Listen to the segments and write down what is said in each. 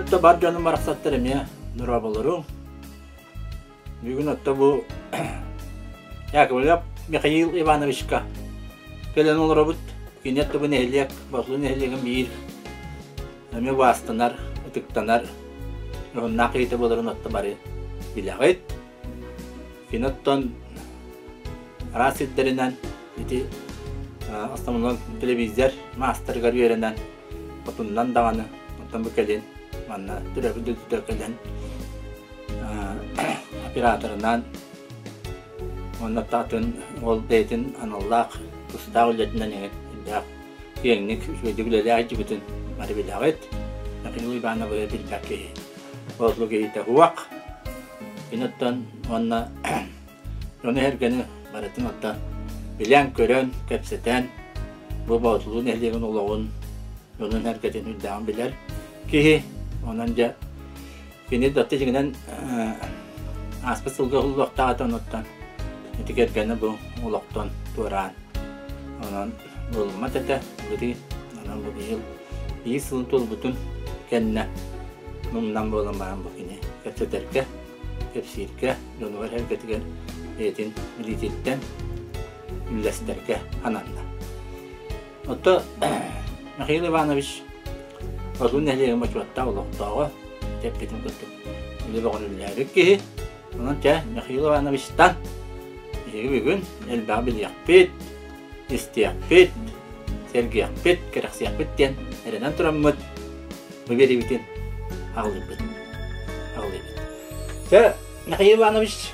Күндү бар дьонум барахсаттар эмиэ дорооболоруҥ. Бүгүн отто бу Яковлев Михаил Ивановичка кэлэн олоробут. Кини отто бу нэһилиэк, Боотулуу нэһилиэгин биир эмиэ убаастанар, ытыктанар дьоһуннаах киһитэ буоларын отто бары билэҕит. Кини оттон араас сирдэринэн ити основной телевизор маастарыгар үөрэнэн отуннан даҕаны оттон бу кэлин манна төрөөбүт дойдутугар кэлэн операторынан уонна атын ол бэйэтин аналлаах тустаах үлэтинэн элбэх киэҥник үчүгэйдик үлэлээх дьибитин бары билэҕит. Михаил Ивановы билбэт киһи. Боотулу киһитэ уох. Кини оттон уонна дьону эргэни барытын оттон билэн-көрөн, кэпсэтэн бу Боотулуу нэһилиэгин олоҕун, дьонун эргэтин үрдээҕин билэр киһи. Онон дьэ кини датта дьиҥинэн ааспыт сылга уһуллуохтаах этэ онуттан ити кэргэнэ бу олохтон туораан онон буолуммат этэ быты онон бу быйыл биир сылын туолбутун кэннэ мумнан буолан баран бу кини кэпсэтэргэ кэпсииргэ дьонугар эргэтигэр бэйэтин билиититтэн үллэстэргэ ананна. Отто Михаил Иванович Одун нэһилиэгин бочуоттаах олохтооҕо, тэппитин курдук үлэ бөҕөрүллээбит киһи. Онон чэ Михаил Ивановичтан биһиги бүгүн элбэҕи билиэхпит, истиэхпит, сэргиэхпит, кэрэхсиэхпит диэн эрэнэн тураммыт бу биэриибитин аҕалыыбыт. Аҕалыыбыт. Чэ, Михаил Иванович,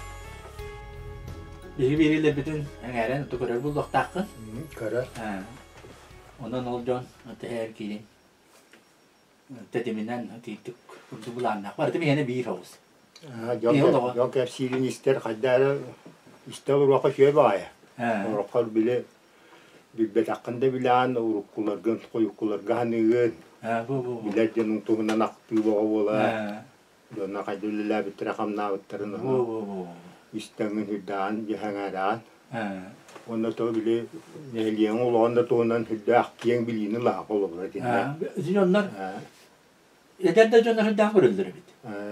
биһиги биэриилэрбитин эҥээрэн оту көрөр буолуохтааххын. Көрөр. Онон ол дьон тэһээр киирин тэтиминэн тиийдик курдук былааннаах. Барыта биһиэнэ биир оҕус. Дьон кэпсиирин истэр хайда эрэ истэ олоруохха үчүгэй баҕайы. Олороххо били билбэтэххин да билэҕин, уруккуларгын, хойуккуларга саныыгын. Билэр дьонуҥ туһунан ахтыы бөҕө буолар. Дьонно хайда үлэлээбиттэрэ, хамнаабыттарын истэҥҥин сүрдээҕин дьэһэҥээрэҕин. Уонна то били нэһилиэҥ олоҕун да туһунан сүрдээх киэҥ билиини ылаах олобура итиннэ. Ити дьоннор эдэр да дьоннор сүрдээх көрөллөр эбит.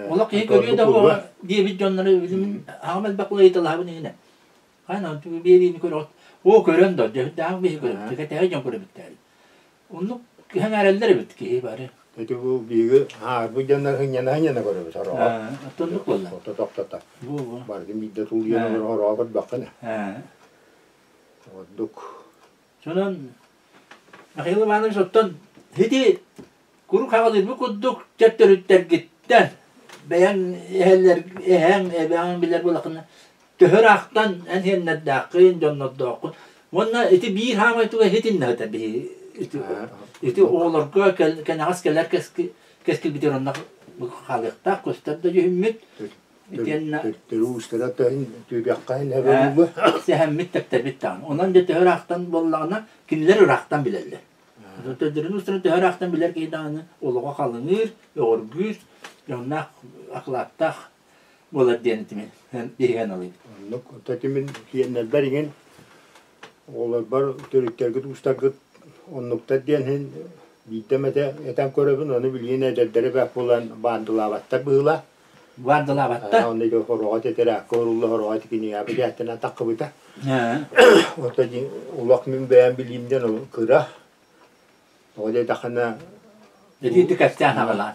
Олох киһи көрүө да буола диэбит дьоннору билимин аҕам элбэх ыйыталаһабын иһинэ. Хайна биэриини көрөҕүт. Оо көрөн да дьөһүрдээх биһи көрөбүт. Кэтэһэ дьон көрөбүттэр. Оннук кэҥээрэллэр эбит киһи бары. Ити бу биһиги аарбыт дьоннор сынньана-сынньана көрөбүт сороҕор. Оттоннук буолла. Тохто тохтото. Барытын биирдэ тулуйан олорон ороҕо көрбөххүнэ. Ордук. Сонон Михаил Иванович оттон ити куруук хаҕылыырбыт курдук төрүттэргиттэн бэйэҥ эһэлэр эһэҥ эбэҥ билэр буолаххына төһө ыраахтан эн иһэннэрдээххин, дьоннордооххун. Уонна ити биир хаамай туга иһитиннэ сытар биһи ити, ити оҕолорго кэнэҕэс кэлэр кэскилбитигэр онно хаалыахтаах көстөр да дьүһүммүт итиэннэ Төрүүстэрэ төһүн түүбэххэ иһин сэһэммит тэптэрбит даҕаны. Онон дьэ төһө ыраахтан буоллаҕына кинилэр ыраахтан билэллэр. Төдөрүн устарын төһө ыраахтан билэр киһи даҕаны олоҕо халыҥыыр, өҕүргүүр, дьонноох акылааттаах буолар диэн итими биһиги аналыыбыт. Оннук тэтимин киэннэрбэр иҥин оҕолорбор төрүттэргит уустаргыт оннуктар диэн иһин биирдэ эмэтэ этэн көрөбүн, ону билигин эдэрдэрэ бэрт буолан баандылаабаттар быһыылаах. Баандылаабаттар? Онно ити хороҕо тэтэрээккэ урулла хороҕо кинигэҕэ бэчээттэнэн таххыбыта. Ото олох мин бэйэм билиим диэн ол кыра. Тоҕо диэтэххинэ Итинник кэпсээн аҕалаан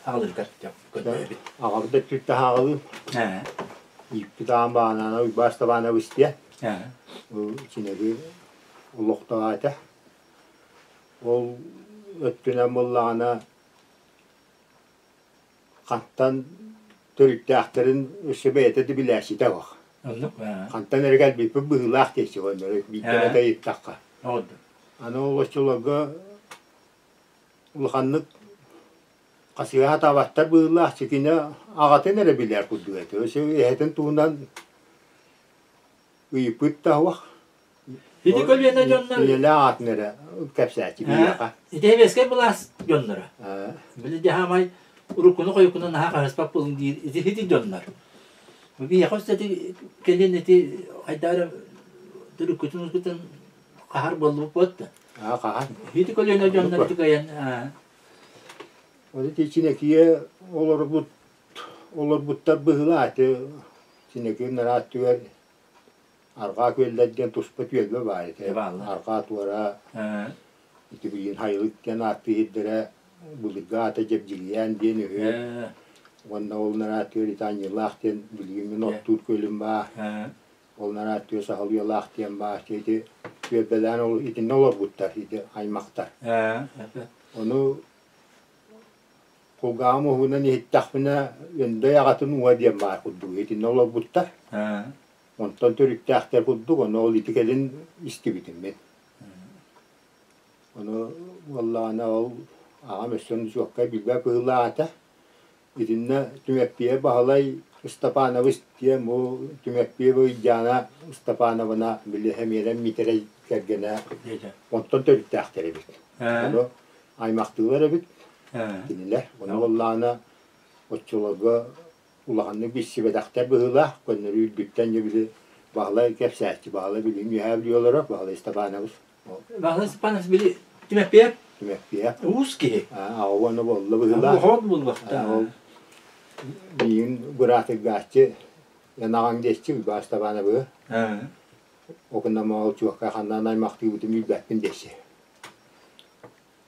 аҕалыыргар көрдөрөбүт. Аҕабыт өттүттэн аҕалыым. Ииппит аҕам баҕанаана Уйбаас Табаанабыс диэн. Бу киниги олохтоох этэ. Ол өттүнэн буоллаҕына хантан төрүттээхтэрин өссө бэйэтэ да билээччитэ суох. Хантан эрэ кэлбиппит быһыылаах диэччи биирдэ эмэтэ ыйыттахха. Аны ол оччолорго улаханнык хасыһа сатаабаттар быһыылаах, кини аҕатын эрэ билэр курдук этэ. Өссө эһэтин туһунан ыйыппыт да суох. Ити көлүөнэ дьоннор Ийэлээх аатын эрэ кэпсээччи биһиэхэ. Ити сэбиэскэй былаас дьонноро. Били дьаһамай уруккуну-хойуккуну наһаа хаһыспат буолуҥ диир ити ити дьоннор. Биһиэхэ өссө ити кэлин ити хайдах эрэ төрүккүтүн хаһар буоллубут да. Аа хаһан. Ити көлүөнэ дьоннор ити кыайан Ол ити Чинэкигэ олорбут олорбуттар быһыылаах ити Чинэки ынараа өттүгэр Арҕаа күөллэр диэн туспа түөлбэ баар этэ. Арҕаа туора ити билигин Хайылык диэн ааттыы сирдэрэ былыргы аата Дьэбдьилийээн диэн үһү. Уонна ол ынараа өттүгэр ити Анньыылаах диэн билигин мин оттуур күөлүм баар. Ол ынараа өттүгэр Саһыл Уйалаах диэн баар. Ити түөлбэлээн ол итиннэ олорбуттар ити аймахтар. Ону кулгааҕым уһугунан иһиттэхпинэ Өндөй аҕатын уҥа диэн баар курдук итиннэ олорбуттар. Онтон төрүттээхтэр курдук, ону ол ити кэлин истибитим мин. Ону буоллаҕына ол аҕам өссө чуоккай билбэт быһыылаах этэ. Итиннэ Түмэппийэ Баһылай Ыстапаанабыс диэн бу Түмэппийэ Ыйдьаана Ыстапаанабына били Хэмиэрэн Миитэрэй кэргэнэ онтон төрүттээхтэр эбит. Ону аймахтыылар эбит кинилэр. Ону буоллаҕына оччолорго улаханнык билсибэтэхтэр быһыылаах, көннөрү үрдүттэн дьэ били Баһылай кэпсээччи, Баһылай билигин үөһээ Бүлүү олорор, Баһылай Степанович. Баһылай Степанович били Түмэппиэп? Түмэппиэп. Уус киһи. Аҕа уонна буолла быһыылаах. Оһоот буллахта. Ол миигин быраатыргааччы эн аҕаҥ диэччи Уйбаан Степановы. Окунама ол чуокка ханнан аймахтыыбытын билбэппин диэччи.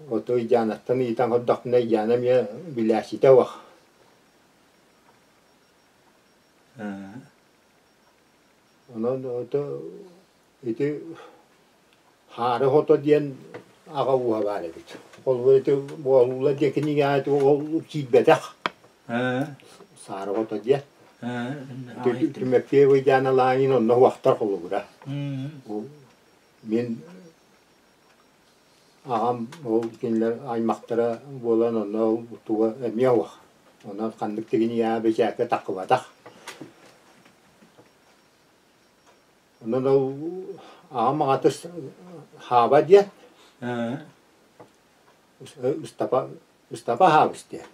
Ото Ыйдьаанаттан ыйытан көрдөхпүнэ Ыйдьаана эмиэ билээччитэ уох. Онон ото ити Хаары хото диэн аҕа ууһа баар эбит. Холобур ити Буолуула диэн кинигэҕэ ол киирбэтэх. Саары хото диэн. Түмэппиэ Выйдаана Лаанин онно уохтар холобура. Мин Аҕам ол кинилэр аймахтара буолан онно ол туга эмиэ суох. Онон ханнык да кинигэҕэ бэчээккэ таххыбатах. Онон ол аҕам аҕата Хаба диэн Ыстапа Ыстапа Хаабыс диэн.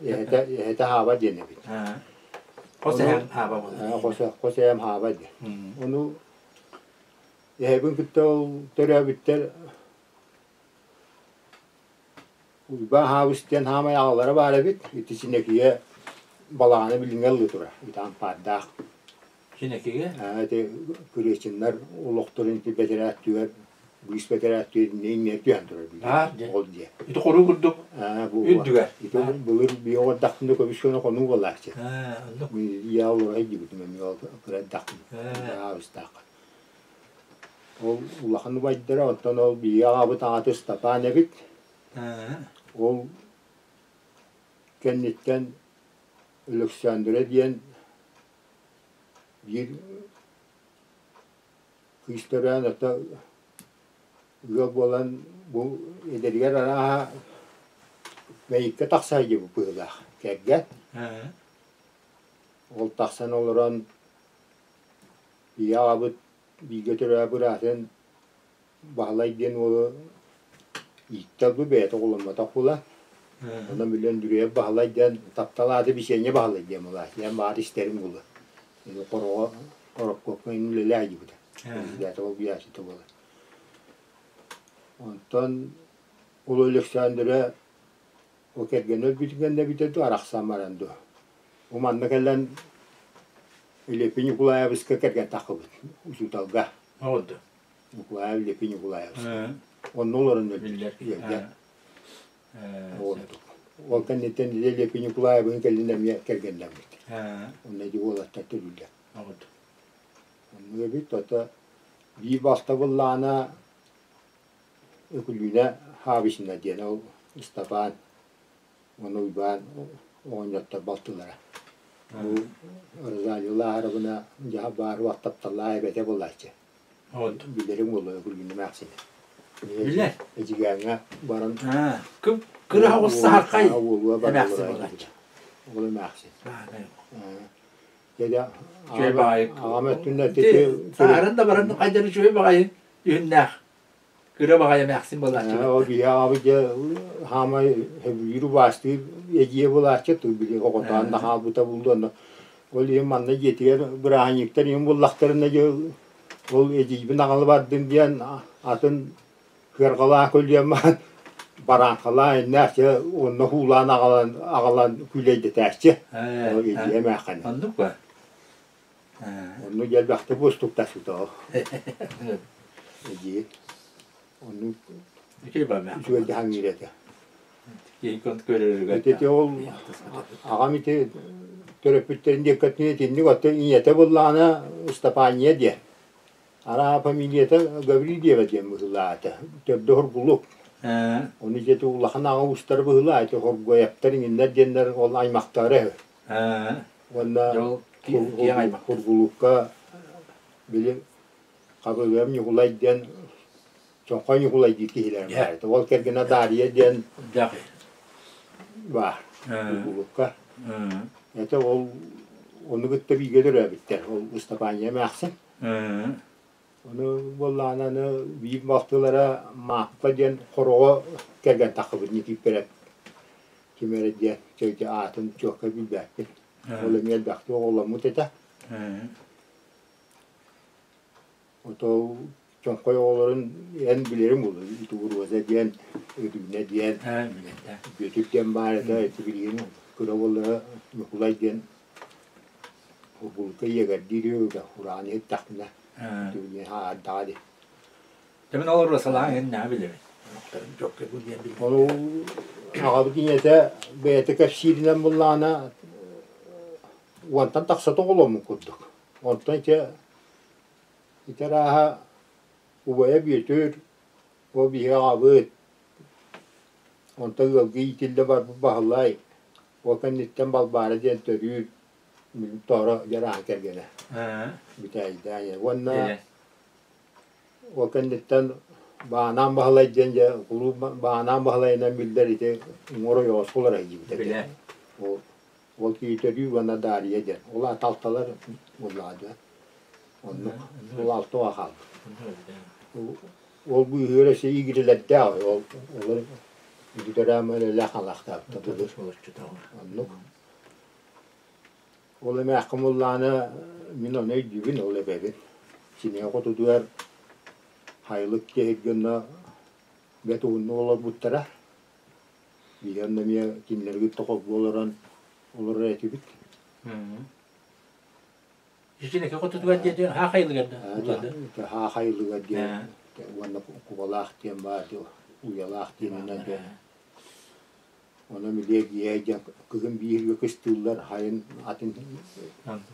Эһэтэ эһэтэ Хаба диэн эбит. Хос эһэм Хаба буолар. Хос хос эһэм Хаба диэн. Ону Эһэбин кытта ол төрөөбүттэр Уйбаан Хаабыс диэн хаамай аҕалара баар эбит. Ити Синэкигэ балаҕана билиҥҥэ ыллыы турар. Ити ампаардаах. Синэкигэ? Ити Кырыачыннар олохторун ити бэтэрээттүгэр быыс бэтэрээттүгэр иннэ түһэн турар билигин. Ол дьиэ. Ити хоруу курдук үрдүгэр. Ити былыр биэ оҕордахпына көбүс гына хонуу буолааччы. Ийэ олоро сылдьыбытым эмиэ ол кыра эрдэхпинэ. Хаабыстаахха. Ол улахан убайдара, оттон ол биһиги аҕабыт аҕата Ыстапаан эбит. Ол кэнниттэн Өлөксөөндүрэ диэн биир кыыс төрөөн ото ыал буолан бу эдэригэр арааһа Мэйиккэ тахса сылдьыбыт быһыылаах кэргэн. Ол тахсан олорон Ийэ аҕабыт бииргэ төрөөбүт быраатын Баһылай диэн уолу ииттэ ылбыт, бэйэтэ оҕоломмотох буола. Онон били Өндүрүйэп Баһылай диэн таптал аата Бичиэнньэ Баһылай диэн буолааччы. Эн баҕар истэрим буолуо. Хороҕо Хоропкуопка үлэлээ дьибитэ. Үлэлээтэ ол биэситэ буолар. Онтон Улуу Өлөксөөндүрэ Ол кэргэнэ өлбүтүн кэннэ эбитэ дуу, арахсан баран дуу. Бу манна кэлэн Лепи Ньукулаайабыска кэргэн таххыбыт учууталга. Оҕолду. Ньукулаев Лепи Ньукулаайабыска. Онно олорон өлбүт. Үөрдэ. Ол кэнниттэн Лепи Ньукулаайабыһын кэлин эмиэ кэргэннэммит. Онно ити уолаттар төрүүллэр. Оннук эбит, ото биир бастабыллаана Өкүлүүнэ Хаабысина диэн ол Ыстапаан уонна Уйбаан оҕонньоттор балтылара. Бу Розалия Лааһарабына дьаһа баар уох тапталлаах эбэтэ буолааччы. Билэриҥ буолуо Өкүлүүнэ эмээхсини. Билэр. Эдьигээҥҥэ баран Кыра оҕус саһархай эмээхсин буолааччы. Ол эмээхсин. Дьэ аҕам өттүнэн Саһарын да баран хайдары үчүгэй баҕайы үһүннээх Кыра баҕайы эмээхсин буолааччы. Ол киһи аҕабыт дьэ хаамай сөбүлүүр убаастыыр эдьиийэ буолааччы тыл били оҕотоон да хаалбыта буолуо онно ол иһин манна дьиэтигэр бырааһынньыктар иһин буллахтарына дьэ ол эдьиийбин аҕала бардым диэн атын кыарҕалаах көлүйэн баран Барааҥкалаан иннээх дьэ онно һуулаан аҕалан аҕалан күүлэйдэтээччи. Ол эдьиийэ эмээххин. Оннук ба? Оннук дьэ элбэхтик буостуктаспыта ол. Эдьиий. Оннук үчүгэйдик хаҥыыр этэ. Ити ол аҕам ити төрөппүттэрин диэккэтин итинник оттон ийэтэ буллаҕына Ыстапаанньа диэн. Араа фамилията Гаврильева диэн быһыылаата. Төрдө Хоргулук. Ону дьиэти улахан аҕа уустара быһыылаа ити Хоргуйаптар иҥиннэр диэннэр ол аймахтара үһү. Уонна Хоргулукка били Хабылыам Ньукулай диэн Чоҥхой Ньукулай диир киһилэрэ баар этэ. Ол кэргэнэ Дарья диэн баар Хоргулукка. Это ол ону кытта бииргэ төрөөбүттэр. Ол Ыстапаанньа эмээхсин. Ону буоллаҕына аны биир балтылара Мааппа диэн хороҕо кэргэн таххыбыт Никииппэрэп ким эрэ диэн чэ аатын чуокка билбэппин. Ол эмиэ элбэхтик оҕоломмут этэ. Ото чоҥхой оҕолорун эн билэрим буолуо Итугур Роза диэн, Өрүүнэ диэн, Бүөтүр диэн баар этэ ити билигин кыра уоллара Ньукулай диэн Урбулка иэгэрдиир үһү ураан иһиттэхпинэ түбүнү аардаҕа дии. Дьэ мин ол Розалаан иһин наһаа билэбин. Ол аҕабыт ийэтэ бэйэтэ кэпсииринэн буллаҕына уонтан тахса тоҕоломмут курдук. Онтон ити ити арааһа убайа Бүөтүр, ол биһиги аҕабыт, онтон ыалга иитиллэ барбыт Баһылай, Ол кэнниттэн Балбаара диэн төрүүр Тооро дьарааһын кэргэнэ Бүтээйдээн уонна ол кэнниттэн Баанаан Баһылай диэн дьэ кулууп Баанаан Баһылайынан биллэр ити уҥуор ойоҕос улара сылдьыбыта Ол ол киһи төрүүр уонна Дария диэн. Ол аата алталар буоллаҕа дьэ. Оннук ол алта оҕо хаалбыт. Ол быыһыгар өссө игирэлэрдээх ол олор Оннук. Ол эмээххин буллаҕына мин ону өйдүүбүн, ол эбэбин. Синиэ хотутугар хайылык киһиргэ онно бэрт уһуннук олорбуттара. Биһиги онно эмиэ кинилэри кытта холбуу олорон олорор этибит. Ичинэки хотутугар диэти хаахайылыгар да Хаахайылыгар диэн уонна Кубалаах диэн баар Уйалаах диэнинэн диэн Онон Илиэгийэ диэн кыһын бииргэ кыстыыллар хайын атын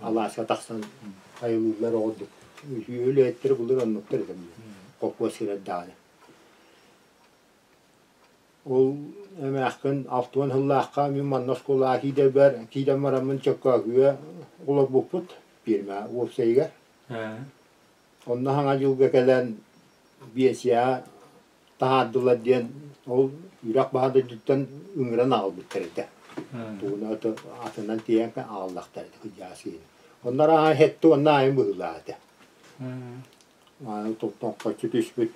алааска тахсан хайылыыллар оҕордук. Үһүө үлэһиттэр былыр оннуктар этэ холкуос сирэр даҕаны. Ол эмээххин 60 сыллаахха мин манна оскуолаҕа киирэрбэр киирэн бараммын Чөккөөкүгэ олорбуппут пиэрмэ уопсайыгар. Онно Саҥа дьылга кэлэн биэнсийэҕэ таһаардылар диэн ол үрэх баһа дойдуттан ыҥыран аҕалбыттар этэ. Тугуна атынан тиийэн аҕаллахтар этэ кырдьаҕас киһини. Онно арааһа сэттэ уонна аайын быһыылаах этэ. Тоҥхоччу түспүт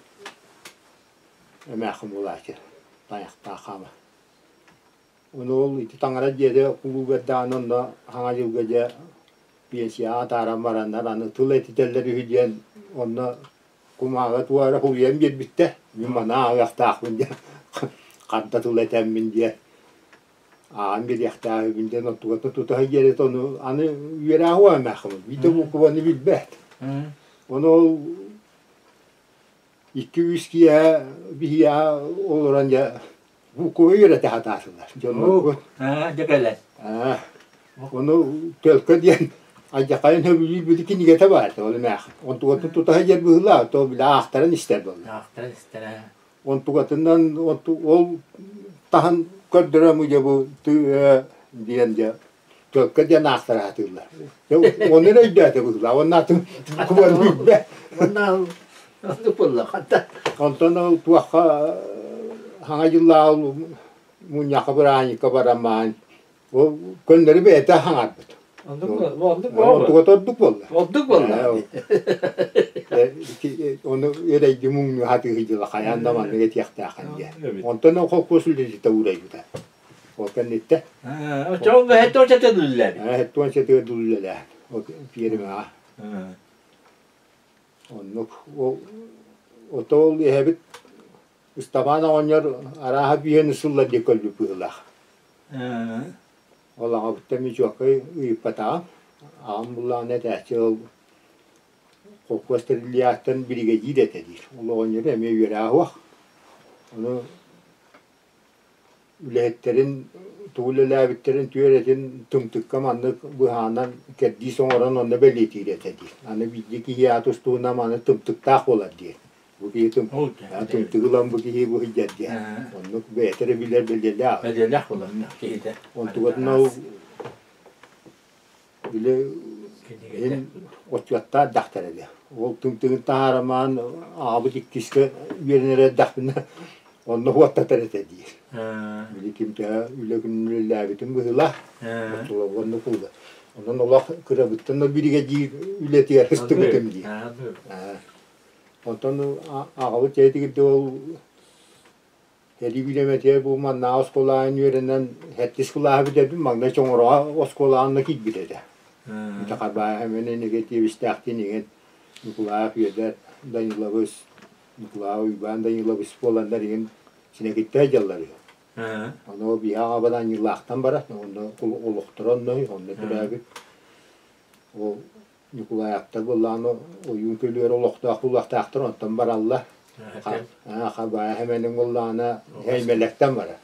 эмээххин буолааччы тайахтаах хаама. Ону ол ити таҥара дьиэтэ кулууба эрдэҕинэ онно Саҥа дьылга дьэ пенсияҕа атааран бараннар аны тыл этитэллэр үһү диэн онно кумааҕы туох эрэ суруйан биэрбиттэр. Мин маны ааҕыахтаахпын диэн харда тыл этэммин диэн ааҕан биэриэхтээхпин диэн онтугата тута сылдьар ону аны үөрээҕи эмээххин биирдэ буукубаны билбэт. Ону ол Икки-үс киэһэ биһиэхэ олорон дьэ букуба үөрэтэ сатаатылар дьоннорбут. Дьэ кэлэн. Ону төлкө диэн алдьархайын сөбүлүүр били кинигэтэ баар этэ ол эмээхсин. Онтугатын тута сылдьар быһыылаах, то били аахтаран истэр буолла. Аахтаран истэр ээ. Онтугатынан ол таһан көрдөрөм дьэ бу диэн дьэ төлкө диэн аахтара сатыыллар. Ону эрэ өйдөөтө быһыылаах. Уонна атын кубан билбэт. Уонна оннук буолла ханта. Онтон ол туохха хаҥа дьыллааҕы мунньахха бырааһынньыкка барамаан ол көннөрү бэйэтэ хаҥарбыт. Оннук оннук буолла. Онтугата ордук буолла. Ордук буолла. Ону эрэйди муҥнуу сатыы дьыла хайаан да маннык этиэхтээххин диэн. Онтон ол холкуос үлэһитэ уурайбыта. Ол кэнниттэн. Оччоҕо 77 үлэлээбит. 77 үлэлээн. Ол пиэрмэҕэ. Оннук. Ол ото ол эһэбит Ыстапаан оҕонньор арааһа биһиэни сыллар диэн көрбүт быһыылаах. Ол аҕабыттан Мичуоккай ыйыппатаҕым. Аҕам буллаҕына этээччи ол холкуос тэриллиэҕиттэн биригэдьиир этэ диир. Ол оҕонньору эмиэ үөрээҕэ суох. Ону үлэһиттэрин тугу үлэлээбиттэрин түөрэтин тымтыкка маннык быһаанан кэрдиис оҥорон онно бэлиэтиир этэ диир. Аны биирдэ киһи аат устуунам аны тымтыктаах буолар диир. Бу киһи тымтыгы ылан бу киһи бу сылдьар диэн. Оннук бэйэтэ эрэ билэр бэлиэлээх. Бэлиэлээх буолар киһитэ. Онтугатын ол били иһин отчуоттаах дьахтар этэ. Ол тымтыгын таһаарамаан аҕабыт иккискэ үөрэнэр эрдэхпинэ онно уоттатар этэ диир. Били ким төһө үлэ күнүн үлэлээбитин быһыылаах. Оччолорго оннук буолла. Онон олох кырабыттан да биригэдьиир үлэтигэр сыстыбытым диир. Онтон аҕабыт дьиэтигэр ол Сэрии билэмэтигэр бу маннааҕы оскуолаҕа үөрэнэн сэттис кылааһы бүтэрбит, маҥнай Чоҥороҕо оскуолаҕа онно киирбит этэ. Итакарбаев эмиэ тиэбистээхтиин иҥэн Ньукулаев Үөдэр Даниловыс, Ньукулаев Уйбаан Даниловыс буоланнар иҥин Синэкиттэ сылдьаллар үһү. Ону биһи аҕабыт Анньыылаахтан барар, онно олохторо онно үһү, онно төрөөбүт. Ол Ньукулаевтар буоллаҕына ойуун көлүөр олохтоох буолуохтаахтар, онтон бараллар. Хабаа Хэмэниҥ буоллаҕына Эймэлэктэн барар.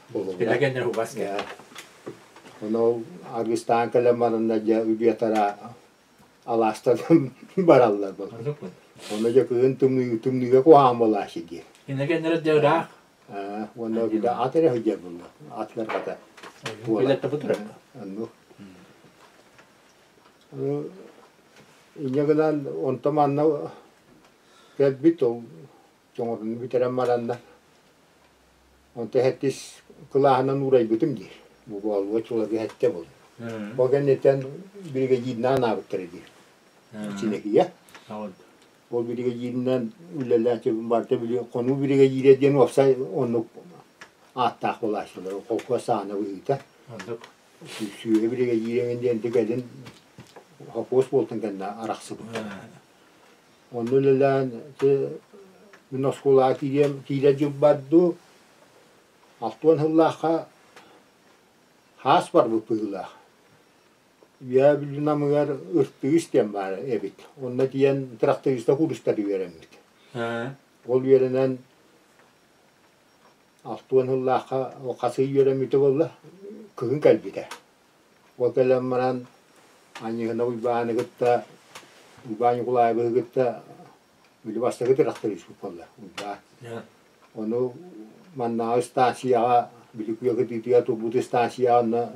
Ону ол аргыстаан кэлэн бараннар дьэ үбүө-тараа алаастан бараллар буолла. Ону дьэ кыһын тымныы тымныыга куһаҕан буолааччы диир. Иннокеннэр дьэ ыраах. Уонна били ат эрэ сылдьар буолла. Ат барҕата. Оннук. Инньэ гынан онто манна кэлбит ол чоҥорун бүтэрэн баранна онто сэттис кылааһынан уурайбытым диир. Бу буолуо чуларга сэттэ буолла. Ол кэнниттэн биригэдьииринэн анаабыттара диир. Чинэкийэ. Ол биригэдьииринэн үлэлээччи барыта били хонуу биригэдьиирэ диэн уопсай оннук ааттаах буолааччылар. Холкуос саана быһыыта. Сүүһэ биригэдьиирэҥин диэн кэлин холкуос буолтун кэннэ арахсыбыт. Онно үлэлээн мин оскуолаҕа киириэм киирэ дьылбар дуу 60 сыллаахха хаас барбыт быһыылаах. Үөһээ Бүлүү Намыгар Ыртыыс диэн баар эбит. Онно тиийэн тракториста курстары үөрэммит. Ол үөрэнэн 60 сыллаахха хас ый үөрэммитэ буолла, кыһын кэлбитэ. Ол кэлэн баран Анньыһына Уйбааны кытта, Уйбаан Ньукулаайабыһы кытта били бастакы тракторист буолла Уйбаан. Ону маннааҕы станцияҕа, били күө кытыытыгар турбут станцияҕа онно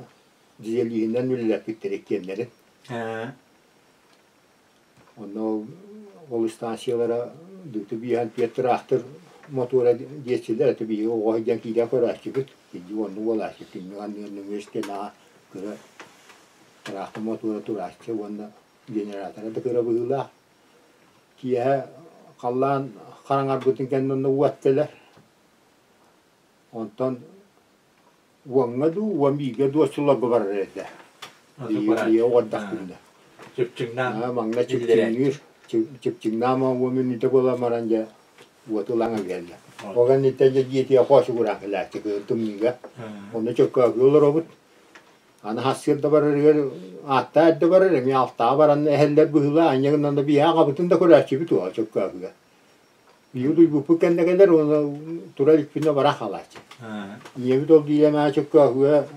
дизелиһинэн үлэлэппиттэр иккиэннэрин. Онно ол станциялара Дүтү бииһэн түөрт тыраахтыр мотуора диэччилэр этэ биһиги оҕо сылдьан киирэн көрөөччүбүт. Кирдьик оннук буолааччы түннүк анныгар нөҥүө истиэнэҕэ кыра тыраахтыр мотуора турааччы уонна генератора да кыра быһыылаах. Киэһэ халлаан хараҥарбытын кэннэ онно уот кэлэр. Онтон уоҥҥа дуу, 11-гэ дуу оччолорго барар этэ. Ийэ оҕордохпунна. Чыпчыҥнаан. Маҥна чыпчыҥныыр. Чыпчыҥнаан уон мүнүүтэ буолан баран дьэ уоту ылан кэллэ. Ол кэнниттэн дьэ дьиэтигэр хоочугураан кэлээччи кыһын тымныыга. Онно чөккөөкү олоробут. Аны хассыыр да барарыгар ааттаа эрдэ барар, эмиэ алтаҕа баран эһэллэр быһыылаах, анньа гынан да биһиэхэ аҕабытын да көрөөччүбүт уола чөккөөкүгэ. Биһиги утуйбуппут кэннэ кэлэр уонна тура иликпинэ бара хаалааччы. Ийэбит ол биирэ эмээ чөккөөкүгэ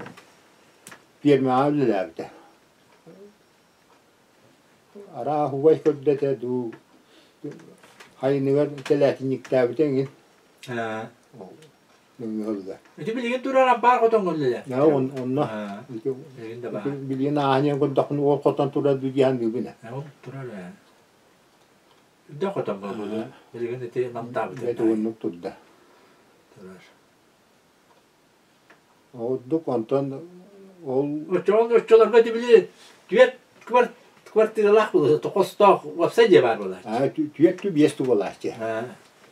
пиэрмэҕэ үлэлээбитэ. Арааһа убай көрдөтө дуу, хайыныгар тэлээтинньиктээбитэ эҥин. Нөҥүө Ити билигин турар ампаар хотоҥҥо үлэлэр. Онно билигин ааһан көрдөхпүнэ ол хотон турар дуу диэн бүгүн. Ол турар ээ. Үрдэ хотон буолбут. Билигин ити намтаабыт. Бэт уһуннук турда. Турар. Ордук онтон ол Оччоҕо оччолорго ити били түөрт квартиралаах буолуо, хостоох уопсай дьиэ баар буолааччы. Түөрт түү биэс түү буолааччы.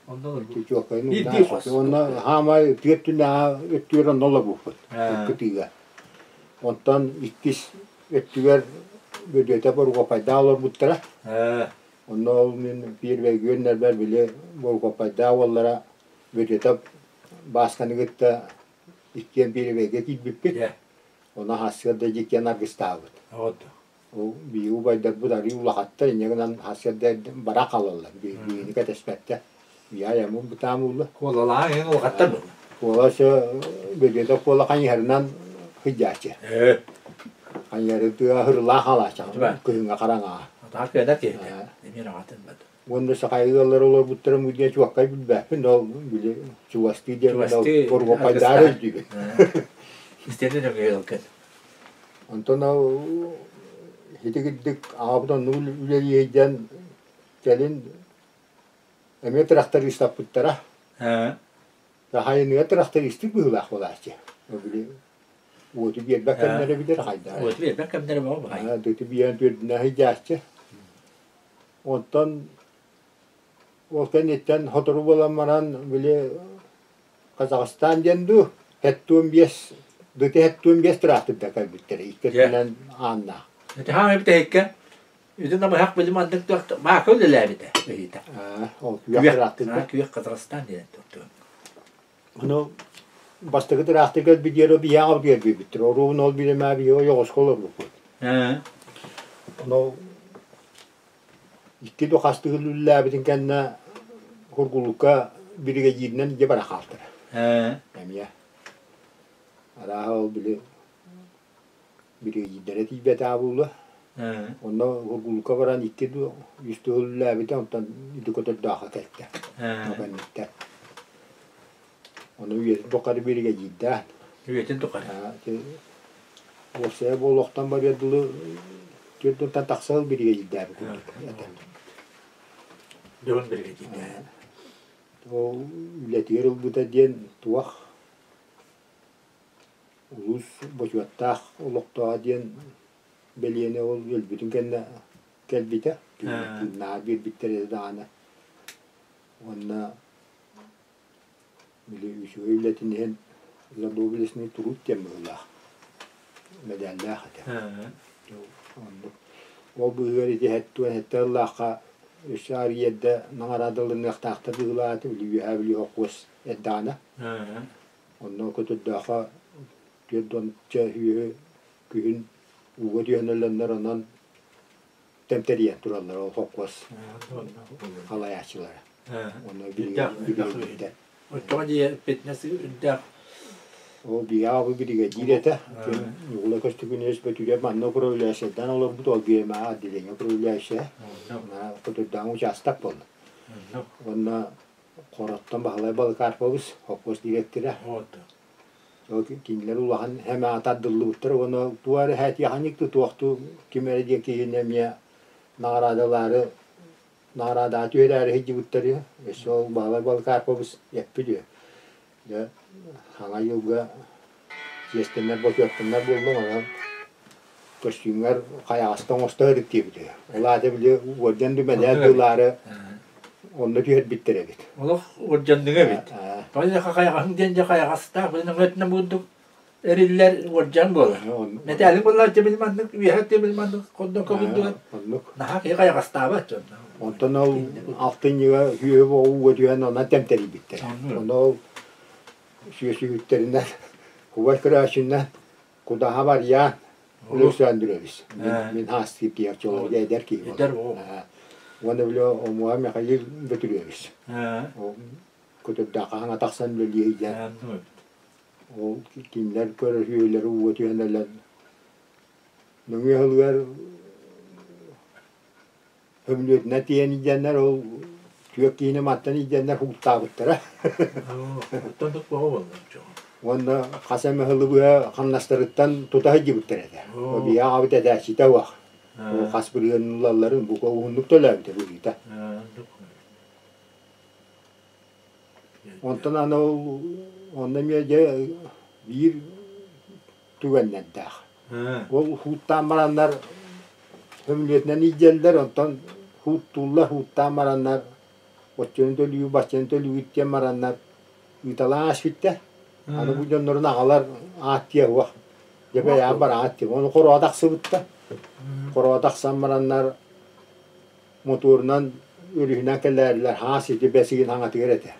Онно Биирдии хос. Онно хаамай түөрт түннээҕи өттүгэр онно олорбуппут кытыыга. Онтон иккис өттүгэр Бөдүөтэ Боругопайдаах олорбуттара. Онно ол мин первый үөннэрбэр били Боругопайдаах уоллара Бөдүөтэ Баасканы кытта иккиэн биэрэбэйгэ киирбиппит. Ону сарсыарда дьиккиэн аргыстаабыт. Ол биһиги убайдарбыт арыый улахаттар, инньэ гынан сарсыарда бара хаалаллар, биһигини кэтэспэттэр. Ийэ-айаммыт бытаан буолла. Куолалаан иһин улахаттар буолла. Куола өссө бөдүөтэ куола хайыһарынан сылдьааччы. Хайыһары тыа хырылаах хаалааччы кыһыҥҥа хараҥаҕа. Атаҕар кыанар киһитэ. Эмиэ аҕатын бат. Уонна сахай ыаллар олорбуттара мудьа чуоккай билбэппин, ол били чугастыы диэн оруоппайдаары өйдүүбүн. Истиэнэ нөҥүө ылгын. Онтон ол итигирдик аҕабыт оннук үлэлиэйдэн кэлин эмиэ тырахтарыыстаппыттара. Хаһайыныга тырахтарыыстык быһыылаах буолааччы. Били уоту биэрбэт кэмнэрэ билэр хайдах. Уоту биэрбэт кэмнэрэ буолуо баҕайы. Дыты биэрэн түөрдүнэ сылдьааччы. Онтон ол кэнниттэн сотору буолан баран били Казахстан диэн дуу, 75 дыты 75 тыраахтырда кэлбиттэрэ икки өттүнэн ааннаах. Хаам эбит эһиккэ үтүн намыһах били маннык маакы үлэлээбитэ ыйыта. Ол күөх тыраахтырда. Күөх Казахстан диэн тутту. Ону бастакы тыраахтырга билиэро биһиэҕэ биэрбиппиттэр. Оруобун ол биремээ биһиэ ойоҕоско олорбуппут. Ону икки да хастыы үлэлээбитин кэннэ Кургулукка биригэдьииринэн дьэ бара хаалтара. Эмиэ. Арааһа ол били биригэдьиирдэрэ тиийбэтэ буолуо. Онно Кургулукка баран икки дуу, үс дуу үлэлээбитэ, онтон ити көтөрдөөххө кэлтэ. Кэнниттэн. Ону үйэтин тухары биригэдьиирдээн. Үйэтин тухары. Уопсайа буолуохтан барыар дылы 4 тан тахса сыл биригэдьиирдээбит курдук этэ. Дьоһун биригэдьиирдээн. Ол үлэтигэр ылбыта диэн туох улуус бочуоттаах олохтооҕо диэн бэлиэни ол өлбүтүн кэннэ кэлбитэ. Тыыннааҕар биэрбиттэр этэ даҕаны. Уонна Били үчүгэй үлэтин иһин за доблестный труд диэн быһыылаах мэдээллээх этэ. Оннук. Ол быыһыгар ити 77 ыллаахха өссө арыый эрдэ наҕараадаланыахтаахтар быһыылаах этэ, били Үөһээ Бүлүү холкуос эрдэҕинэ. Онно Көтөрдөөххө 40-ча үһү күһүн ууга түһэн өлөннөр онон тэмтэрийэн тураллар ол холкуос халайааччылара. Онно биригэдьиирдэр. Оччоҕо дии фитнес үрдээх. Ол биһиги биригэдьиир этэ. Ньукулай Көстөкүүнэбис Бөтүүрэ манна управляющайдаан олорбут, ол биэмэҕэ отделение управляющайа. Көтөрдөөҥ учаастак буолла. Уонна Хороттон Баһылай Балыкарпович, холкуос директора. Кинилэр улахан эмэҕэ тардыллыбыттар уонна туох эрэ хээтиэхэньик туохтуу ким эрэ диэн киһини эмиэ наҕараадалаары наҕараадаҕа түһэрээри сылдьыбыттар үһү. Өссө ол Баһылай Балыкарпович эппит үһү. Дьэ, саҥа дьылга чиэстэнэр бочуоттанар буоллуҥ, онон көстүүмҥэр хайаҕаста оҥосто сырыт диэбит үһү. Ол аата били уордьан дүмэлээх дылаары онно түһэрбиттэр эбит. Олох уордьанныга эбит. Тоҕо хайаҕаһыҥ диэн дьэ хайаҕастаах, били нөҥүөтүнэн бурдук эриллэр уордьан буолар. Мэтээлик буоллар дьэ били маннык үөһэ өттө били маннык хордон көбүллүгэр Оннук. наһаа киһи хайаҕастаабат дьон. Онтон ол алтынньыга сүөһү ууга түһэн онон тэмтэрийбиттэр. Ону ол сүөсүһүттэринэн кубай көрөөччүнэн Кудаһа Барьян Александрович мин хаастыыр киһи оччолорго эдэр киһи Эдэр буолар. Уонна били Омуга Михаил Бөтүрүөбүс. Көтөрдөөххө хаҥа тахсан үлэлиэ диэн. Ол кинилэр көрөһүөлэри ууга түһэн өлөн нөҥүө сылыгар Көмүлүөтүнэн тиийэн илдьэннэр ол түөрт киһини мантан илдьэннэр угуттаабыттара. Оттон бөҕө буолла Уонна хас эмэ сылы быһа хамнастарыттан тута сылдьыбыттар этэ. Биһи аҕабыт этээччитэ уох. Ол хас бырыһыан ылалларын бука уһуннук төлөөбүтэ быһыыта. Онтон аны ол онно эмиэ дьэ биир түгэннэрдээх. Ол һууттаан бараннар көмүлүөтүнэн илдьэллэр, онтон һууттууллар, һууттаан бараннар оччону төлүүр, баччаны төлүүр диэн бараннар ыыталаан ааспыттар. Аны бу дьоннорун аҕалар аат диэ суох. Дьэ бэйэҕэ бар аат диэ. Ону хороҕо тахсыбыттар. Хороҕо тахсан бараннар мотуорунан өрүһүнэн кэлээрилэр хаас ити бэсигин хаҥатыгар этэ.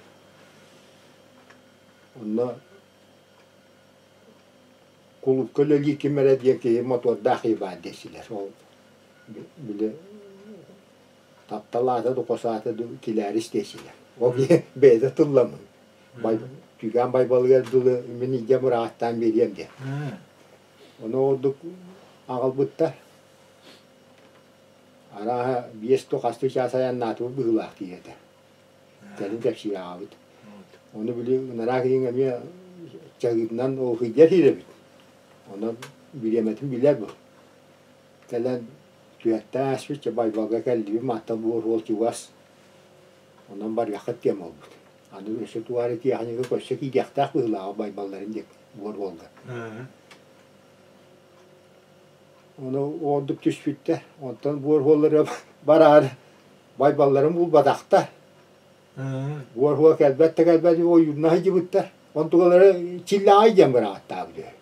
Онно кулуупка үлэлиир ким эрэ диэн киһи мотуордаах киһи баар диэччилэр. Ол били таптал аата да хос аата да Килээрис диэччилэр. Ол киһи бэйэтэ тылламмыт. Түүкээн Байбалыгар дылы мин илдьэн быраҕаттаан биэриэм диэн. Ону ордук аҕалбыттар. Арааһа биэс ту хастыы чаас айаннаатыбыт быһыылаах киһи этэ. Кэлин кэпсиир аҕабыт. Ону били ынараа киһиҥ эмиэ чаһыытынан ол сылдьар эбит. Онон бириэмэтин билэр бу. Кэлэн түһэттээн ааспыт, чэ Байбалга кэллибит, мантан буор уол чугас. Онон барыаххыт диэн буолбут. Аны өссө туох эрэ тиэхиньикэ көрсө киириэхтээх быһыылааҕа Байбалларын диэки буор уолга. Ону ордук түспүттэр. Онтон буор уоллара бараары Байбалларын булбатахтар. Буор уол кэлбэт да кэлбэт ойуурна сылдьыбыттар. Онтугалары чиллэҕэй диэн быраҕаттаабыт үһү.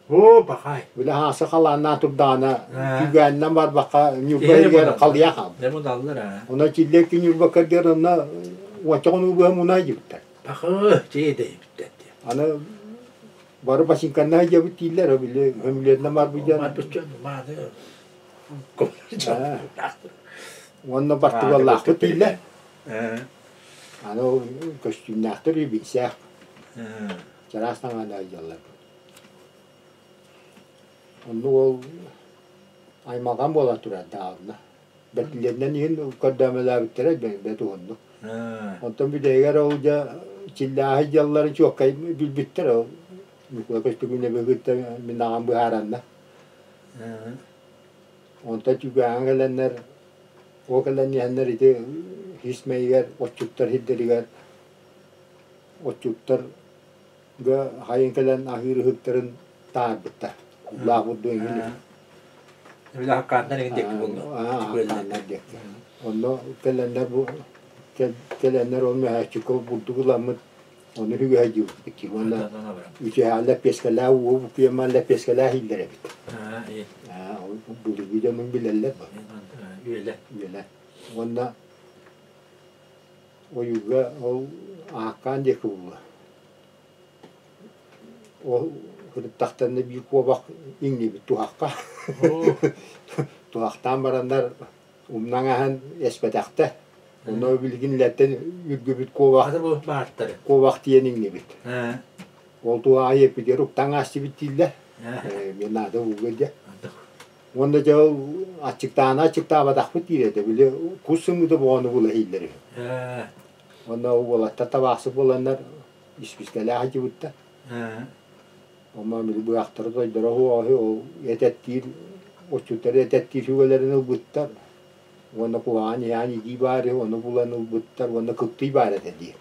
Оо, бахай. Били хааса халааннаан турдаҕына күүгээнинэн барбакка Ньурба иһигэр халыйа хаалбыт. Дьэ муналлар аа. Онон чиллэ икки Ньурба кэрдиэр онно уонча хонуу быһа муна сылдьыбыттар. Бахы, чиэдэйбиттэр диэн. Аны бары басинканна сылдьабыт дииллэр, били көмүлүөннэн барбыт дьон. Барбыт дьон мааны Уонна бартыбаллаахпыт дииллэр. Аны ол көстүүннээхтэр билсээх. Чараас таҥааны айдьаллар. Оннук ол аймалҕан буола турар даҕаны. Бэртилиэннэн иһин көрдөөмөлөөбүттэрэ бэрт уһуннук. Онтон бүтэһигэр ол дьэ чиллээһи дьалларын чуоккай билбиттэр ол Ньукулай Көстөкүүнэби кытта мин аҕам быһааранна. Онтон түгэҕэ кэлэннэр, ол кэлэн иһэннэр ити ис мэйигэр отчуттар сирдэригэр отчуттар хайын кэлэн аһыыр ыһыктарын таарбыттар. Улаах бурдук эҥин. Били хаккааннар эҥин диэки буолла. Хаккааннар диэки. Онно кэлэннэр бу кэлэннэр ол мөһөөччүккэ бурдук ыламмыт ону үһүгэһэ дьиибит уонна үчүгэйээн лэппиэскэлээх уу букуйаман лэппиэскэлээх ииллэр эбит. Былыргы дьонун билэллэр бу. Үөлэ. Үөлэ. Уонна ойууга ол ааккаан диэки булла. Ол ырыттахтарына биир куобах иҥнибит туһахха. Туһахтаан бараннар умнаҥ аһан эспэтэхтэр. Онно билигин илэттэн үргүбүт куобах куобах тиийэн иҥнибит. Ол туһаҕа иэппитигэр уктаҥ аастыбыт дииллэр. Мен наада ууга дьэ. Уонна дьэ ол аччыктаана аччыктаабатахпыт диир этэ. Били кус сымыыта боҕону була иһиллэр үһү. Уонна уолаттар табаахсыт буоланнар испискэлээх сылдьыбыттар. Онно били быһахтара тойдоро уоҕаһы ол этэттиир отчуттар этэттиир сүгэлэрин ылбыттар. Уонна куһаҕан иһээн игии баар үһү, ону булан ылбыттар уонна кыптый баар этэ диир.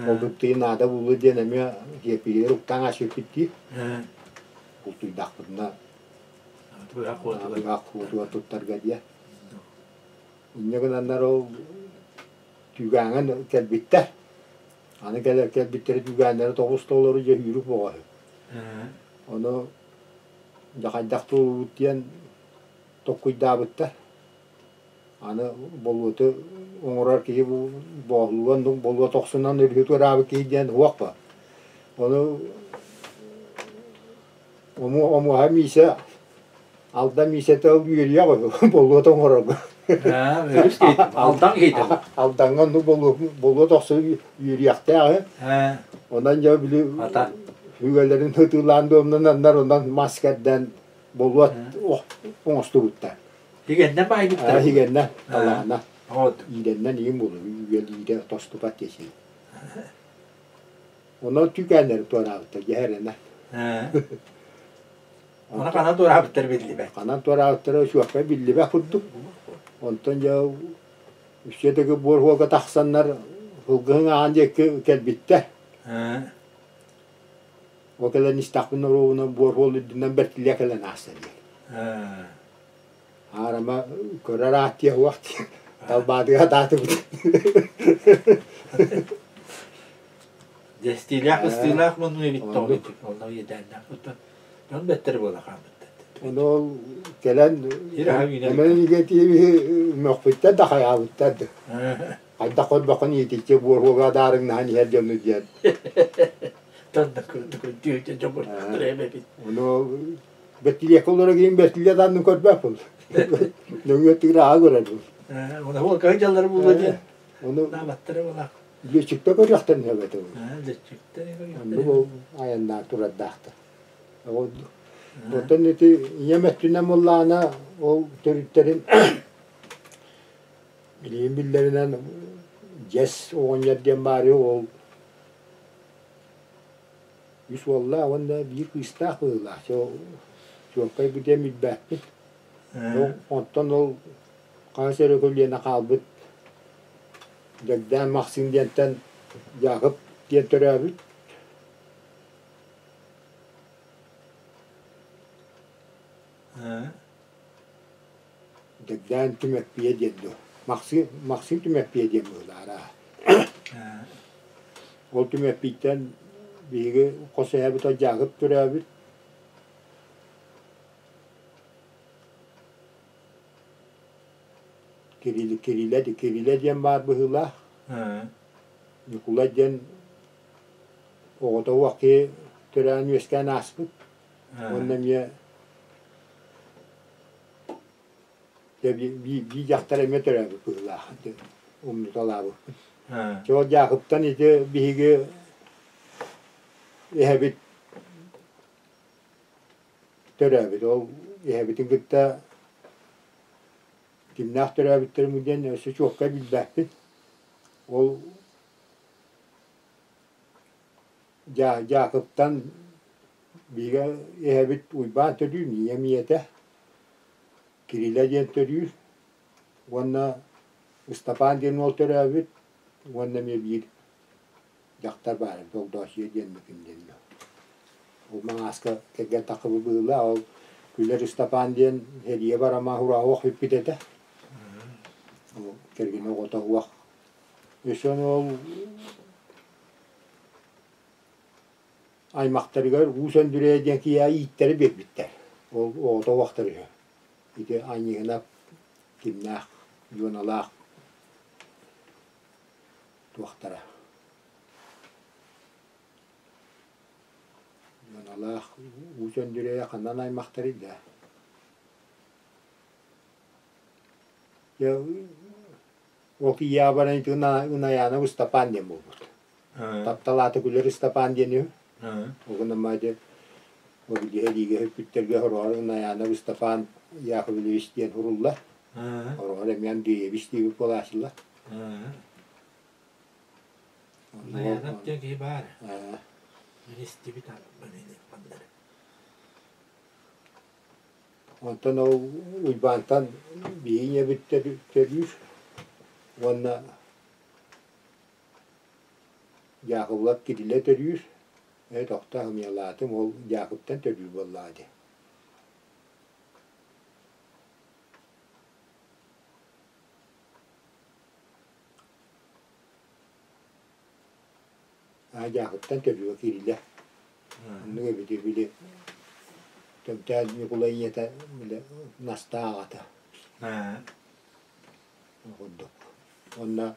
Ол кыптыйы наада булла диэн эмиэ киэппигэр уктаан аасыппыт диир. Бултуйдахпытына быһах куотугар туттарга диэн. Инньэ гынаннар ол Түгээҥҥэ кэлбиттэр. Аны кэлэр кэлбиттэрэ түгээннэрэ тоҕус толору дьэ сүүрүк боҕоһу. Ону дьэ хайдах туолубут диэн токкуйдаабыттар. Аны болуоту оҥорор киһи бу боолуга оннук болуот охсунан өрүһү туораабыт киһи диэн суох ба. Ону Омуоһа Миисэ Алдан Миисэтэ ол үөрүйэх үһү болуот оҥорорго. Алдан киһитэ. Алдаҥҥа оннук болуот охсо үөрүйэхтээх үһү. Онон дьэ били үгэлэрин ытыылаан дуомнананнар онон мас кэрдэн болуот оҥостубуттар. Хигэннэ баайбыттар. Хигэннэ талаана. Иирэннэн иин буолу үгэл иирэ тостубат диэсин. Онон түүкээннэри туораабыттар дьэһэрэнэ. Ону ханан туораабыттар биллибэт. Ханан туораабыттара үчүгэйкэ биллибэт курдук. Онтон дьэ үсүөтүгү буор хуолга тахсаннар ылгыһыҥ аан диэки кэлбиттэр. Ол кэлэн истэхпинэ оруобуна буор хуол үрдүнэн бэртилиэ кэлэн ааста диэн. Аарама көрөр аат диэх уох диэн талбаатыга таатыбыт. Дьэстиилээх быстыылаах мунну эбит тоҕо онно иэдээннээх дьон бэттэр буола хаалбыттар. Ону ол кэлэн эмэн мөхпүттэр да хайаабыттар да. Хайдах көрбөххүн иитиччи буоруога даарыҥнаһан иһэр дьону диэн. Тонна күрдүү дьоммут эбит. Ону бэртилиэккэ олоро киин бэртилиэ даанны көрбөппүн. Нөҥүө тыгыр аҕа көрөрбүн. Оны ол кыһын дьаллары булла диye. Ону Нааматтара буолаах. Лүөччүктэ көрүөхтэн сөп этэ. Лүөччүктэ Оннук ол айаннаан турардаахтар. Оттон ити ийэм өттүнэн буоллаҕына ол төрүттэрин билигин биллэринэн дьэс оҕонньор диэн баары ол үс уоллаах уонна биир кыыстаах быһыылаах. Чуолкай бу диэн билбэппин. Онтон ол хаһыс эрэ көлүөнэ хаалбыт Дэгдээн Махсыын диэнтэн Дьаакып диэн төрөөбүт. Дэгдээн Түмэппийэ диэн дуо? Махсыын, Махсыын Түмэппийэ диэн быһыылаара. Ол Түмэппийтэн биһиги хос эһэбит Дьаакып төрөөбүт. Кирилэ, Кирилэ, Кирилэ диэн баар быһыылаах. Ньукулай диэн оҕото уох киһи төрөөн үөскээн ааспыт. Уонна эмиэ дьэ биир дьахтар эмиэ төрөөбүт быһыылаах умнуталаабыппын. Чэ ол Дьаакыптан ити биһиги эһэбит төрөөбүт. Ол эһэбитин кытта кимнээх төрөөбүттэрин диэн өссө чуолкай билбэппин. Ол Дьаакыптан биһиги эһэбит Уйбаан төрүүр, ийэм ийэтэ Кирилэ диэн төрүүр уонна Ыстапаан диэн уол төрөөбүт уонна эмиэ биир дьахтар баар эбит, Огдооччуйа диэн диэн Ол Маҥааска кэргэн таххыбы быһыылаах, ол Күлэр Ыстапаан диэн Һэлийэ барама ураһа бүппүт этэ. Ол кэргэнэ оҕото уох. Өссө ол аймахтарыгар Уус Өндүрэйэ диэн киһи ииттэрэ биэрбиттэр. Ол оҕото уохтар үһү. Ити Анньыһынап кимнээх, Дьуоналаах туохтара. Дьуоналаах Уус Өндүрэйэ ханан аймахтарый да? Дьэ, ол киһиэхэ баран ити Ынайаана Ыстапаан диэн буолбут. Таптал аата Күлэр Ыстапаан диэн үһү. Ол гынан баран дьэ, ол илиигэ сүппүттэргэ сороҕор Ынайаана Ыстапаан Яковлевич диэн суруллар. Сороҕор эмиэ Андреевич диэбит буолааччылар. Ынайаанап диэн киһи баар. Мин истибит маннары. Онтон ол Уйбаантан биһиги ийэбит төрүүр уонна Дьаакыбылап Кириллэ төрүүр, ээ тохтоо ымыйалаатым ол Дьаакыптан төрүүр буоллаҕа дии. Аа Дьаакыптан төрүүрэ Кириллэ. Оннук эбити били Төмтөөн Ньукулай ийэтэ били Настаа аҕата. Курдук. Уонна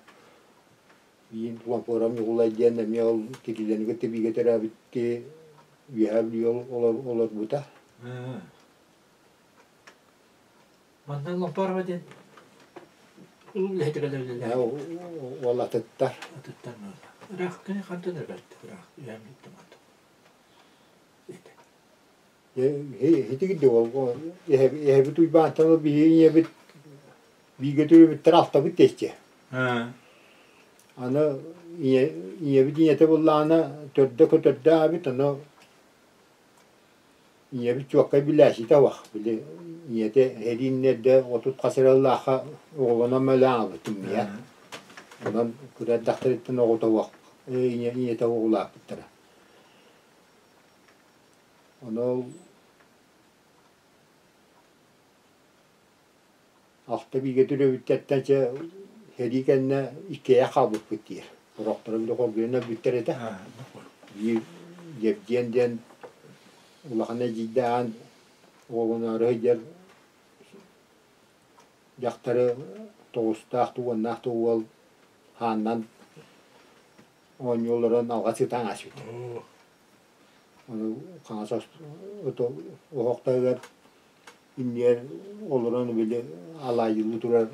биир Ломпоров Ньукулай диэн эмиэ ол Кириллэни кытта бииргэ төрөөбүт киһи Үөһээ Бүлүү олорбута. Манна Ломпорова диэн үлэһит үлэлээбит. Ол атыттар. Атыттар Ыраах кини хантан эрбэттик ыраах үөһээ Бүлүүттэн мантан. Ити ол эһэбит Уйбаантан биһиги ийэбит бииргэ төрөөбүттэр алтабыт диэччи. Аны ийэбит ийэтэ буллаҕына төрдө көтөрдө аабыт, ону ийэбит чуоккай билээччитэ суох. Били ийэтэ эрииннэрдэ 30 хас эрэллаахха оҕолонон мөлөөн аҕалбыт тымныйа. Онон кыра эрдэхтэриттэн оҕото суох, ийэтэ оҕолоохпуттара. Ону ол алта бииргэ төрөөбүттэртэн чэ сэрии кэннэ иккиэйэх хаалбыппыт диир. Сорохторо били хоргуйан өлбүттэр этэ. Биир Дьэбдьиэн диэн улахан эдьиийдээҕин оҕолоноору сылдьар дьахтары тоҕустаах уоннаах да уол хааннан оонньуу олорон алҕас ытан ааспыт. Ону хаҥас оһох таһыгар иннигэр олорон били алаайылыы турар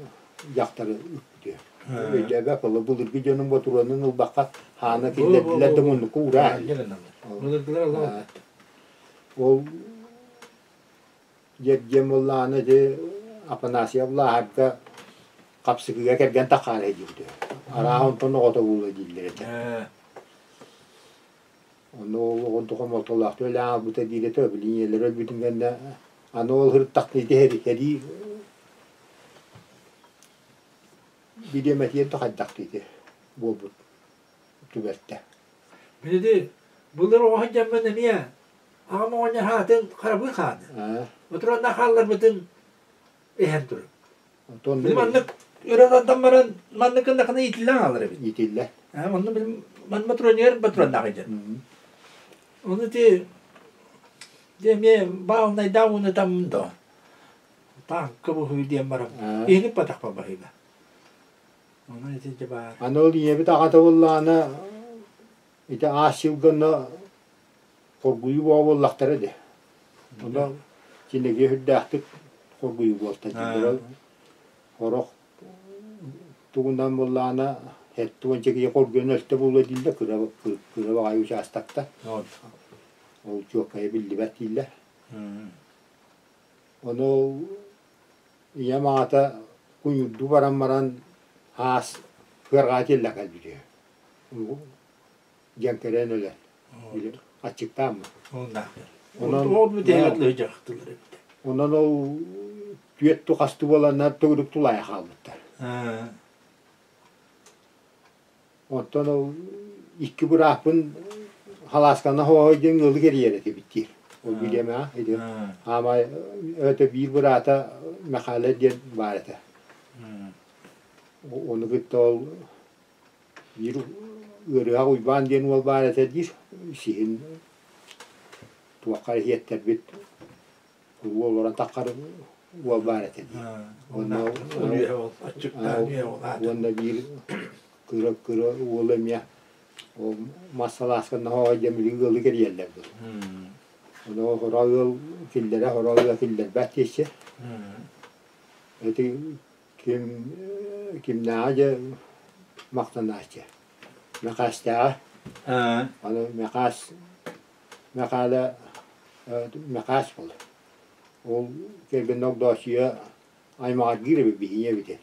дьахтары үппүтэ. Өйдөөбөт буолла былыргы дьонум ботуруонун ылбакка хаана киллэрдилэр да муннукка ураа. Былыргылар Ол дьэрдьиэн буоллаҕына ити Афанасьев Лааһарга хапсыгыга кэргэн таххаарай диэбитэ. Арааһа онтон оҕото буолуо дииллэр этэ. Онно ол оҕонту хомолтолоохтук өлөөн хаалбыта диир этэ, билигин ийэлэрэ өлбүтүн кэннэ аны ол сырыттахтыы ити сэрии бириэмэтигэр да хайдахтыы ити буолбут түбэлтэ. Билиги былыр оҕо сылдьаммын эмиэ аҕам оҕонньор хаатын харабыы хааны. Отуранна хаалларбытын иһэн турар. Онтон Били маннык өрө тардан баран маннык гыннахына иитиллэн хаалар эбит. Иитиллэ. Онно били ман ботуруонугар ботуруоннаах дьон. Ону ити дьэ эмиэ баалынайдаах ууну таммын доо. Тааҥка быһыы диэн баран иһинip батахпа баһыыба. Ону ити дьэ баар. Аны ол ийэбит аҕата буоллаҕына ити аас сылга онно хоргуйуу бөҕө буоллахтара дии. Онно кинигэ үрдээхтик хоргуйуу буолта дииллэр. Сорох тугунан буоллаҕына 70 киһи хоргуйан өлтө буолуо дииллэр кыра кыра баҕайы учаастакта. Ол чуоккайа биллибэт дииллэр. Ону ийэм аҕата куйуурдуу баран баран аас кыарҕаа тиэллэ кэлбитэ. Дьэҥкэрэн өлөн били аччыктааммыт. Онон ол бүтэһик эбит. Онон ол түөрт тухасты буоланнар төгүрүк тулаайа хаалбыттар. Оттон ол икки бырааппын халаасканан хоһой диэн ыалы кэрийэр этибит диир. Ол бириэмэҕэ ити хаамай өтө биир быраата Мэхээлэ диэн баар этэ. Ону кытта ол Биир ыарыһах Уйбаан диэн уол баар этэ диир, сиһин туохха иһиэттэрбит куруу олорон таххар уол баар этэ диир. Уонна уонна биир кыра кыра уол эмиэ ол мас салаасканна хоой диэн билигин ыалы кэрийэллэр был. Ону хоро ыал киллэрэ, хоро ыал киллэрбэт диэччи. Ити Ким кимнээҕэ дьэ махтанааччы Мэхээстээҕэ аны Мэхээс Мэхээлэ Мэхээс буолар ол кэргэнэ Огдооччуйа аймаҕыргыыр эбит биһиги эбитэ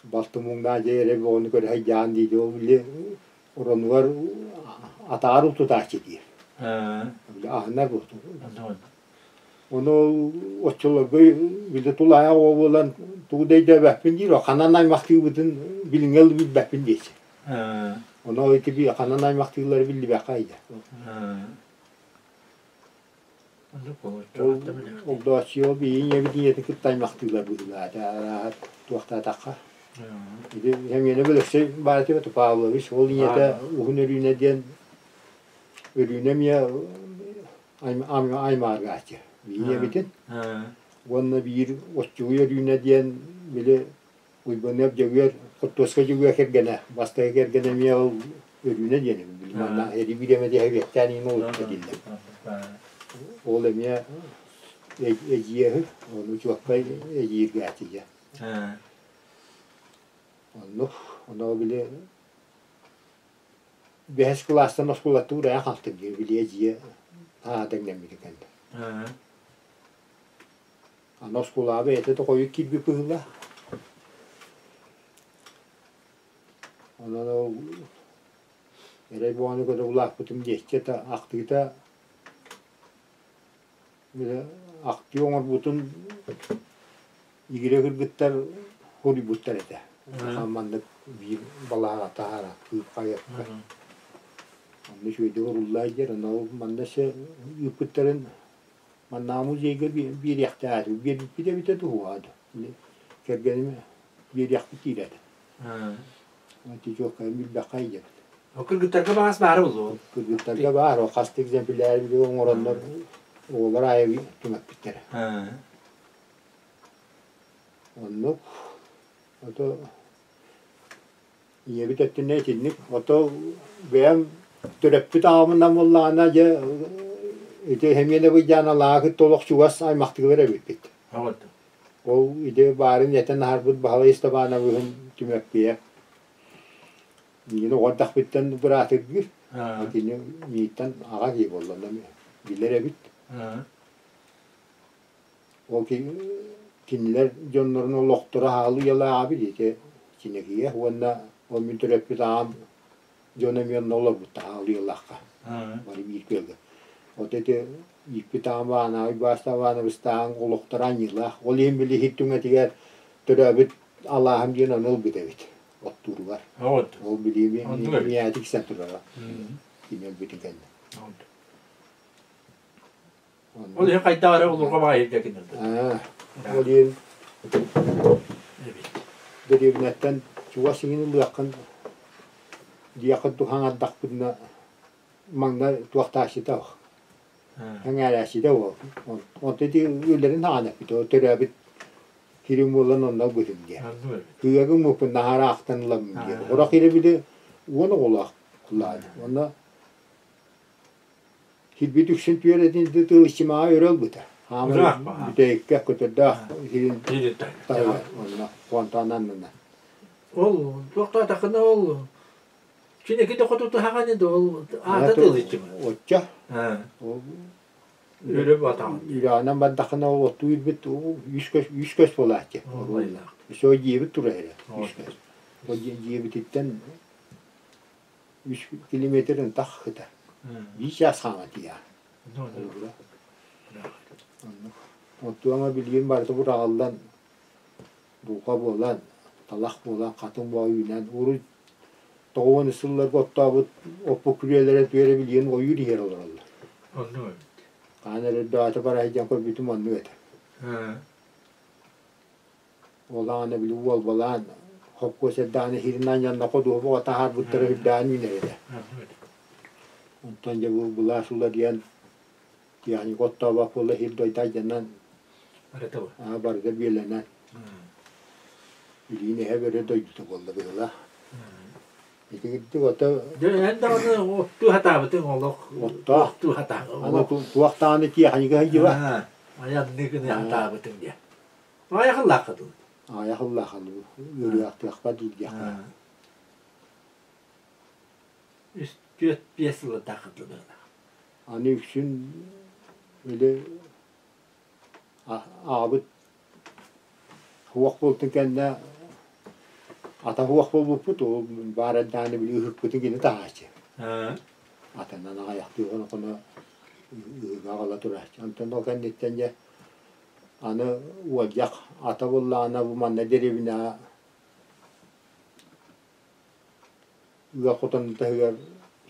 балтым муҥнаах дьэ эрэ оҕону көрө сылдьаҕын дии ол били оронугар атаҕар утутааччы диир аһынар буолтун Ону оччолорго били тулаайах оҕо буолан тугу да өйдөөбөппүн диир, ханан аймахтыыбытын билиҥҥи ылы билбэппин диэччи. Ону ити ханан аймахтыыллары биллибэххэ айда. Огдооччуйа биһи ийэбит ийэтин кытта аймахтыылар быһыылаата арааһа туохтаатахха. Ити Семенов Өлөксөй баар этэ Павлович ол ийэтэ Уһун Өрүүнэ диэн Өрүүнэ эмиэ аймааргааччы ийэбитин уонна биир Оччугуй Өрүүнэ диэн били Уйбаныап Дьөгүөр Хоттуоска Дьөгүөр кэргэнэ бастакы кэргэнэ эмиэ ол Өрүүнэ диэн били манна эрий бириэмэ диэһэбиэттээн иһин олорбута дииллэр ол эмиэ эдьиэһи ону чуоккай эдьииргээччи оннук ону били Бэһис кылаастан оскуолаттан уурайан хаалтым дии, били эдьиийэ аата иҥнэммитэ кэннэ. Аны оскуолаҕа бэйэтэ да хойут киирбит быһыылаах. Онон ол эрэй бөҕөнү көрө улааппытым диэччи этэ ахтыыта били ахтыы оҥорбутун Игирэ кыргыттар хоруйбуттар этэ. Маннык биир балаһаҕа таһаара кыып хайыакка. Онно үчүгэйдик уруллаа диэр, онно ол манна өссө ыыппыттарын маннааҕы музейга биэриэхтээх этэ. Биэрбиппит эбитэ дуу, кэргэним биэриэхпит диир этэ. Ити чуоккайын билбэххэ диэбит. Кыргыттарга баҕас баара буолуо. Кыргыттарга баар, ол хас да экземпляр оҥороннор оҕолор аайы түҥэппиттэрэ. Оннук. Ото ийэбит өттүнэн итинник. Ото бэйэм Төрөппүт аҕабынан буоллаҕына дьэ ити Хэмиэнэ Быйдьааналааҕы кытта олох чугас аймахтыылар эбиппит. Ол ити баарын этэн аһарбыт Баһылай Ыстапаанабыһым Түмэппийэ миигин оҕо эрдэхпиттэн быраатыргыыр. Кини миигиттэн аҕа киһи буолла, билэр эбит. Ол кинилэр дьоннорун олохторо аҕалыы уйалааҕа ити Чинэкийэ уонна ол мин төрөппүт аҕам дьоно эмиэ онно олорбуттар аҕалыы уйалаахха бары биир күөлгэ. Вот ити ииппит аҕам Баанабый Бааста Ивановичтааҕын олохторо аньыылаах. Ол иһин били иһит түҥэтигэр төрөөбүт алааһым диэн ону ылбыт эбит оттууругар. Ол билиими миэхэ тиксэн турара. Кини өлбүтүн кэннэ. Ол иһин хайдах эрэ улурҕа баҕайы кинилэр. Ол иһин дэриэбинэттэн чугас иҥин ылыаххын диэххин туһаҥардахпытына маҥнай туохтааччыта суох эҥээрээччитэ уол онто ити үлэрин хаҕан эппит ол төрөөбүт кирим буолан онно ылбытым диэн кыыһагым муппун наһаа ыраахтан ыламмын диэн сорох киһи били уон оҕолоох кылаан онно Кирбит үксүн түөрэтин тыл иччимэҕэ өрө ылбыта. Хаамыр бүтэйиккэ көтөрдөөх иһин таһыгар онно фонтан аннынан. Ол туохтаатаххына ол чинэки да хоту туһаҕаны да ол аата тыл иччимэ. Оччо. Өрө батаҕын. Үрэҕинэн бардаххына ол оттуу ирбит үс көс буолааччы. Өссө дьиэбит турар эрэ үс көс. Ол дьиэбититтэн үс километр ынтах сытар. Биир чаас хаама тиийэҕин. Оннук. Оттуоҥа билигин барыта быраҕыллан, дулҕа буолан, талах буолан, хатыҥ боо үүнэн, урут тоҕуон сылларга оттообут оппут күрүөлэрэ түөрэ билигин ойуур иһэр олороллор. Оннук эбит. Хаан эрэ өрдөөҕүтэ бара сылдьан көрбүтүм оннук этэ. Ол аҕана били уолбалаан холкуос эрдэҕинэ сиринэн дьонно ходуһа таһаарбыттара үрдээн үүнэр этэ. Онтон дьэ бу былаас уларыйан тиэхиньикэ оттообот буола сир дойду алдьанан барыта бүөлэнэн илиин эһэ бөрө дойдута буолла быһыылаах. Итигирдик ото Дьэ эн даҕаны оттуу сатаабытыҥ олох Оттоох. оттуу сатаа Аны туох даҕаны тиэхиньикэ сылдьыба. Айанныы гына сатаабытыҥ диye. Аҕыйах дуу? Аҕыйах ыллаахха дуу, үөрүйэхтиэхпэ дуу диэххэ. Үс, түөрт, биэс сыллардаахха дылы. Аны үксүн били аҕабыт суох буолтун кэннэ ата суох буолбуппут, ол баар эрдэҕинэ били ыһыкпытын кини таһааччы. Атынан аҕыйахтыы хоно-хоно ыһыга аҕала турааччы. Онтон ол кэнниттэн дьэ Аны уолдьах ата буллаҕына бу манна дэриэбинэҕэ ыал хотонун таһыгар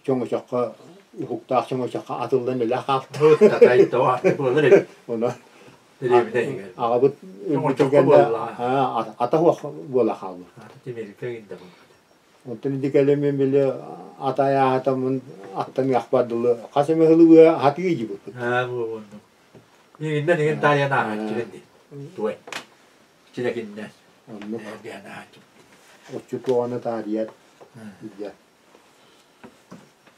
чоҥочоххо уһуктаах чоҥочоххо атыллан өлө хаалта. Онон аҕабыт өлбүтүн кэннэ ата суох буола хаалбыт. Онтон ити кэлэммин били ата айааһатаммын аттаныахпар дылы хас эмэ сылы хатыы дьибиппит. Миигиннэн иһин таайан ааһааччыбын дии. Туой. Чилэкиннэн. Оннук. Эргээн ааһааччым. Оччотуоҕуна таарыйар. Илдьэ.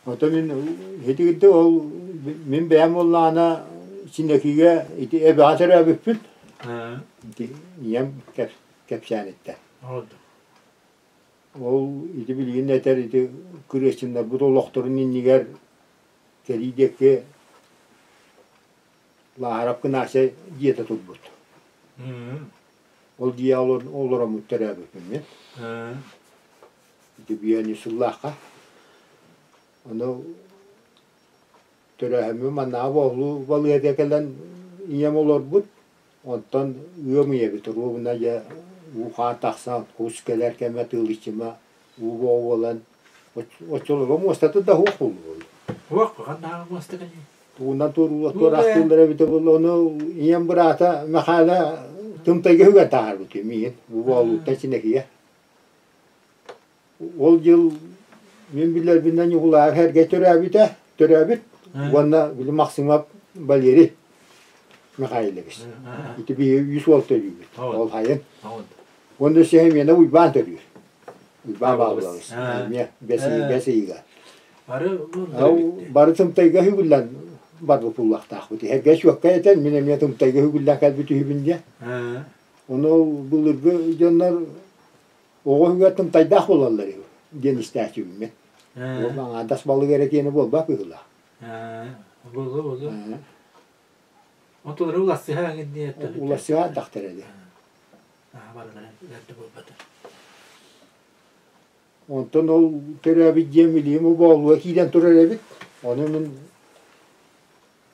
Ото мин итигирдик ол мин бэйэм буоллаҕына Синэкигэ ити эбэҕэ төрөөбүппүт. Ити ийэм кэпсээниттэн. Ол ити билигин этэр ити кырыаччыннарбыт олохторун иннигэр кэлии диэки Лааһарап Кынаачай дьиэтэ турбут. Ол дьиэҕэ олороммут төрөөбүппүн мин. Ити биэни сыллаахха. Ону төрөөһөммүн маннааҕы боолуу балыыһа кэлэн ийэм олорбут. Онтон ыам ийэбит оруобуна дьэ уу-хаан тахсан кус кэлэр кэмэ тыылыччыма уу буолан оччолорго муостата да суох буолуо. Суох, ханнааҕы муоста кэлиэй? Тугунан туораахтыыллара эбитэ буолла, ону ийэм быраата Мэхээлэ Тымтайга үгэн таһаарбыт миигин бу буолууттан Синэкийэ. Ол дьыл мин билэрбинэн Ньукулаев эргэ төрөөбүтэ, төрөөбүт уонна били Максимов Валерий Михайлович. Ити биһиги үс уол төрүүбүт. Ол хайын. Уонна өссө миэнэ Уйбаан төрүүр. Уйбаан Павлович. Эмиэ бэс ыйыга. Бары эбиттэр. Бары тымтайга үгүллэн барбыт буллахтаахпыт. Эргэ чуокка этэн, мин эмиэ тымтайга үгүллэн кэлбит үһүбүн диэн. Ону былыргы дьоннор оҕо үһүгэр тымтайдаах буолаллар үһү диэн истээччибин мин. Ол аҥаардас балык эрэ киэнэ буолбат быһыылаах. Буолуо, буолуо. Онтулары улассыһа диэн Улассыһа ардахтар эди. Барыларын эрдэ буолбата. Онтон ол төрөөбүт дьиэм Илиим Убоолуга киирэн турар эбит. Ону мин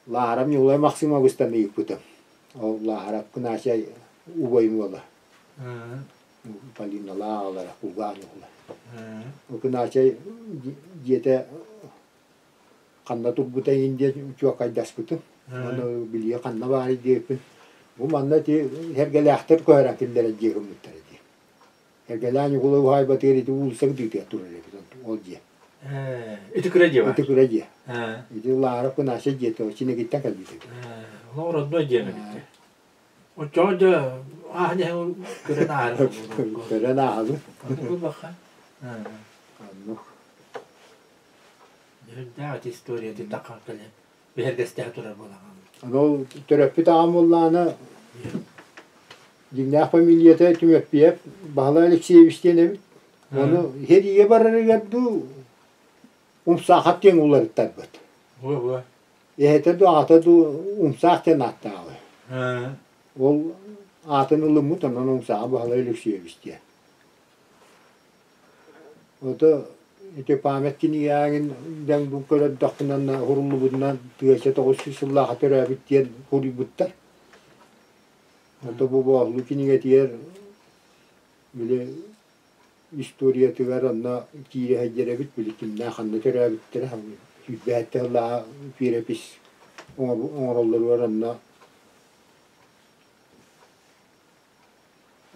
Лаарам Ньулай Максимовичтан ыйыппытым. Ол Лаарап Кынаачай убайым уола. Полиналаах аҕалара Кулгаан Ньукулай. Ол Кынаачай дьиэтэ ханна турбута иһин диэн чуоккайдаспытым. Ону билиэ ханна баарый диэбиппин. Бу манна ити Сэргэлээхтэр көһөрөн киллэрэн дьиэ гыммыттара дии. Эргэлээн Ньукулай уһаайбатыгар ити уулусса кытыытыгар турар эбит ол дьиэ. Ити кыра дьиэ Ити кыра дьиэ. Ити Лаарап Кынаача дьиэтэ Чинэгиттэн кэлбит эбит. Олох родной дьиэм эбит. Оччоҕо дьэ ааһан иһэн көрөн ааһар Көрөн ааһабын. Оннук буолбахха. Оннук. Дьүһүндээх ити история ити таххан кэлэн биһэргэстэһэ турар буолаҕын. Ол төрөппүт аҕам буоллаҕына дьиҥнээх фамилията Түмэппиэп Баһылай Алексеевич диэн эбит. Ону сэриигэ барарыгар дуу Умсаахап диэн уларыттарбыт. Буо-буо. Эһэтэ дуу, аҕата дуу Умсаах диэн ааттааҕа. Ол аатын ылыммыт, онон Умсааҕа Баһылай Алексеевич диэн. Ото ити память кинигэҕин дэҥ бу көрөрдөхпүнэ уһуруллубутунан тыача 900 сыллааҕы төрөөбүт диэн суруйбуттар. Ото бу Бооллу кинигэтигэр били историятыгар онно киирэ сылдьар эбит, били кимнээх ханна төрөөбүттэрэ сүүрбэһэттэ сыллааҕы перепись оҥороллоругар онно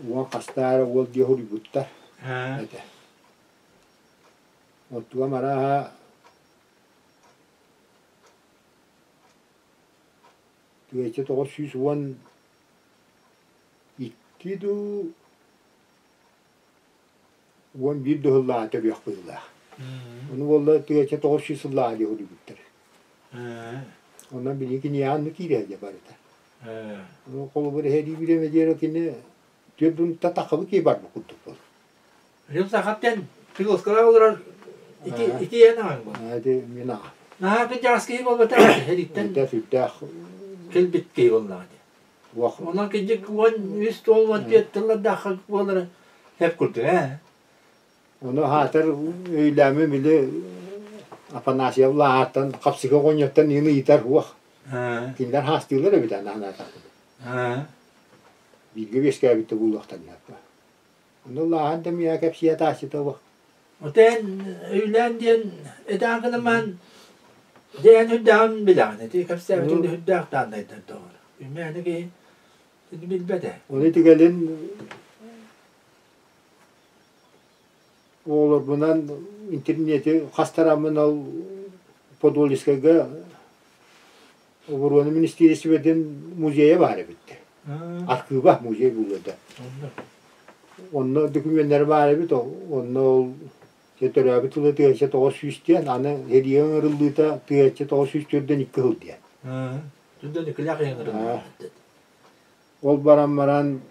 Уон хастаары уол дьиэ суруйбуттар этэ. Оттугам арааһа тыһыынча 912 дуу, 11 да сыллааҕы төрүөх быһыылаах. Ону буолла 1900 сыллааҕы дии суруйбуттар. Онон билигин кинигэҕэ онно киирэр дьэ барыта. Холобур эһэрии бириэмэ диэри кини түөрт муннукта таххабы киһи барбыт курдук буолар. Рил сахаттан Филоскалаах олорор ити ити эн аҕаҥ буол. Ити мин аҕам. Наһаа кырдьаҕас киһи буолбатах эһэриттэн сүрдээх кэлбит киһи буоллаҕа дии. Онон кырдьык 13 туол 14 тыллардаах буолара сөп курдук ээ. Ону аһаатар өйлөөмү били Афанасьев Лааһартан хапсыга оҕонньоттон иин ыйытар уох. Кинилэр хаастыылар эбит анаатахпына. Бииргэ үөскээбит да буолуохтарына. Ону Лааһан да миэхэ кэпсиэ таасчыта уох. Отен өйлөөн диэн этээн гынамаан дьээн үрдээҕин билэҕин ити кэпсээбитин үрдээх дааннайдар доҕор. Үмээни киһи билбэт ээ. Ону итигэлин Оҕолорбунан интернети хастараммын ол Подольскайга оборуона министиэристибэтин музейа баар эбит. Архыыба музей буолуо да. Онно докумуоннара баар эбит, онно ол төрөөбүт тыла 1900 диэн, аны сэриигэ ыҥырыллыыта 1942 сыл диэн. Түрдөн иккилээх ыҥырыллыыта. Ол баран баран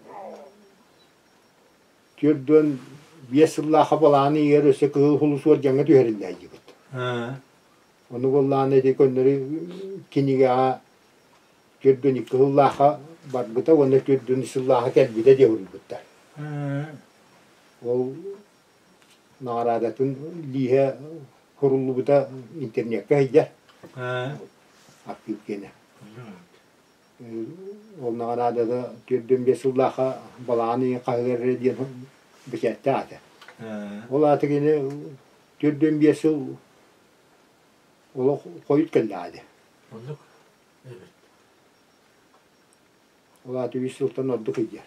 45 сыллаахха балаҕан ыйыгар өссө Кыһыл Сулус уордьаҥҥа түһэриллэ сылдьыбыт. Ону буоллаҕына ити көннөрү кинигэҕэ 42 сыллаахха барбыта уонна 43 сыллаахха кэлбитэ диэн суруйбуттар. Ол наҕараадатын лииһэ суруллубута интернеккэ сылдьар. Архыып киэнэ. Ол наҕараадата 45 сыллаахха балаҕан ыйын хаһыгар эрэ диэн бэчээттээх этэ. Ол аата кини 45 сыл олох хойут кэллэҕэ ини. Оннук эбит. Ол аата үс сылтан ордук ыйдьар.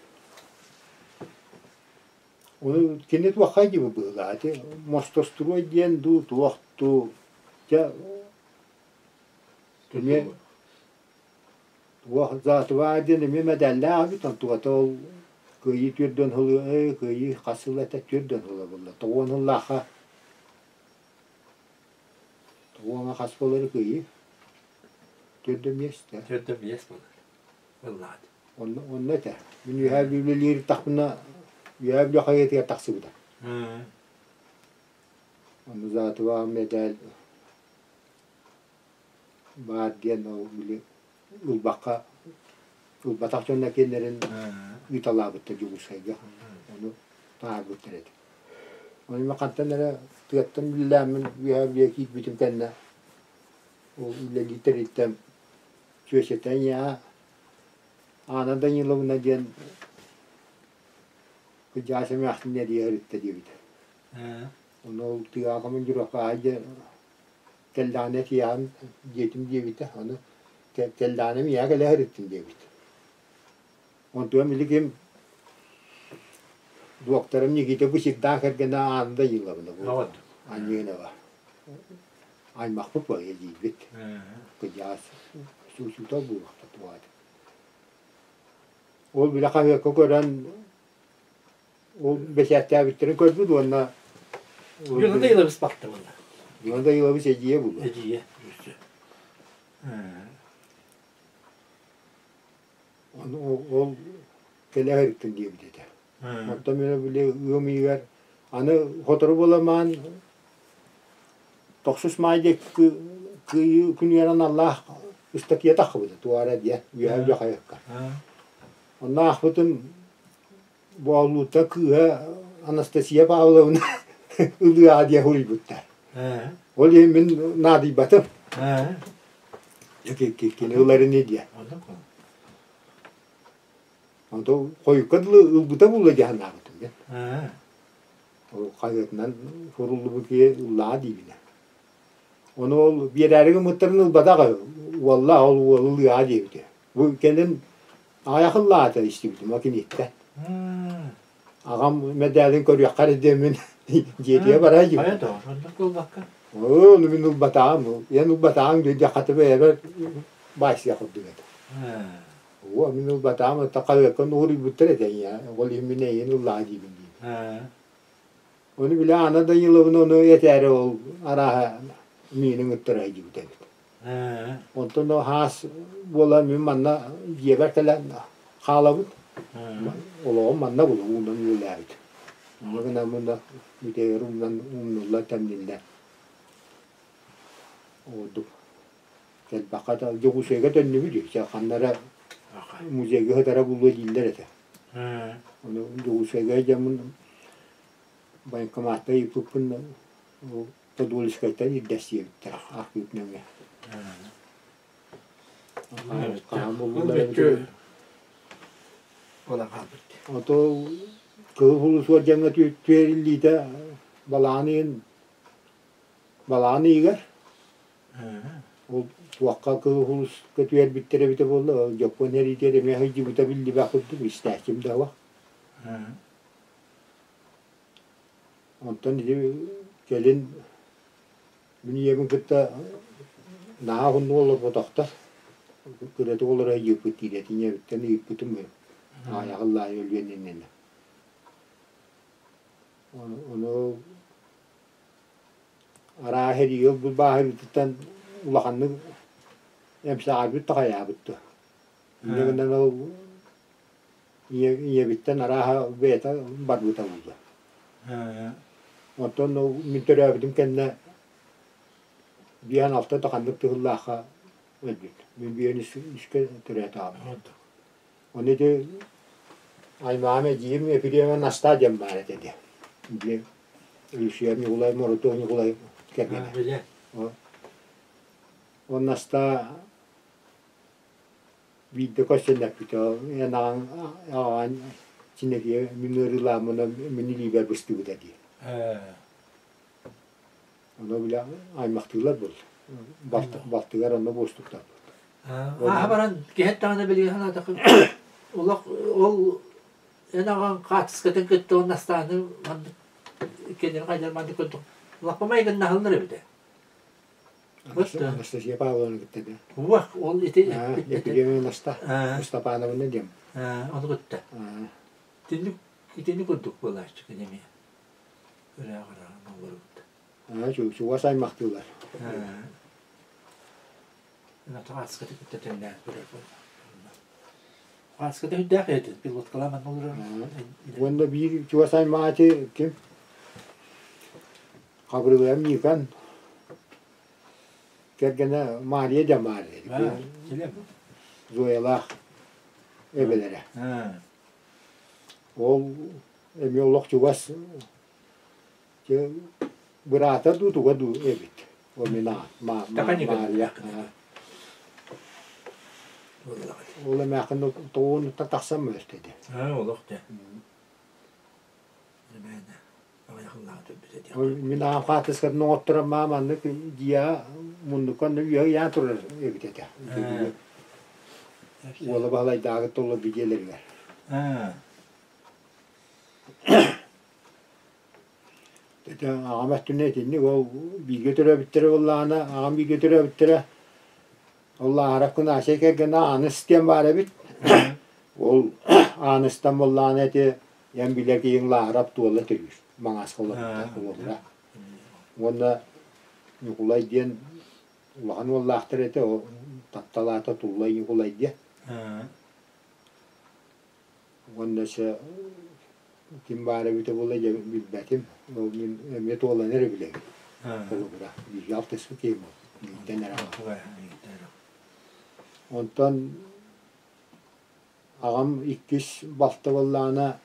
Ону кини туоххай диэбит быһыылаах ити мостострой диэн дуу туох дуу дьэ эмиэ Туох Затваа диэн эмиэ мэдээллээх эбит, онтуката ол Кыайыы түөрдүөн сылы ээ Кыайыы хас сыл этэ түөрдүөн сыла буолла. Тоҕуон сыллаахха Уоҥа хас буолары кыайыы? Төрдө миэстэ. Төрдө миэс буолар. Ыллаат. Онно, онно этэ. Мин үөһээ Бүлүүлүүр тахпына Үөһээ Бүлүү хаһыатыгар тахсыбыта. Ону Затова мэдээл баар диэн ол били ылбакка ылбатах дьонно киэннэрин ыыталаабыттар Дьокуускайга. Ону таһаарбыттар этэ. Ону мен хантан эрэ тыаттан үлэлээммин үөһээ Бүлүүгэ киирбитим кэннэ ол үлэлии тэрилтэм чүөчэтэ ийээ Аана Даниловна диэн кыдьаас эмээхсин эрийэ сырытта диэбитэ. Ону ол тыаҕа командировкаҕа дьэ кэллэҕинэ тиийэҕин диэтим диэбитэ. Ону кэллэҕинэ миэхэ кэлэ сырыттын диэбит. Онтуом билигин дуоктарым Никита Бусирдаах кэргэнэ Аана Даниловна буолла. Анньыынова. Аймахпыт буолла диибит. Кыдьаас суучутал буолуохта туһаат. Ол бile хаһыакка көрөн ол бэчээттээбиттэрин көрбүт уонна Юна Данилович бахта буолла. Юна Данилович эдьиийэ буолла. Эдьиийэ. Ону ол кэлэ сырыттын диэбит этэ. Оттон мин били ыам ыйыгар аны сотору буоламаан тохсус маай диэки кыайыы күнүгэр аналлаах ыстатыйа таххыбыта туора диэн үөһэ үлэ хайыкка. Онно аахпытым Боолуута кыыһа Анастасия Павловна ылыаҕа диэн суруйбуттар. Ол иһин мин наадыйбатым. Кини ылар ини диэн. Онтон хойукка дылы ылбыта буолла дии санаабытым мин. Ол хаһыатынан суруллубут киһи ыллаҕа диибинэ. Ону ол биэрээри гыммыттарын ылбатах уолла ол уолу ылыаҕа диэбитэ. Бу кэлин аҕыйах ыллаата истибитим киниттэн. Аҕам мэдээлин көрүөххэ эрэ диэммин дьиэтигэр бара Хайа да, оннук буолбакка. Оо, ону мин ылбатаҕым. Эн ылбатаҕыҥ диэххэ бэйэбэр баайсыах курдук этэ. Оо, мин ылбатаҕым, это хаһыакка уһуруйбуттар этэ ийэ. Ол иһин мин эйигин ыллаа диибин диибин. Ону бile Анна Даниловна ону этээри ол арааһа миинин ыттара сылдьыбыт эбит. Онтон хаас буолан мин манна дьиэбэр кэлэн хаалабыт. Олоҕум манна булу уунан үлэлээбит. Онно гынан мунна бүтэйэр умнан умнулла тэмниллэр. Ордук кэлбэххэ да Дьокуускайга төннүбүт дьэ ханна эрэ музейга сытара булуо дииллэр этэ. Ону Дьокуускайга дьоммун военкоматка ыйыппыппын Подольскайтан ирдэстиэбиттэр архыып нөҥүө. Хаһан буллулар эбитэ Ото Кыһыл Сулус уордьаҥҥа түһэриллиитэ балаҕан ыйын балаҕан ыйыгар ол туохха Кыһыл Сулуска түһэрбиттэр эбитэ буолла дьоппуон сэриитигэр эмиэ сылдьыбыта биллибэт курдук истээччим да суох. Онтон ити кэлин мин ийэбин кытта наһаа уһуннук олорботохтор. Кыратык олоро ыйыппыт диир ийэбиттэн ыйыппытым аайаҕыллаайы өлүөн иннинэ. Ону арааһа эриги ылбыт бааһырыытыттан улаханнык эмсэҕэлбит да хайаабыт дуо. Инньэ гынан ол Ийэбиттэн арааһа бэйэтэ барбыта буолла. Оттон мин төрөөбүтүм кэннэ биэһэн алта да ханнык тыһыллаахха өлбүт. Мин биэһэн үскэ төрөөтөҕүм. Ону ити аймаҕым эдьиийим Ефремова Настаа диэн баар этэ дии. Били Люция Ньукулай, Моротуо Ньукулай кэргэнэ. Ол Настаа Биирдэ көрсөн эппитэ, эн аҕаҥ аҕаҥ Чинэкиэ мин ыарыылааммына мин илиибэр быстыбыта дии. Ону бile аймахтыылар буолла. Балтыгар онно буостуктарбыт. Ааһа баран киһи эттэҕинэ билигин санаатахха олох ол эн аҕаҥ хаартыскатын кытта уонна Астааны маннык кинини хайдах маннык курдук лаппа майгыннаһаллар эбитэ. Анастасия Павловна кытта да. Уох, ол ити Епидемия Наста Мустапановна диэн. Ону кытта. Итинник итинник курдук буолааччы кинеми. Ыраах-ыраах олорбут. Чугас аймахтыылар. Ааскаты кытта тэҥнээн көрөр Ааската үрдээх этэ, пилоткалаан манна олорор. Уонна биир чугас аймаҕа ким? Хабырылыам Никон кэргэнэ Мария да Мария. Зоялаах эбэлэрэ. Ол эмиэ олох чугас быраата дуу туга дуу эбит. Ол мин Маарыйа. Ол эмээххин тоҕуонуттан тахсан мөлтөдө. Олох дьэ. Мин аҕам хаартыскатын оҥотторон маа маннык дьиэҕэ муннукка онно үөһэ ыйаан турар эбит этэ. Уола Баһылайдааҕы толорбут дьиэлэригэр. Ити аҕам өттүнэн итинник ол бииргэ төрөөбүттэрэ буоллаҕына, аҕам бииргэ төрөөбүттэрэ ол Лааһарап Кынаачай кэргэнэ Ааныс диэн баар эбит. Ол Ааныстан буоллаҕына ити эн билэр киһиҥ Лааһарап Туола төрүүр, Маҥааска олорбута уолура. Уонна Ньукулай диэн улахан уоллаахтар этэ, ол таптал аата Туллай Ньукулай диэн. Уонна өссө ким баара эбитэ буолла дьэ билбэтим. Ол мин эмиэ туолан эрэ билэбин. Холобура, бииргэ алтыспыт киһим ол. Биирдэн эрэ. Онтон аҕам иккис балта буоллаҕына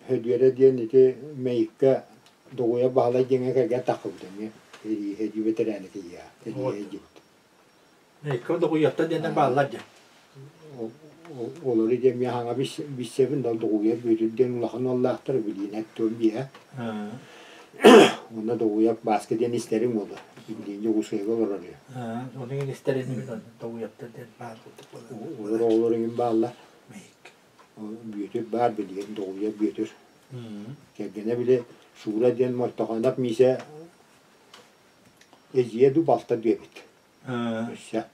Хөдүөрэ диэн ити Мэйиккэ Доҕуйа Баһылай диэҥҥэ кэргэн таххыбыт эмиэ. Эдии бэтэрээнэ киһиэхэ. Эдии диэбит. Мэйиккэ Доҕуйаттан диэннэр бааллар дьэ. Олору диэн мин хаҥа билсэбин да Доҕуйа Бүөтүр диэн улахан уоллаахтар билиинэ туом биэһэ. Уонна Доҕуйа Бааска диэн истэрим уола. Билиин Дьокуускайга олорор үһү. Ону иҥин истэр инибин Доҕуйаттар диэн баар курдук буолар. Олор оҕолор иҥин бааллар. Бүөтүр баар билигин Доҕуйа Бүөтүр. Кэргэнэ били Шура диэн Мойтохоноп Миисэ эдьиийэ дуу балта дуу эбит. Өссө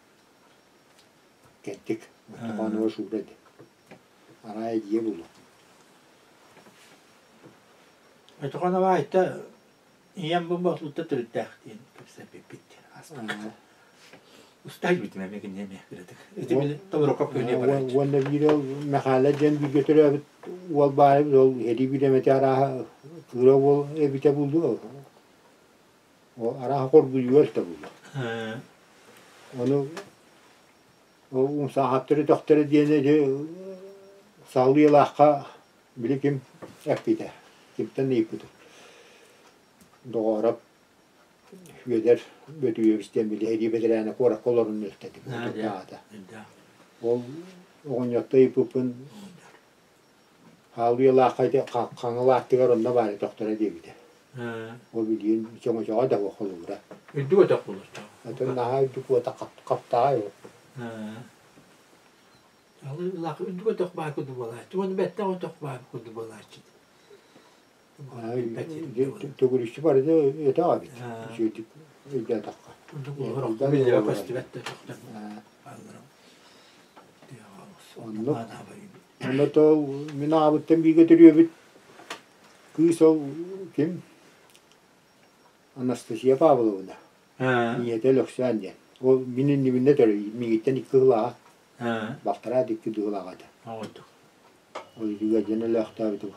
кэнтик Мойтохонова Шура диэн. Арай эдьиийэ буолуо. Мойтохонова айта ийэм бу Боотулуттан төрүттээх диэн кэпсэппиппит ааспакка. Устаай бүтүм эмиэ кинини эмиэ кыратык. Ити били Тобурокоп күнү барааччы. Уонна биир ол Мэхээлэ диэн бииргэ төрөөбүт уол баар эбит, ол эрии биирэмэтэ арааһа кыра уол эбитэ буолуо. Ол арааһа хоргуйуо эбитэ буолуо. Ону ол умсааһаттары өтөхтөрө диэн ити Саалыйалаахха били ким эппитэ, кимтэн ыйыппытым. Доҕоороп Сүөдэр Бөтүөбүс диэн били сэрии бэтэрээнэ куоракка олорон өлтөтүм аата. Ол оҕонньотто ыйыппыппын Хаалыйалаахха ити Хаҥалааттыгар онно баар өтөхтөрө диэбитэ. Ол билигин чоҥочоҕо да холобура. Үрдүк өтөх буолар. Атын наһаа үрдүк уота хаптаҕай ол. Үрдүк өтөх баар курдук буолааччы. Уонна бэттэх өтөх баар курдук буолааччы. Төгүрүччү барыта өтөх эбит. Үчүгэйдик өйдөөтөххө. Оннук. Онно то мин аҕабыттан бииргэ төрүөбүт кыыс ол ким? Анастасия Павловна. Ийэтэ Өлөксөөн диэн. Ол мин иннибинэ төрө миигиттэн икки сыл аҕа. Балтараа икки сыл аҕа этэ. Ол үтүгэ диэн өлөөхтөөбүтүм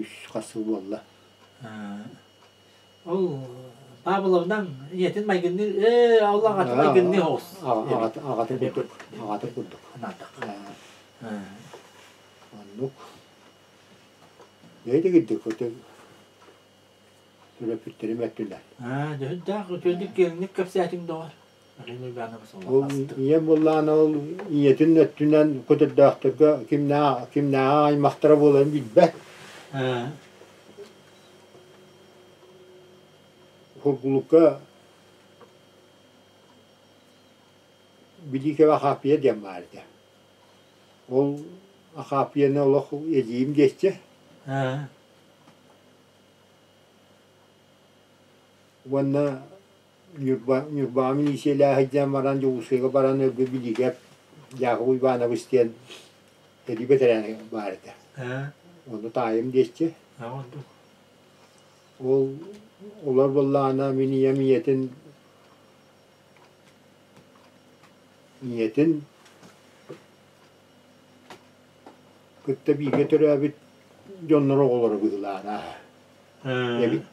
үс хас сыл буолла. Ол Павловнаҥ ийэтин майгынныы ээ ол аҕатын майгынныы оҕус. Аҕатын аҕатын курдук аҕатын курдук. Оннук. Бэйэтэ кирдик төрөппүттэрим өттүлэр. Аа, дьүһүндээх үтүөнүк киэҥник кэпсээтиҥ доҕор. Ол ийэм буоллаҕына ол ийэтин өттүнэн көтөрдөөхтөргө кимнээх кимнээҕи аймахтара буоларын билбэт. Сургулукка Билиикэбэ Ахааппыйа диэн баар этэ. Ол Ахааппыйаны олох эдьиийим диэччи. Уонна Ньурба Ньурбаҕа милииссийэлээх сылдьан баран Дьокуускайга баран өлбүт Билиикэп Дьаакып Уйбаанабыс диэн сэрии бэтэрээнэ баар этэ. Ону таайым диэччи. Ол Олор буоллаҕына мин ийэм ийэтин ийэтин кытта бииргэ төрөөбүт дьоннор оҕолоро быһыылаах эбит.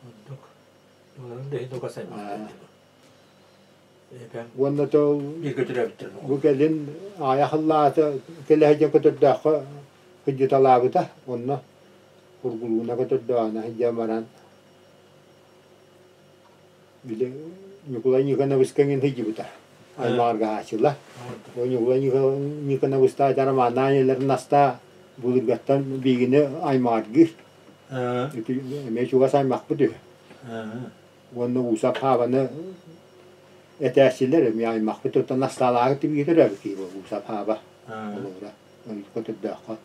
Оннук. Олорун да иһин угас аймахтар дии. Уонна то Бииргэ төрөөбүттэр бу кэлин аҕыйах сыллааҕыта кэлэ сылдьан көтөрдөөххө сылдьыталаабыта. Онно Кургулууна көтөрдөөҕүнэ сылдьан баран били Ньукулай Никоновичка эҥин сылдьыбыта. Аймаҕыргаһааччылар. Ол Ньукулай Никоновичтаах романнаан ийэлэрин астаа былыргаттан биһигини аймаҕыргыыр. Ити эмиэ чугас аймахпыт үһү. Уонна Уусап Хаабаны этээччилэр эмиэ аймахпыт оттон Астаалааҕы тибигэ төрөөбүт киһи буолла Уусап Хааба холобура көтөрдөөххө.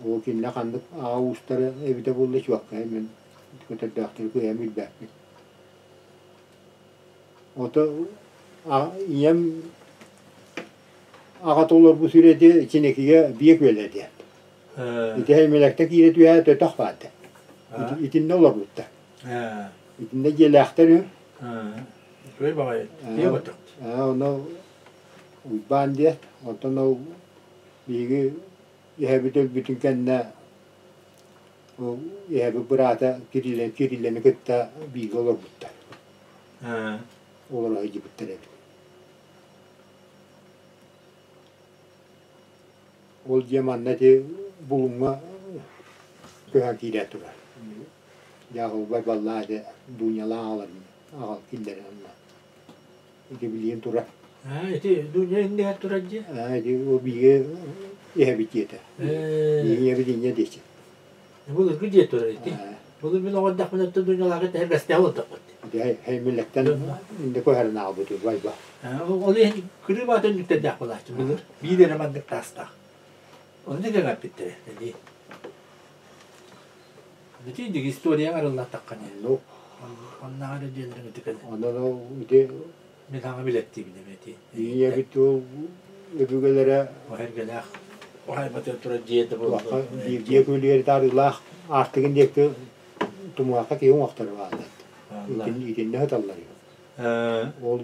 Ол кинилэр ханнык аҕа уустара эбитэ буолла чуоккайа мин көтөрдөөхтөрү кыайан билбэппин. Ото ийэм аҕата олорбут сүрэти Чинэкигэ биэ күөлэ диэн. Ити Хаймэлэктэ киирэ түһээт өтөх баата. Итиннэ олорбуттар. Итиннэ дьиэлээхтэр үһү. Үчүгэй баҕайы. Дьиэ өтөх. Ону Уйбаан диэт, онтон ол биһиги эһэбит өлбүтүн кэннэ ол эһэбит быраата Кириллэни Кириллэни кытта бииргэ олорбуттар. Олоро сылдьыбыттар эбит. Ол дьиэ манна ити Булуҥҥа көһөн киирэ турар. Дьааһылбай баллаа ити Дунялаах аҕаларын аҕал киллэрэн онно. Ити билигин турар. Ити Дуня иннигэр турар дьиэ? Ити ол биһиги эһэбит дьиэтэ. Биһиги ийэбит инньэ диэччи. Былыргы дьиэ турар ити. Былыр мин оҕо эрдэхпинэ Дунялааҕы тэһэргэстээх олордохпут. Ити Хаймилэктэн инде көһөрөн аҕалбыт убайба. Ол иһин кырыыбаата өннүктэрдээх буолааччы былыр. Биир эрэ маннык таастаах. Ону да кэҥэппиттэрэ дии. Ити историяҥ арыллаттахха дии. Ну, Оннааҕар эрэ дьиэлэриҥ ити кэлэ. Онон ол ити Мин хаҥа билэттиибин эбэтии. Ийэбит ол өбүгэлэрэ Оһэргэлээх уһайбатыгар турар дьиэтэ буолла. Биир дьиэ күөлүгэр таарыылаах аартыгын диэки тумуһахха киһи уҥуохтара бааллар. Итиннэ сыталлар. Ол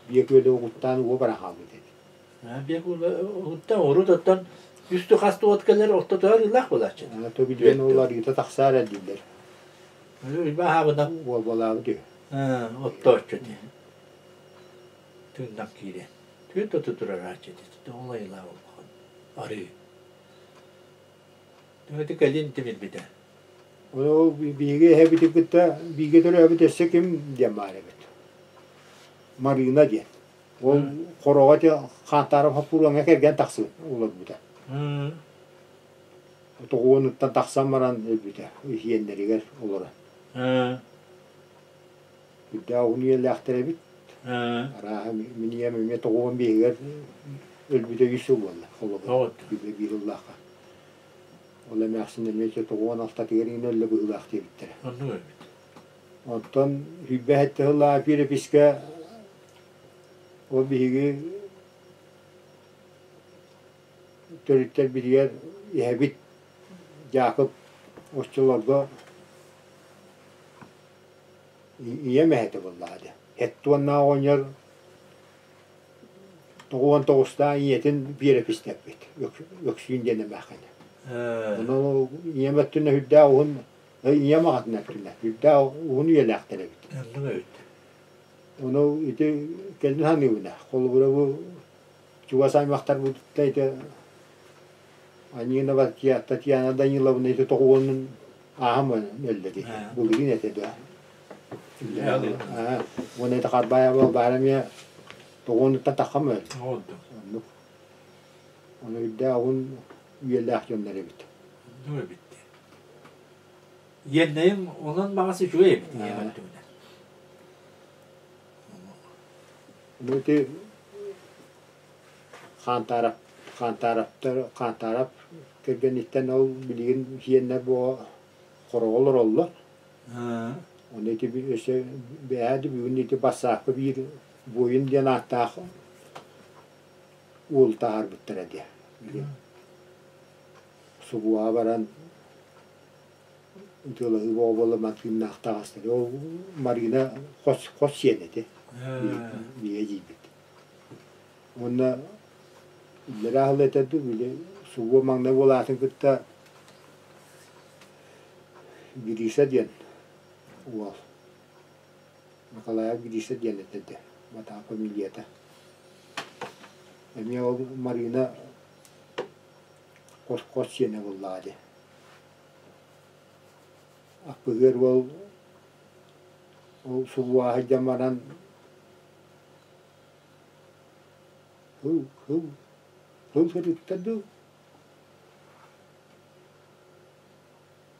биэ күөлэ угуттаан уо баран хаалбыт эбит. Биэ күөлэ угуттаан урут оттон үстү хас туот кэлэр ортотугар ыылаах буолааччы. То билигин ол арыыта тахсаар дииллэр. Уйбаһаабына Уолбалаабыт үһү. Оттооччу дии. Тыыннах киирэн. Түөн тоту турар ааччы ити. Ол айылаах улахан арыы. Ити кэлин тимирбитэ. Ол биһиги эһэбитин кытта бииргэ төрөөбүт өссө ким диэн баар эбит. Марыына диэн. Ол хороҕо ити Хаантаарап хоппуруоҥҥа кэргэн тахсыбыт олорбута. Тоҕуонуттан тахсан баран өлбүтэ. Иһиэннэригэр олорон. Үрдээх уһун үйэлээхтэр эбит. Арааһа мин ийэм эмиэ 95-игэр өлбүтэ үс сыл буолла. Холобур, биир сыллаахха. Ол эмээхсин эмиэ 96-тыгар иҥин өллө быһыылаах диэбиттэрэ. Оннук эбит. Оттон 27 сыллаах перепискэ ол биһиги төрүттэрбитигэр эһэбит Дьаакып оччолорго ийэм эһэтэ буоллаҕа дии. Эт уоннаах оҕонньор 99-таах ийэтин биэрэпистэппит Өксүүн диэн эмээххин. Онон ол ийэм өттүнэ сүрдээх уһун ийэм аҕатын өттүнэ сүрдээх уһун үйэлээхтэр эбит. Оннук эбит. Ону ити кэлин саныыбын холобура бу чугас аймахтарбытыттан ити Анинова Татьяна Даниловна ити тоҕуонун ааһан өллө дии. Былырыын этэ дуо? Уонна ити Харбаева баара эмиэ тоҕуонуттан таххам өл. Оннук. Ону үрдээх уһун үйэлээх дьоннор эбит. Оннук эбит. Иэннэйим онон баҕас үчүгэй эбит ийэм өттүгүнэн. Ну ити Хаантаарап Хаантаараптар Хаантаарап кэргэниттэн ол билигин сиэннэр буо хороҕо олороллор. Ону ити өссө бэйээ да бүгүн ити бассаапка биир буойун диэн ааттаах уол таһаарбыттара диэ. Субуоҕа баран. Ытыалаһыы бөҕө буола тыыннаах таҕыстар. Ол Марина хос хос сиэн этэ. Биһиги эдьиийбит. Уонна иллэрээ аһылла этэ дуу, били субуо маҥнай буолаатын кытта Гриша диэн уол Николаев Гриша диэн этэ этэ, Батаа фамилията. Эмиэ ол Марина хос-хос сиэнэ буоллаҕа дии. Аппыһыар уол ол субуоһа сылдьан баран Ыл, ыл, ыл сырытта дуу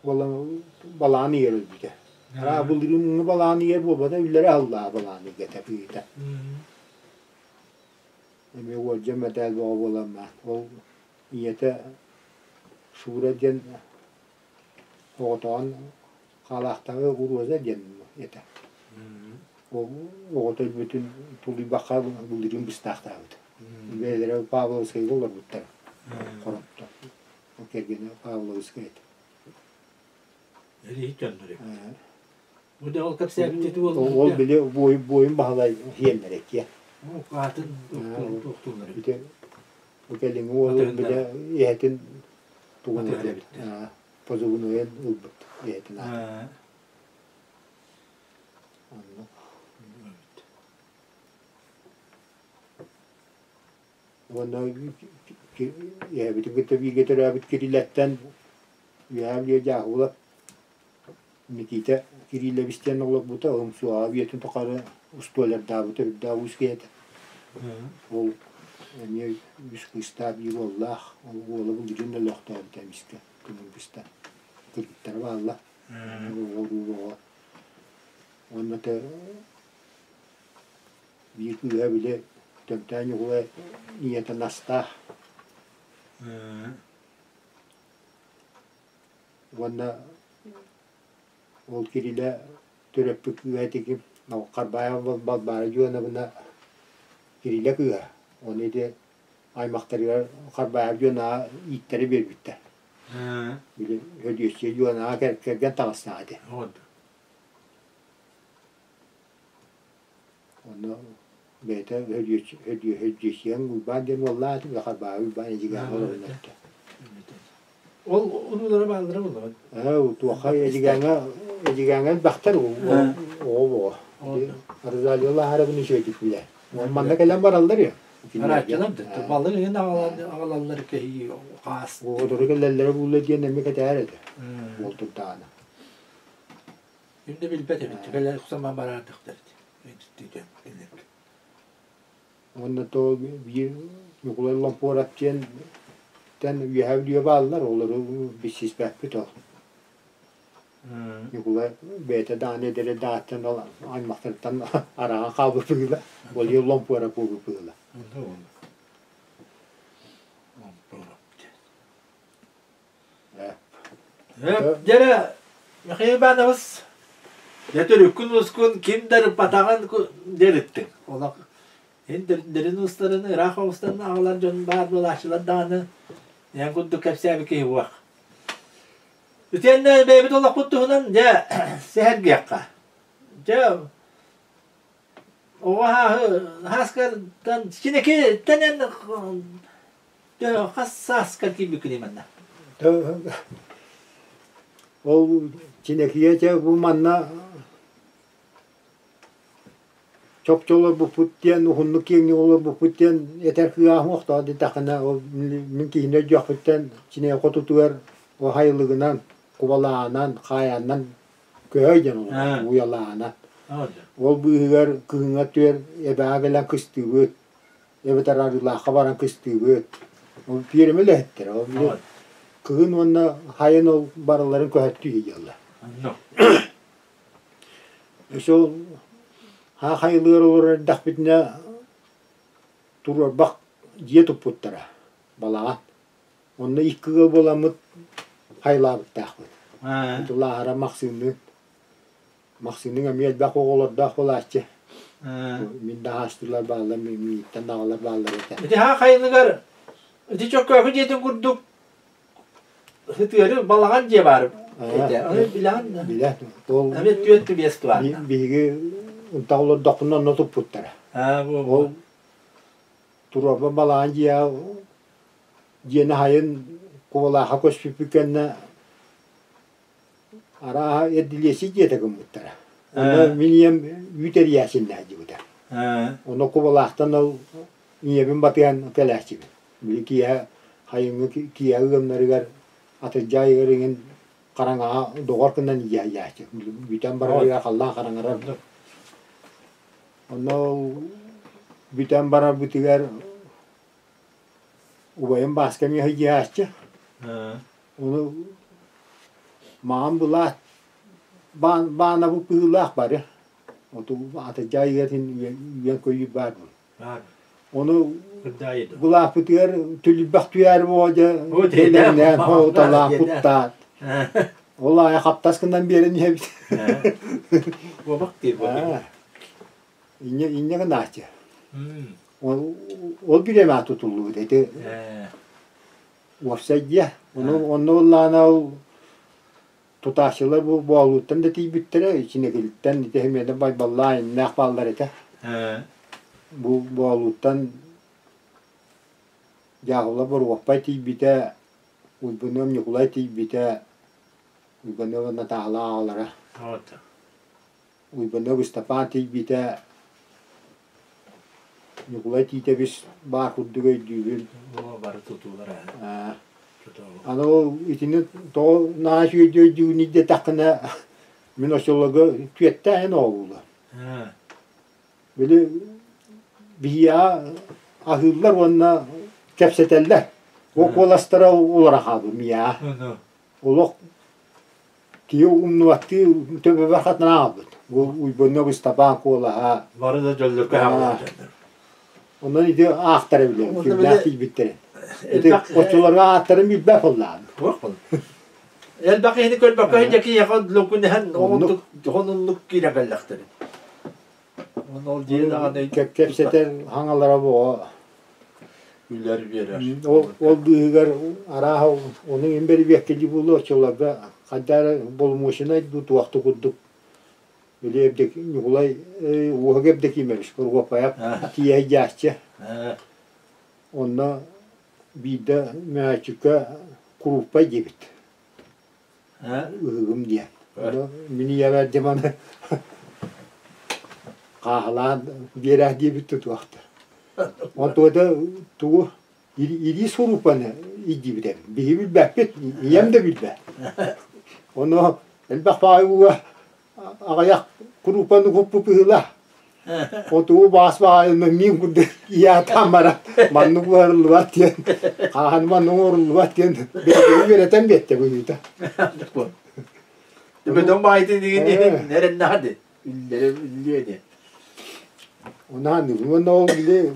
Балаҕан ыйар өлбүтэ. Араа былырыыҥҥы балаҕан ыйар буолбата, үллэрэ аһыллаа балаҕан ыйга тэпиитэ. Эмиэ уолдьа мэтээл бөҕө буолан баар. Ол ийэтэ Шура диэн оҕотоҕун хаалаахтааҕы Роза диэн этэ. Ол оҕото өлбүтүн тулуйбакка былырыын быстаахтаабыт. Бэйэлэрэ Павловскайга олорбуттар Хоронто. Ол кэргэнэ Павловскай этэ. Эриһит дьоннор эбит. Бу да ол кэпсээбит уол Ол били буойун буойун Баһылай сиэннэрэ киэ. Аатын туохтууллар эбит. Бу кэлиҥҥи уолун бile иһэтин тугун позывнойун ылбыт иһэтин аатын. Оннук. Уонна эһэбитин кытта бииргэ төрөөбүт Кириллэттэн Үөһээ Бүлүү Дьааһыла Никита Кириллович диэн олорбута, Умсуоҕа үйэтин тухары устуолардаабыта үрдээх уус киһи этэ. Ол эмиэ үс кыыстаах биир уоллаах, ол уола былырыын өлөөхтөөбүтэ эмискэ күнүн быстан. Кыргыттара бааллар, оҕо оҕо. Уонна те Биир кыыһа били Төмтөөн Ньукулай ийэтэ Настаа уонна ол Кирилэ төрөппүт кыыһа ити Харбаева Балбаара Дьуонабына Кирилэ кыыһа. Ону ити аймахтарыгар Харбаев Дьуонаҕа ииттэрэ биэрбиттэр. Били Һөдүөссүйэ Дьуонаҕа кэргэн таҕыстаҕа ити. Онно бэйэтэ Һөдүөссүйэҥ Уйбаан диэн уоллаах этим, Харбаайы Уйбаан Эдьигээҥҥэ олорон эртэ. Ол уруулара бааллара буоллаҕа. Ээ, туохха Эдьигээҥҥэ Эдьигээҥҥэ элбэхтэр оҕо оҕо. Розалия Лаһарабын үчүгэйдик билэр. Манна кэлэн бараллар я. Арааччылар да балык иһин аҕалаллар кэһии хаас. Оҕолору кэлэллэрэ буолла диэн эмиэ кэтээр этэ. Буолтурдаҕына. Ким да билбэт эбит, кэлэ охсон бараардахтар ити. Уонна то биир Ньукулай Ломпуорап диэн тэн үөһээ Бүлүүгэ бааллар, олору билсиспэппит ол. Ньукулай бэйэтэ даҕаны эдэр эрдэҕиттэн ол аймахтарыттан араҕан хаалбыт быһыыла, ол иһин Ломпуорап буолбут быһыыла. Дьэ, Михаил Иванович, дьэ төрүккүн-ускун ким да ырыппатаҕын дьэриттиҥ. Олох эн дэрин устарын ыраах оҕустарын аҕалар дьон баар буолааччылар даҕаны эн курдук кэпсээбит киһи буох. Итиэннэ бэйэбит олохпут туһунан дьэ сэһэргиэххэ. Дьэ оҕо хааһы хааскартан чинэкиттэн эн Хас сааскар киирбиккиний манна? Ол Чинэкийэ чэ бу манна чопчу олорбуппут диэн уһуннук киэҥник олорбуппут диэн этэр кыаҕым охтоох диэтэххинэ ол мин киһини өйдүөхпүттэн Чинэйэ хотутугар уһайылыгынан кубалаанан хаайанан көһөй диэн олорор уйалаанан ол быыһыгар кыһыҥҥа түөр эбэҕэ кэлэн кыстыыбыт эбэтэр Арыылаахха баран кыстыыбыт. Ол пиэрмэ үлэһиттэрэ. Ол били кыһын уонна хайын ол барыларын көһөттүү сылдьаллар. Өссө ол хаахайылыыр олорор эрдэхпитинэ туруорбах дьиэ туппуттара балаҕан. Онно икки ыал буоламмыт хайылаабыттаахпыт. Тулааһара Махсыынныын Махсыыныҥ эмиэ элбэх оҕолордоох буолааччы. Мин да аһаастыылар бааллар, миигиттэн да аҕалар бааллар этэ. Ити haa хайыныгар ити Чөккөөкү дьиэтин курдук сытыары балаҕан дьиэ баар. этэ. Ону билэҕин да? Билэ. Ол Эмиэ түөрт биэс туһаанна. Биһиги ынтах олордохпуна онно туппуттара. Ол туруорба балаҕан дьиэ дьиэни аһайын Кубалаахха көспүппүт кэннэ арааһа эрдилиэсий дьиэтэ гыммыттара. Онно мин ийэм үүт эрийээчиннээдьибитэ. Онно Кубалаахтан ол ийэбин батыһан кэлээччибин. Били киэһэ хайыҥҥы киэһэ ыамнарыгар атырдьах ыйыгар иҥин хараҥаҕа доҕор гынан иэйээччи. Бүтэн барарыгар халлаан хараҥарар. Онно ол бүтэн барарбытыгар убайым Бааска эмиэ сылдьыһааччы. Ону маҕан былаат баанабыт быһыылаах бары. Оту атырдьах ыйыгар үөн көйүүр баар буолар. Ону былааппытыгар түлүбэх түһэр буо дьэ бэлэмнээн хоуталаан куттаан. Ол аайы хаптас гынан биэрэн иһэбит. Куобах диир буолла. Инньэ инньэ гынааччы. Ол ол бириэмэ тутуллубут ити уопсай дьиэ. Ону онно ыллаана ол Тутааччылар бу Боолууттан да тиийбиттэрэ, Чинэкилиттэн ити Химиэдэ Байбаллаах иннээх бааллар этэ. Бу Боолууттан Дьааһыла Боруоппай тиийбитэ, Уйбаныап Ньукулай тиийбитэ, Уйбаныап Натаалаах аҕалара. Уйбаныап Ыстапаан тиийбитэ, Ньукулай Тиитэбис баар курдук өйдүүбүн. Бары тутуулар аа. Аны ол итини тоҕо наһаа үчүгэйдик өйдүүгүнүй диэтэххинэ, мин оччолорго түөттээһин оҕолуула. Били биһиэхэ аһыыллар уонна кэпсэтэллэр. Ол куоластара улара хаалбыт миэхэ. Олох Киһи умнубаттыы төбөбөр хатан аҕалбыт. Бу Уйбаннык Ыстапаан куолаһа. Бары да дьоллорго аҕалар. Онон ити аахтара билэм, кимнээх тиийбиттэрин. Ити оччолорго ааттарын билбэт буоллаҕым. Элбэх киһини көрбөккө дьэ киһиэхэ лөкүнэһэн оннук оннук киирэн кэллэхтэрин. Ол дьиэ даҕаны кэпсэтэр хаҥалара буо үлэр биэрэр. Ол ол быыһыгар арааһа ону им бэрибиэккэлии буолуо оччолорго хайда эрэ боломуочунай дуу туохту курдук били Эбдэк Ньукулай Уоһук Эбдэкиимэбис Прокопаев тиийэ дьааччы. Онно биирдэ мөһөөччүккэ курууппай диэбит. Ыһыгым диэн. Ону мин ийэбэр дьэ маны хааһылаан биэрээх диэбит тутуохтар. Онтуота тугу илии сурууппаны илдьибит эбит. Биһи билбэппит, ийэм да билбэт. Ону элбэх баҕайы ууга аҕыйах курууппаны куппут быһыылаах. Отугу баас баҕайы миин курдук ийэатаан баран маннык уһарыллыбат диэн, хааһын маннык оҥоруллубат диэн бэйэтин үөрэтэн биэттэ быһыыта. Бөдөҥ баайытын дигин эрэннэҕэ ди. Үллэрэ үллүө ди. Унаан уонна ол били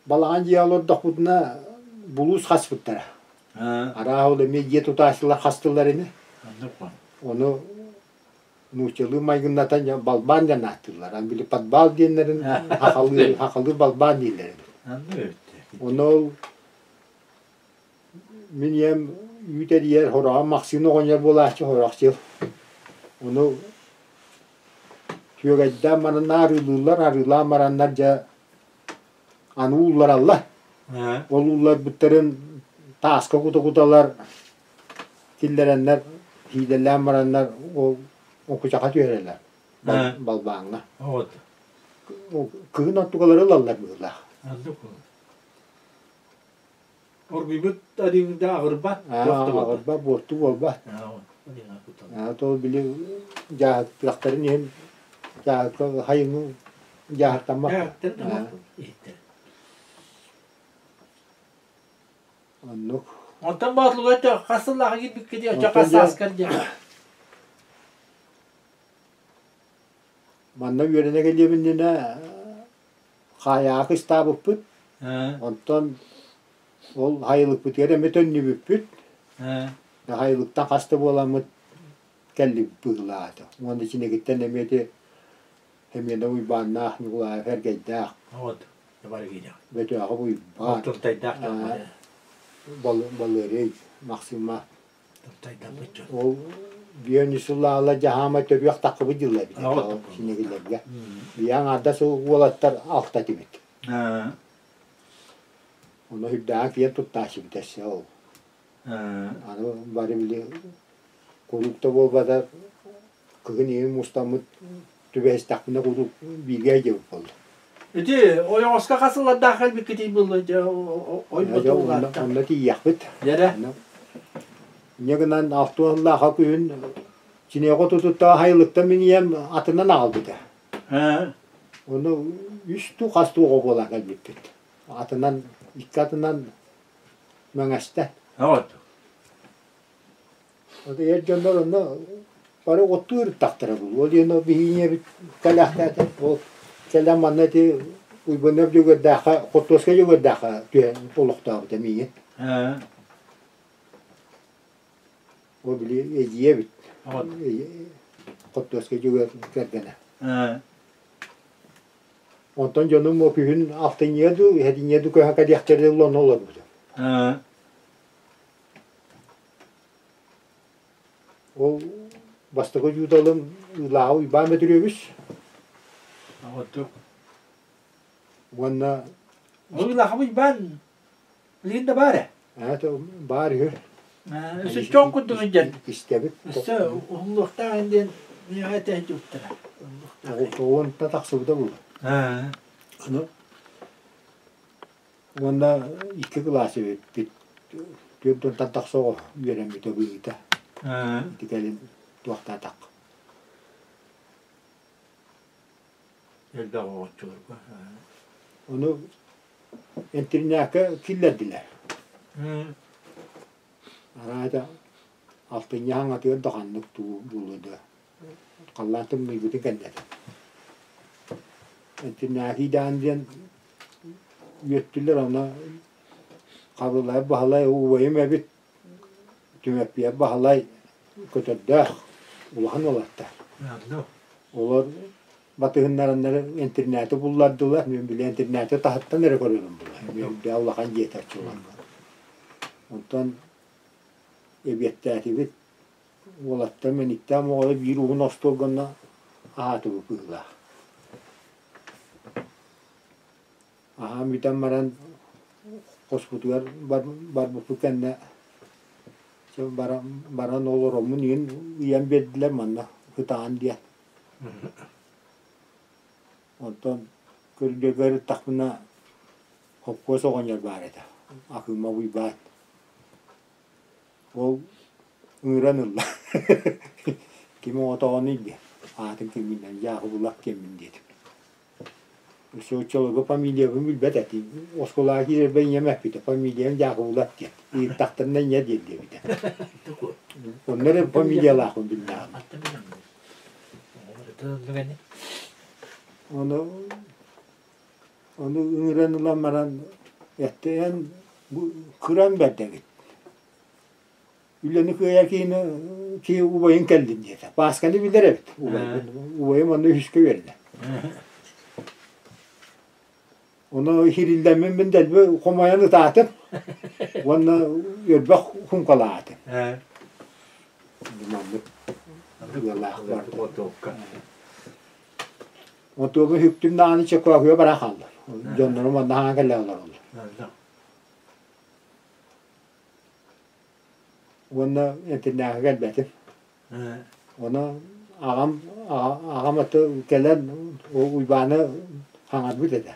балаҕан дьиэ олордохпутуна булуус хаспыттара. Арааһа ол эмиэ дьиэ тутааччылар хастылар ини. Ону нууччалыы майгыннатан балбаан диэн ааттыыллар. Аны били подвал диэннэрин хахалыы, хахалыы балбаан дииллэр эбит. Ону ол мин ийэм үүт эрийэр хороҕо Максим оҕонньор буолааччы хорохчу. Ону күөгэйдээн баран арыылыыллар, арыылаан бараннар дьэ аны ууллараллар. Ол уулларбыттарын тааска кута-куталар киллэрэннэр киидэлээн бараннар ол окучаха түһэрэллэр балбааҥҥа. Кыһын оттугалары ылаллар быһыылаах. Оргуйбут арыыҥда аҕырбат, аҕырбат, буорту буолбат. То били дьааһыктыахтарын иһин дьааһыкка хайыҥы дьааһыктаммат. Оннук. Онтон Боотулуга өтө хас сыллааҕы киирбиккитий, оччо хас сааскар диэн? Манна үөрэнэ кэлиэм иннинэ хаайаакы ыстаабыппыт. Онтон ол хайылыкпытыгар эмэ төннүбүппүт. Хайылыктан хас да буоламмыт кэллибит быһыылаата. Уонна Чинэгиттэн эмиэ ити Эмиэнэ Уйбааннаах Ньукулаев Эргэйдээх Бөтөөҕө Уйбаан Балыарый Максима. Ол биэн сыллаала дьаһаама төрүөх таххыбыт дьылла эбит синигилэргэ. Биһиэн аҥаардас уолаттар алта этибит. Ону үрдээҕи киэн туттааччыбыт өссө ол. Аны бары били куруук да буолбатар кыһын иһин мустаммыт түбэһистэхпинэ куруук бииргэ сылдьыбыт буолла. Ити ойоҕоско хас сыллардаах кэлбиккитий буолла дьэ ойбото улаатта. Онно тиийиэхпит. Дьэрэ. Инньэ гынан алтыаллааха күһүн Чиниэҕэ тутуттаах айылыктан мин ийэм атынан аҕалбыта. Ону үс туу хас туу оҕо буолан кэлбиппит. Атынан икки атынан Мэҥэстэ. Эр дьоннор онно бары оттуу ырыттахтара буолуо. Ол диэн биһиги кэлээхтээтэ ол кэлэн манна ити Уйбанов Дьөгүөрдээххэ Хортуоска Дьөгүөрдээххэ түһэн олохтообута миигин. Ол били эдьиийэ эбит. Хортуоска Дьөгүөр кэргэнэ. Онтон дьонум күһүн алтынньыга дуу, иһэтинньигэ дуу көһөн кэлиэхтэрэ дылы онно олорбутум. Ол бастакы учууталым Ыылааҕы Уйбаан Бөтүрүөбүс. Оттук. Уонна Ол Ыылааҕы Уйбаан билигин да баар ээ. Баар үһү. Өссө чоҥ курдук сылдьан. Истэбит. Өссө уһуллуохтаах диэн миэхэ этэ сылдьыбыттара. Уонта тахсыбыта буолуо. Аны уонна икки кылаас эбиппит. Түөрт уонтан тахса оҕо үөрэммитэ быһыыта. Ити кэлин туохтаатах. Элбэх оҕоччуларга. Ону интэринээккэ киллэрдилэр. Араата алтынньы хаҥатыгар да ханнык туу буолуо да халлаан тымныйбытын кэннэ этэ. Интэринээкийдээн диэн үөттүлэр онно Хабыллайап Баһылай убайым эбит, Түмэппийэп Баһылай көтөрдөөх улахан уолаттар. Олор батыһыннараннар интернети буллардылар. Мен били интернети таһыттан эрэ көрөрүм була. Мен улахан дьиэтэ оччолорго. Онтон эбиэттээтибит. Уолаттар мэниктээх оҕолор биир уһун остуолга онно аһаатыбыт быһыылаах. Аһаан бүтэн баран хоспутугар барбыппыт кэннэ баран, баран олороммун иин ыйан биэрдилэр манна ытаан диэн. Онтон көрдөргөр ыттахпына холкуос оҕонньор баар этэ, Акыыма Уйбаан. Ол ыҥыран ылла. Ким оҕотоҕунуй диэн, аатын кимминэн Дьаакыбылап диэммин диэтим. Өссө оччолорго фамилиябын билбэт этим. Оскуолаҕа киирэрбэр ийэм эппитэ, фамилиям Дьаакыбылап диэн. Ыйыттахтарына ийэ диэн диэбитэ. Онно эрэ фамилиялаахпын биллэҕим. Ону ону ыҥыран ылан баран эттэ эн бу кыран бэрдэбит. Үлэни кыайар киһини киһи убайын кэллин диэтэ. Паасканы билэр эбит убайбын. Убайым онно үһүскэ үөрэнэр. Ону иһириллэммин мин дэлби хомойон ытаатым уонна өрбөх хуҥкалаатым. Маннык ыалаах барда. Онтуома үһүктүм даҕаны Чекоһуйа бара хааллар. Дьоннорум онно хаҥа кэлэ олороллор. Уонна интернакка кэлбэтим. Ону аҕам аҕам аты кэлэн Уйбааны хаҥарбыт этэ.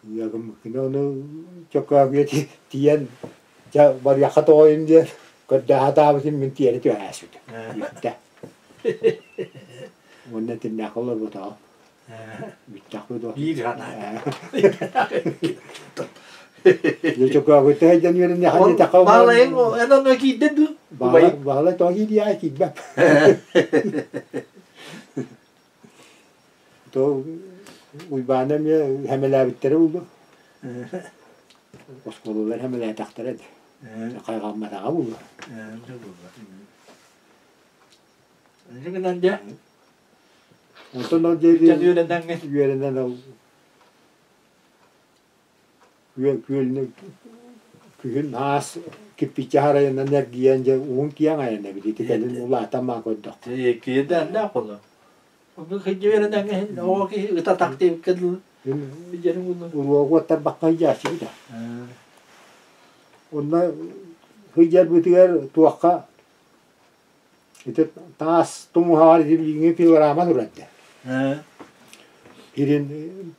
Ыагыммыккына ону Чөкөөгүө тиийэн дьэ барыахха тоҕойум диэн көрдөһө сатаабытым мин тиэрэ түһээсүтүм. Бүттэ. Уонна итиннээххэ олорботоҕум. Бүттэхпит ол. Биир санаа. Дьэ Чөкөөгүттэн сылдьан үөрэниэхэ диэтэххэ Баһылайыҥ эн онно киирдэ дуу? Баһылай тоҕо киириэҕэ киирбэт. То Уйбааны эмиэ хэмэлээбиттэрэ буолуо. Оскуолалар хэмэлээтэхтэрэ дии. Хайҕамматаҕа буолуо. Инньэ гынан дьэ Онтон ол диэки үөрэнэн ол күөл күөлүнү күһүн аас Кирпииччэ харайынан эргийэн дьэ уһун киэҥ айан эбит ити кэлин улаатан маа көрдөххө. Киирдээннээх буолла. Бу кыдьы үөрэнэн оҕо киһи ыта так диэбиккэ дылы билэрим буолла. Уруогу оттарбакка сылдьааччыбыт Онно сылдьарбытыгар туохха ити таас тумуһаҕар ити билиҥҥи пилорама турар этэ. Кирин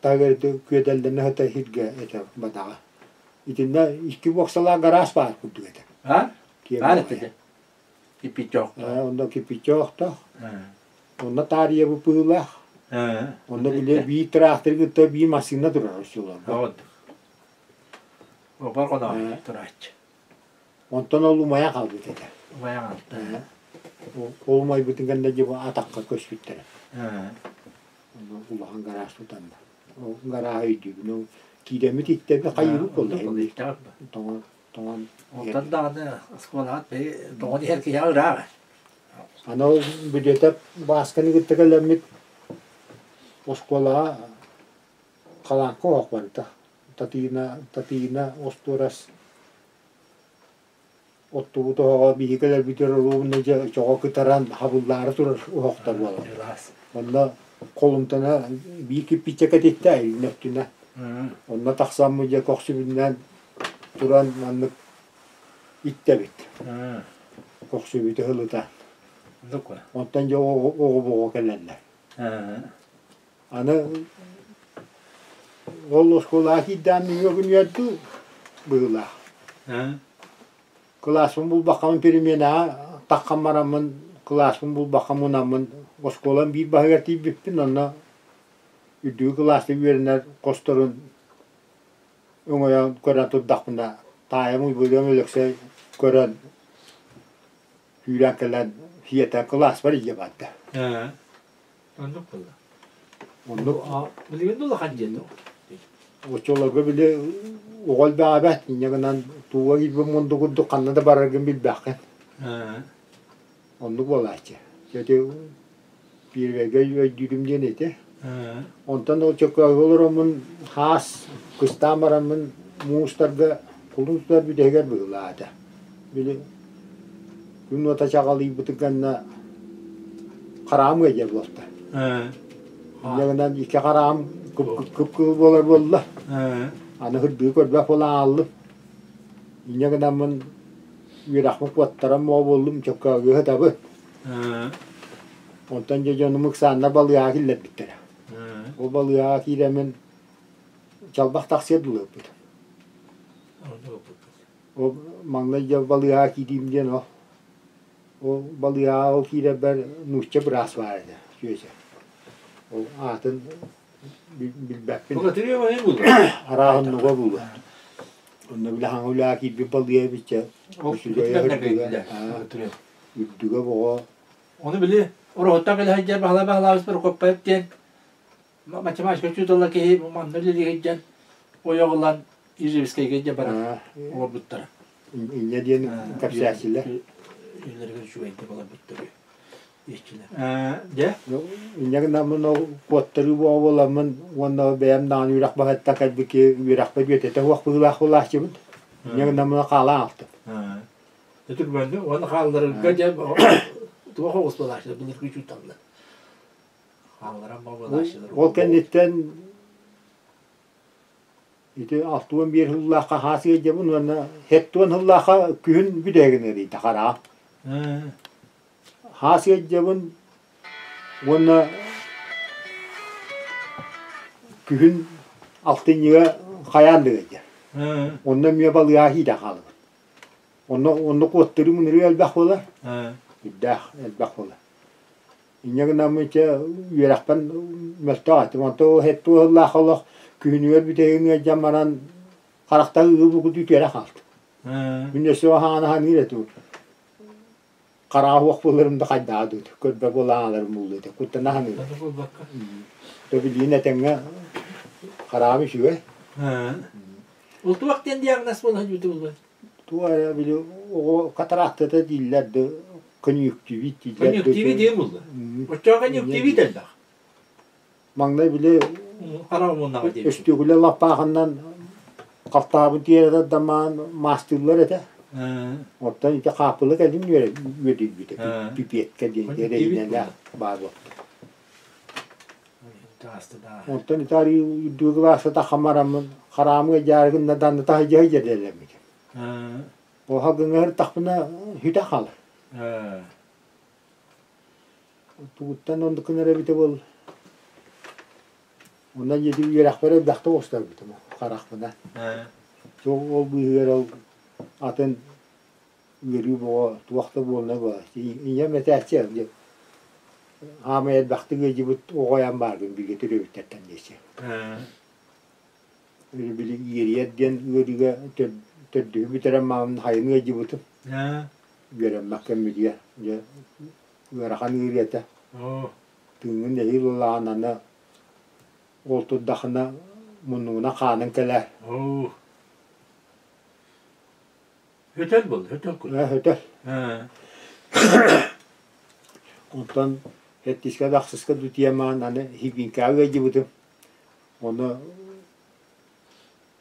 таһыгар ити күөдэллэнэ сытар сиргэ этэ бадаҕа. Итиннэ икки буоксалаах гараас баар курдук этэ. А? Баар этэ дьэ. Кирпиччэ Онно кирпиччэ оһохтоох. Онно таарыйа быһыылаах. Онно били биир тыраахтыры кытта биир массыына турар оччолорго. Обор хоноой турааччы. Онтон ол умайа хаалбыт этэ. Умайа хаалта. Ол умайбытын кэннэ дьэ атахха көспүттэрэ. Улахан гараас тутанна. Ол гарааһы өйдүүбүн. Ол киирэммит иттэби хайыыбыт буолла. Тоҥон тоҥон. Онтон даҕаны оскуолаҕа тоҥон иһэр киһи ыраах. Аны ол бүдүөтэп Баасканы кытта кэлэммит оскуолаҕа халааҥка оһох барыта. Татыйына, Татыйына остуорас оттубут оһоҕо биһиги кэлэрбитигэр оруобуна дьэ чоҕо кытаран хабыллаары турар оһохтор буолаллар. Онно холумтана биир кирпииччэ кэтиттэ илин өттүнэ. Онно тахсаммыт дьэ көхсүбүнэн туран маннык иттэбит. Көхсүбүтү ылытан. Онтон дьэ оҕо-боҕо кэлэллэр. Аны ол оскуолаҕа киирдэҕим нөҥүө күнүгэр дуу быһыылаах. Кылааспын булбаккабын переменаҕа таххан бараммын кылааспын булбакка мунаммын оскуолам биир баһыгар тиийбиппин онно үрдүкү кылааска үөрэнэр хосторун өҥөйөн көрөн турдахпына таайым Уйбулуом Өлөксөй көрөн сүүрэн кэлэн сиэтэн кылааспар илдьэ барда. Оннук буолла. Оннук. Билигин да улахан дьиэ Оччолорго били оҕо элбэҕэ инньэ гынан тууга киирбит мунду курдук ханна да бараргын билбэххин. Оннук буолааччы. Ити первэйгэ өйдүүрүм диэн ити. Онтон ол чөкөөгө олороммун хаас кыстаан бараммын муустарга кулун тутар бүтэһигэр быһыылаата. Били күн уота чаҕалыйбытын кэннэ хараам ыадьа буолта. Инньэ гынан икки хараам кып-кыыл буолар буолла. Аны сырдыы көрбөх буолан ааллым. Инньэ гынаммын үөрэхпин куоттаран моо буоллум, чөккөөҕү сытабын. Онтон дьэ дьонум ыксааннар балыыһаҕа киллэрбиттэрэ. Ол балыыһаҕа киирэммин чалбах тахсыа дылы ыппытым. Ол маҥнай дьэ балыыһаҕа киириим диэн ол ол балыыһаҕа ол киирэрбэр нуучча быраас баар этэ чүөчэ. Ол аатын билбэппин. Арааһын оннуга буолуо. Онно били хаҥа үлэҕэ киирбит балыыһа эбит үрдүгэ үрдүгэ боҕо. Ону били Ороһуттан кэлэ сылдьар Баһылай Баһылаабыс Прокопьев диэн математика учуутала киһи манна үлэлии сылдьан ойох ылан Ижевскэйгэ дьэ баран олорбуттара. Инньэ диэн кэпсээччилэр. Үлэлэригэр үчүгэйдик олорбуттар иччилэр. Дьэ? Инньэ гынаммын ол куоттарыы буоламмын уонна бэйэм даҕаны үөрэх баһыттан кэлбит киһи үөрэхпэ бүөтэтэ суох быһыылаах буолааччыбын. Инньэ гынаммын хаалан аалтым. Өтүргөннү уонна хаалларарга дьэ туох оҕус буолааччылар былыргы учууталлар. Ол кэнниттэн ити 61 сыллаахха хаас ыалдьабын уонна 70 сыллаахха күһүн бүтэһигин ыарыйда хараҕа. Хаас ыалдьабын уонна күһүн алтынньыга хайаан да ыалдьар. Онно эмиэ балыыһа киирэн хаалабын. Онно онно куоттарыы мунарыы элбэх буолар. Үрдээх элбэх буолар. Инньэ гынаммын чэ үөрэхпин мөлтөх этим. Онтон ол сэттэ сыллаах олох күһүнүгэр бүтэһигин ыалдьан баран харахтан ыыл букутуу үтүөрэ хаалта. Мин өссө хаана ханыыр этим. Хараҕа суох буоларым да хайдаҕа дуу, көрбө буолан ааларым буолуо этэ. Куттана саныыр. То билигин этэҥҥэ хараҕым үчүгэй. Ол туох диэн диагноз буола сылдьыбыта буолуой? Туох эрэ били оҕо катарактата дииллэр да конъюнктивит дииллэр. Конъюнктивит диэн буолла. Оччоҕо конъюнктивит элбэх. Маҥнай били Хара омуннаҕа диэбит. Өстүөкүлэ лаппаахынан халтаабын тиэрэ тардамаан маастыыллар этэ. Оттон ити хааппыла кэлин үөдүйбүтэ, пипетка диэн эрэһиинэлээх баар буолта. Онтон ити арыы үрдүгү кылааска таххан бараммын, хараамыга дьаарыгынна данны таһыйдьа сылдьар Оһо гыҥа ыртахпына сүтэ хаалар. Тугуттан оннук гынар эбитэ буолла. Онон ити үөрэхпэр элбэхтэ оҕустарбытым харахпына. Ол быыһыгар ол атын ыарыы бөҕө туох да буолла буолла. Ийэм этээччи хаамай элбэхтик ыалдьыбыт оҕо айан бааргын бииргэ төрөөбүттэртэн диэччи. Били иэрийэр диэн ыарыыга төрдүһү бүтэрэн маамын хайын ыалдьыбытым. Үөрэммэт кэммитигэр дьэ ыарахан ыарыы этэ. Тыыҥҥын эһиил ылаҕын аны ол турдахына муннугунан хааныҥ кэлээр. Хөтөл буолла, хөтөл курдук. Хөтөл. Онтон сэттискэ да ахсыска дутуйан маҕан аны хибинкаҕа ыалдьыбытым. Ону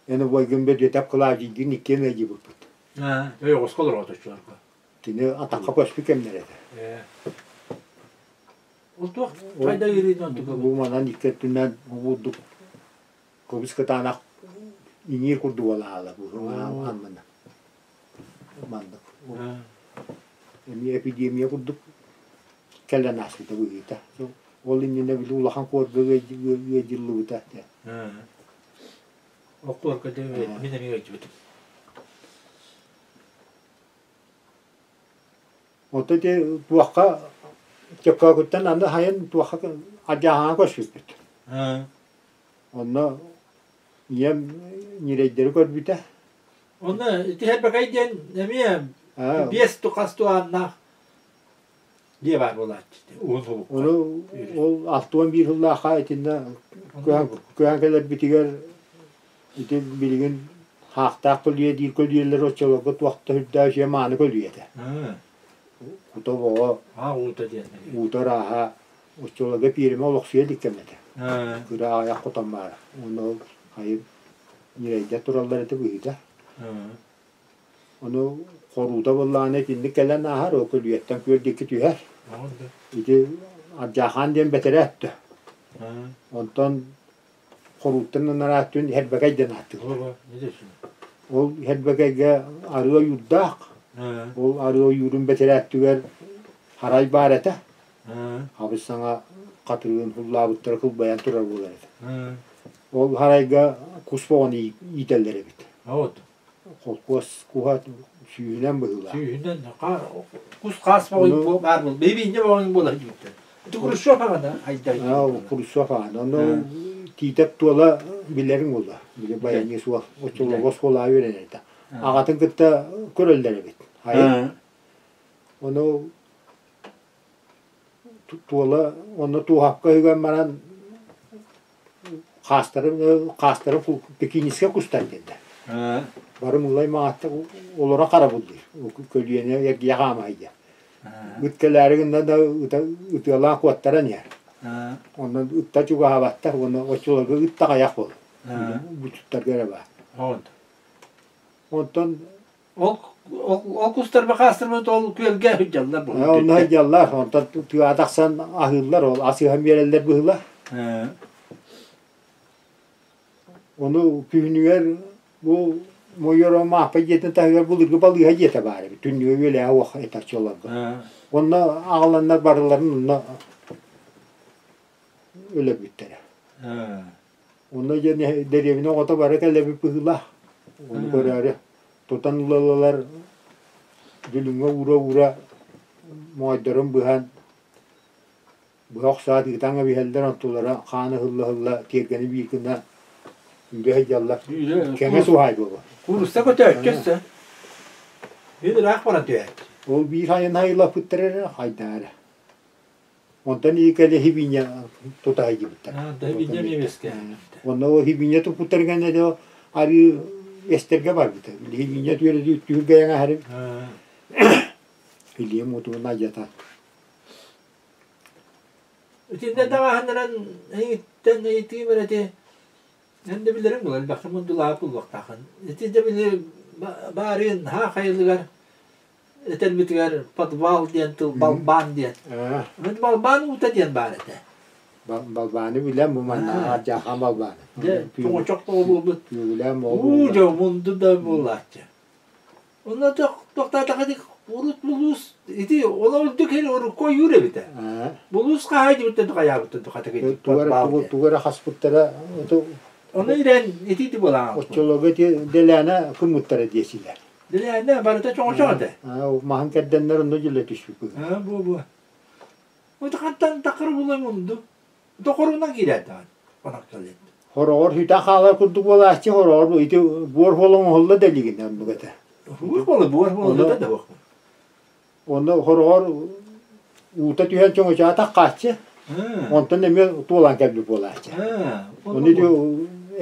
эн убайгын Бөдүөтэп Клавдийдыын иккиэн ыалдьыбыппыт. Ойоҕоско олороҕут оччолорго. Кини атахха көспүт кэмнэрэ этэ. Ол туох хайда ыарыынан онтука Бу манан икки өттүнэн курдук кыбыс кытаанах иҥиир курдук буолаала бу аннына. Маннык. Эмиэ эпидемия курдук кэлэн ааспыта быһыыта. Ол иннинэ били улахан куорга ыадьыллыбыта. Ол куорга мин эмиэ ыалдьыбытым. Онто ити туохха Чөккөөкүттэн аны хайын туохха Адьааһаҥа көрсүппүт. Онно ийэм ньирэйдэри көрбүтэ. Онно ити Хэрбэкэй диэн эмиэ биэс хас туһааннаах дьиэ баар буолааччы. Уһун хобукка. Ону ол 61 сыллаахха итиннэ көһөн кэлэрбитигэр ити билигин хаахтаах көлүйэ диир көлүйэлэр оччолорго туох да үрдээх үчүгэй мааны көлүйэ этэ. Кута оҕо уута диэн. Уута ырааһа оччолорго пиэрмэ олохсуйа илик кэмэ этэ. Кыра аҕыйах хотон баара. Уонна ол хайы ньирэйдэр тураллар этэ быһыыта. Ону хоруута буоллаҕына итинник кэлэн ааһар, ол көлүйэттэн күөл диэки түһэр. Ити Ардьаахаан диэн бэтэрээ өттө. Онтон хорууттан анараа өттүн Хэрбэкэй диэн ааттыыллар. Ол Хэрбэкэйгэ арыы ойуурдаах. Ол арыы ойуурун бэтэрээ өттүгэр харай баар этэ. Хабыс саҥа хатырыгын һуллаабыттара кылбайан турар буолар этэ. Ол харайга кус боҕону иитэллэр эбит. Холкуос куһа сүүһүнэн быһыылаах. Сүүһүнэн кус хаас боҕой баар буол. Бэйбиинньэ боҕойун буола сылдьыбыттар. Ити Хрущев аҕана айдар. Хрущев аҕана. Ону Тиитэп туола билэриҥ буолла. Били баянньы суох. Оччолорго оскуолаҕа үөрэнэр этэ. Аҕатын кытта көрөллөр эбит. Айан. Ону Туола онно туоһапка үгэн баран хаастарын хаастарын пекинискэ кустан диэннэр. Бары мылай маҕатта олоро харабыллыыр. Көлүөнэ эргийэ хаамаһыйа. Ыт кэлээри гынна да ытыалаан куоттаран иһэр. Онон ытта чугаһаабаттар уонна оччолорго ыт таҕайах буолар. Бутуттарга эрэ баар. Онтон Ол ол кустар бакаастарбыт ол күөлгэ сылдьаллар буолуо. Онно сылдьаллар, онтон тыаҕа тахсан аһыыллар, ол ас ыһан биэрэллэр быһыыла. Ону күһүнүгэр бу Мойоро Мааппа дьиэтин таһыгар былыргы балыыһа дьиэтэ баар эбит, түннүгэ үөлэһэ уох этаччыларга. Онно аҕаланнар барыларын онно өлөрбүттэрэ. Онно дьэ дэриэбинэ оҕото бары кэлэбит быһыылаах. Ону көрөөрү тутан ылаллар дүлүҥҥэ уура-уура моойдорун быһан быһа охсоот ыытан кэбиһэллэр онтулара хаан ыһылла-ыһылла тиэргэни биир гына үүрэ сылдьаллар. Кэҥэс уһаай буолуо. Куурусса көтөөччү өссө. Биир ыраах баран түһээччи. Ол биир айан айылаппыттар эрэ хайдаа эрэ. Онтон иикэлэ хибиня тута сылдьыбыттар. Хибиня эмиэ Онно ол хибиня туппуттарыгар эрэ арыы эстэргэ барбыта. Хибиня түөрэ түһүлгэйэҥ аһарым. Илиим утугун айдьатан. Итиннэ даҕаһыннаран эйиттэн ыйытыым эрэ ити эн да билэриҥ буолар элбэхтик мундулаабыт буолуохтааххын. Ити да били баарыын наһаа хайылыгар этэрбитигэр подвал диэн тыл балбаан диэн. Мин балбаан уута диэн баар этэ. Балбааны билэн бу манна дьаахан балбааны. Дьэ, тоҥочох буолбут. Күөгүлээн Уу дьэ мунду да буолааччы. Онно тохтоотохха урут булуус ити ол үрдүк һин урукку ойуур эбитэ. Булуус хаһаайдыбыттан хайаабыттан тухатыгы тугу эрэ хаспыттара Ону ирэн ити буолаан. Оччолорго ити дэлээнэ кыммыттара диэсилэр. Дэлээнэ барыта чоҥочоҥ этэ. Маһын кэрдэннэр онно дьүлэ түспүт. Бу бу. Ото хантан такыр булан мунду. Докорунан киирээт даҕаны онон кэллин. Хороҕор сүтэ хаалар курдук буолааччы, хороҕор ити буор буола оҥоһулла да илигинэ оннук этэ. Буор буола, буор буола да буох. Онно хороҕор уута түһэн чоҥочоотох хааччы, онтон эмиэ туолан кэлбит буолааччы. Ону ити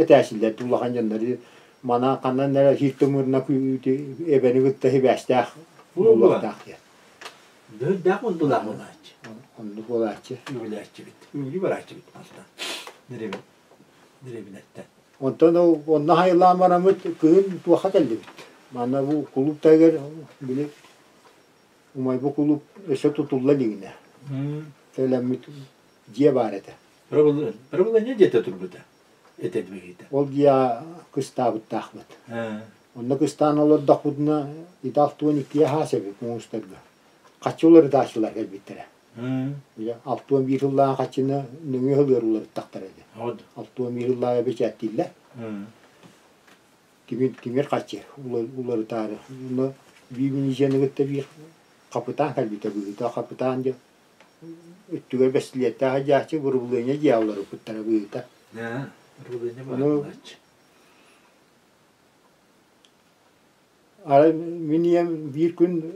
этээчилэр улахан дьоннор мана ханан эрэ сир тымырына эбэни кытта сибээстээх буолуохтаах диэн. Бөһүрдээх мундулаах буолааччы. Оннук буолааччы. Үгүлээччибит. Үгүлүү барааччыбыт мантан. Дириэбин. Дириэбинэттэн. Онтон ол онно хайылаан бараммыт кыһын туохха кэллибит. Манна бу кулууп таһыгар били умайбы кулууп өссө тутулла илигинэ. Төлөммүт дьиэ баар этэ. Правление дьиэтэ турбута. Этэ быһыыта. Ол дьиэҕэ кыстаабыттаахпыт. Онно кыстаан олордохпутуна ити 62 хаас эбит муустарга. Хаччы уларытааччылар кэлбиттэрэ. 61 сыллаах хаччыны нөҥүө сылыгар уларыттахтара этэ. 61 сыллааҕы бэчээттииллэр. Тимир, тимир хаччы уларытаары. Онно биир милицианы кытта биир хапытаан кэлбитэ быһыыта. Хапытаан дьэ өттүгэр бэстилиэттээх дьааччы бырабылыанньа дьиэ уларыппыттара быһыыта. Бырабылыанньа Арай мин ийэм биир күн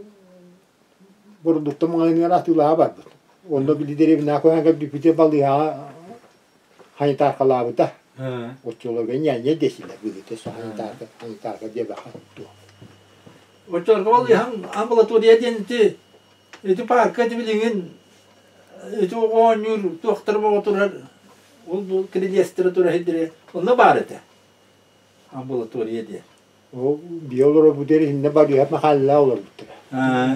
бородуукта маҕаһыыныгар атыылаһа барбыт. Онно били дэриэбинэҕэ көһөн кэлбиппитигэр балыыһаҕа санитаркалаабыта. Оччолорго ньээньэ дэсилэр быһыыта санитарка, санитарка диэбэххэ туох. Оччолорго балыыһаҥ амбулатория диэн ити ити парка ити билигин ити оҕо оонньуур туохтара боҕо турар ол бу кирилиэстэрэ турар сирдэрэ онно баар этэ амбулатория диэн. Ол биэ олорорбут иһиннэ балыыһа Махалла олорбуттара.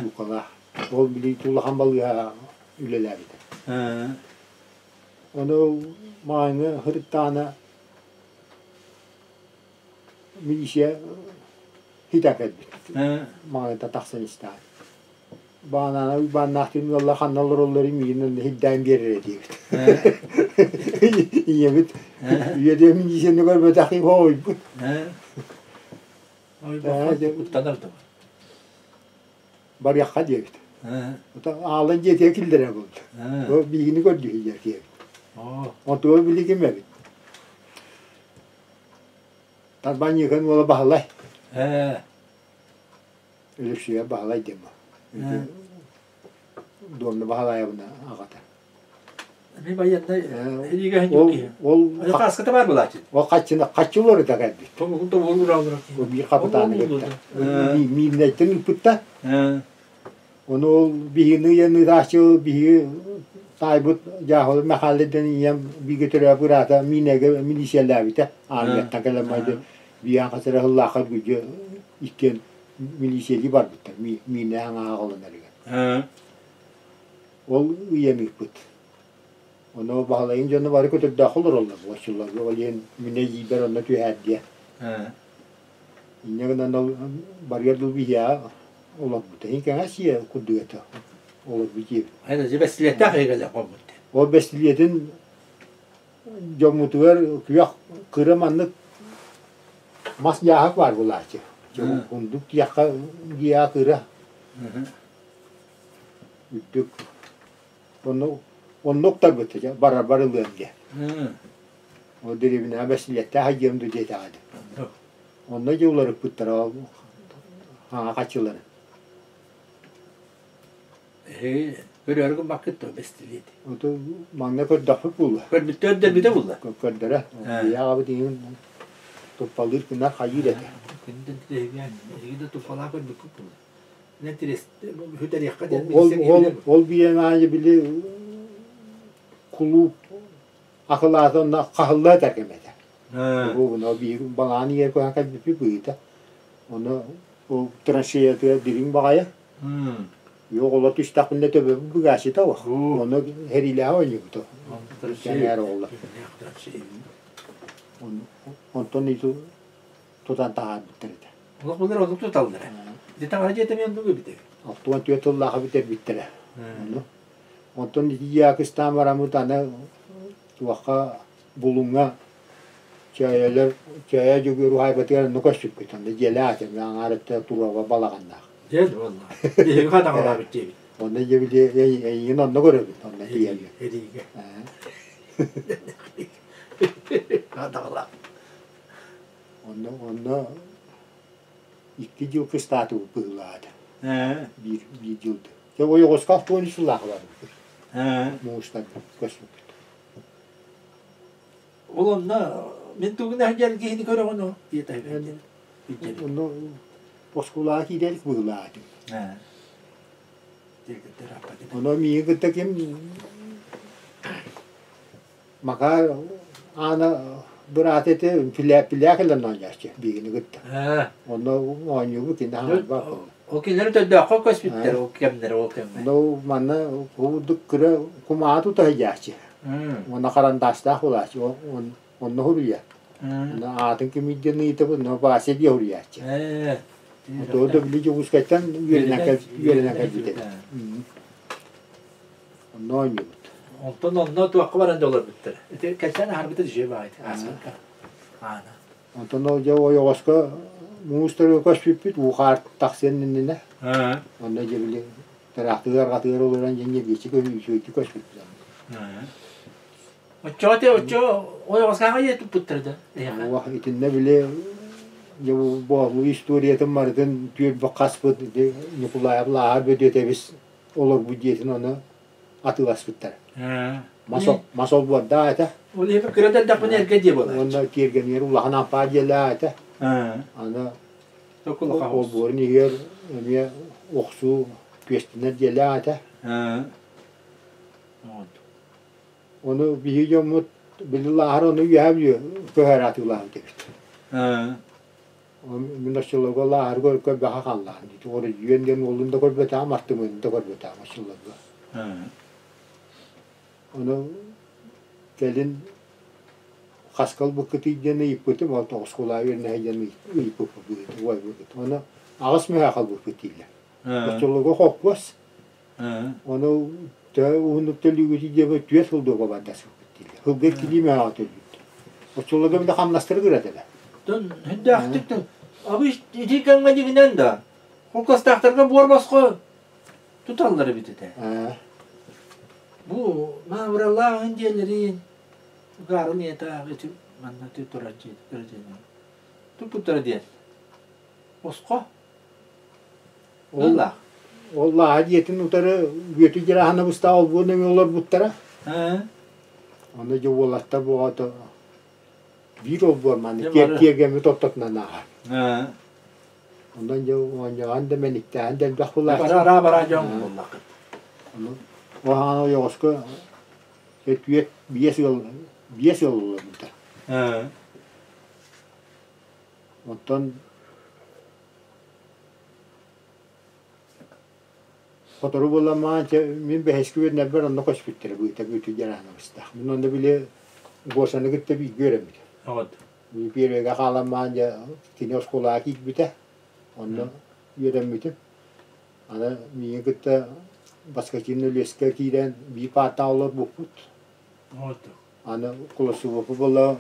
Лукалаах. Ол били улахан балыыһа үлэлээбитэ. Ону мааны сырыттаҕына милиция хитэ кэлбит. Маҕаныта тахсан истэҕин. Баанаана Уйбааннаахтыын ыаллар ханна олороллорун миигин онно сирдээн биэрэрэ диэбит. Ийэбит үйэдиэ милиисийэни көрбөтөх ойбут. Куттанар да Барыахха диэбит. Аалан дьиэтигэр киллэрэр буолбут. Биһигини көрдүһүйэр диэбит. Онтуга билигин эбит. Тарбаньыыкын уола Баһылай. Өлөксүйэ Баһылай диэн бу. Дуомна Баһылаайабына аҕата. Мин байыаннай илиигэ Ол Хааската баар буолааччы. Ол хаччыны хаччы уларыта кэлбит. Тобугун тобугун ураалара. Биир хапытааны кытта. Миирнэйтэн ыыппытта. Ону ол биһигини ыйан ыытааччы биһиги таайбыт Дьааһыл Мэхээлэ диэн ийэм бииргэ төрөөбүт быраата Миинэгэ милициялээбитэ. Армияттан кэлэн байды биээн хас эрэ сыллаахха күдьү иккиэн милициялии барбыттар миинэ аҕалынарыгар. Ол ыйан ыыппыт. Ону Баһылайын дьоно бары көтөрдөөх олороллор буочулларга ол иһин минэ ийбэр онно түһээр диэ. Инньэ гынан ол барыар дыл биһиэхэ олорбута. Иһин кэҥэс ийэ курдук этэ олорбут ийэбит. Айна бэстилиэттээх эйгэлэ хоммут. Ол бэстилиэтин дьоммутугар күөх кыра маннык мас дьааһык баар буолааччы. Кундук диэххэ дьиэҕэ кыра. Үрдүк. Онно онно уктарбыт дьэ барар ылыам диэн. Ол дэриэбинэҕэ бэстилиэттээх айдыам дуу диэтэҕэ дии. Онно дьэ уларыппыттара ол хаҥа хаччылары. Эһиги көрөөрү гыммаккыт дуо бэстилиэти? Ото маҥна көрдөхпүт буолла. Көрбүттэр дэрбитэ буолла. Көрдөрө. Ийэ аҕабыт иһин туппалыыр гынар хайыыр этэ. Күндүн эһиги да туппалаах көрбүккүт буолла. Хүтэриэххэ диэн Ол ол ол биэнаайы били кулууп акылаата онно хаһыллыа этэр кэм этэ. Бу биир балаҕан ийэр көһөн кэлбиппит быһыыта. Ону ол траншеятыгар дириҥ баҕайы. Yok ола түстэхпинэ төбөбүн быгааччыта ох. Ону хэриилээҕи оонньуубут. Кэҥээр оҕолор. Онтон иту тутан таһаарбыттар этэ. Олох былыр оннук туталлара. Ити таҥара дьиэтэ эмиэ оннук эбит. 64 тыллаах бүтэрбиттэрэ. Ону онтон ити дьиэ бараммыт аны туохха Булуҥҥа Чөөйөлөр Чөөйө Дьөгүөр уһаайбатыгар онно көспүппүт. Онно дьиэлээх этим, аҥаар өттө туруоба балаҕаннаах. Дьэ, буолла. Биһиги хатаҕалаабыт диэбит. Онно дьэ били эйигин онно көрөбүн, онно тиийэммин. Эриигэ. Хатаҕалаах. Онно онно икки дьыл кыстаатыбыт быһыылаата. Биир биир дьылды. Дьэ ойоҕоско 63 сыллаах барбыппыт. Муустан көспүппүт. Ол онно мин тугун сылдьар киһини көрөҕүн ол диэтэ Онно оскуолаҕа киирэ илик быһыылаах этим. Ону миигин кытта ким Макар Аана быраата этэ пилээк ылан оонньооччу биһигини кытта. Онно оонньуубут кини хаалбат. Ол кинилэри төрдөөххө көспүттэр ол кэмнэр ол кэмҥэ. Ну манна курдук кыра кумаҕа тута сылдьааччы. Уонна харандаастаах буолааччы. Онно суруйар. Аатын кимийдэн ыйытабын, но Вася диэ суруйааччы. Тоҕо да били Дьокуускайтан үөрэнэн үөрэнэн кэлбит эбит. Онно оонньуубут. Онтон онно туохха баран да олорбуттар. Ити кэлсэн аһарбыта дьиэ баайт ааспыкка. Аана. Онтон ол дьэ ойоҕоско муус көспүппүт уу хаар тахсыан иннинэ. Онно дьэ били тыраахтыгар арҕатыгар олорон дьэ ньиргиччи үчүгэйдик көспүппүт. Оччоҕо те оччо ойоҕоскааҕа ийэ туппуттар да эһиэхэ. Уох итиннэ били дьэ бу боолуу историятын барытын түөлбэ хаспыт ити Ньукулаайап Лааһар Бөдүөтэбис олорбут дьиэтин ону атыыласпыттар. Мас олбуордаах этэ. Ол иһин кыра да эрдэхпинэ эргэ дьиэ буолааччы. Уонна тиэргэнигэр улахан ампаар дьиэлээх этэ. Аны олбуорун иһигэр эмиэ охсуу күөстэнэр дьиэлээх этэ. Ону биһиги дьоммут били Лааһар ону үөһэ көһөр атыылаабыт эбит. Мин оччолорго Лааһарга көрбөхө хааллаҕым дии. Оройуон диэн уолун да көрбөтөҕүм, артымыын да көрбөтөҕүм оччолорго. Ону кэлин хаска ылбыккытый диэн ыйыппытым, ол тоҕус кулаа үөрэнэ диэн ыйыппыппыт уойбуппут. Ону аҕыс мөһөөх ылбыппыт дииллэр. Оччолорго холкуос. Ону төһө уһуннук төлүүгүтүй диэбит түөрт сыл дуогабардаспыппыт дииллэр. Сылга иккилии мөһөөҕө төлүүбүт. Оччолорго били хамнастары кыратыла. Хүндэхтик абы ити кэмҥэ дьиҥинэн да холкуостаахтарга буор босхо туталлар эбит этэ. Бу маабыралааҕын дьиэлэрин угаарын ийэтэ ити манна турар дьиэ туппуттара диэн босхо Ол ол лааһа дьиэтин утары Бүөтүр Дьарааһынабыстаах олбуор нөҥүө олорбуттара. Онно дьэ уолаттар буоҕата биир олбуор маннык тиэргэммит ортотунан ааһар. Онон дьэ оонньоон да мэниктээн да элбэх булааччы. Бара бара дьон буоллаххыт. Ону хаана ойоҕоско түөрт биэс ыал биэс ыал олорбута. Оттон Сотору буолан чэ мин бэһискэ үөрэнэрбэр онно көспүттэрэ быыта Бүөтүр Дьараанабыстаах. Мин онно били Гошаны кытта бииргэ үөрэммитим. Первыйга хааламмаан дьэ кини оскуолаҕа киирбитэ. Онно үөрэммитим. Аны миигин кытта Баскакин Өлүөскэ киирэн биир паартаҕа олорбуппут. Аны Куласовка буолла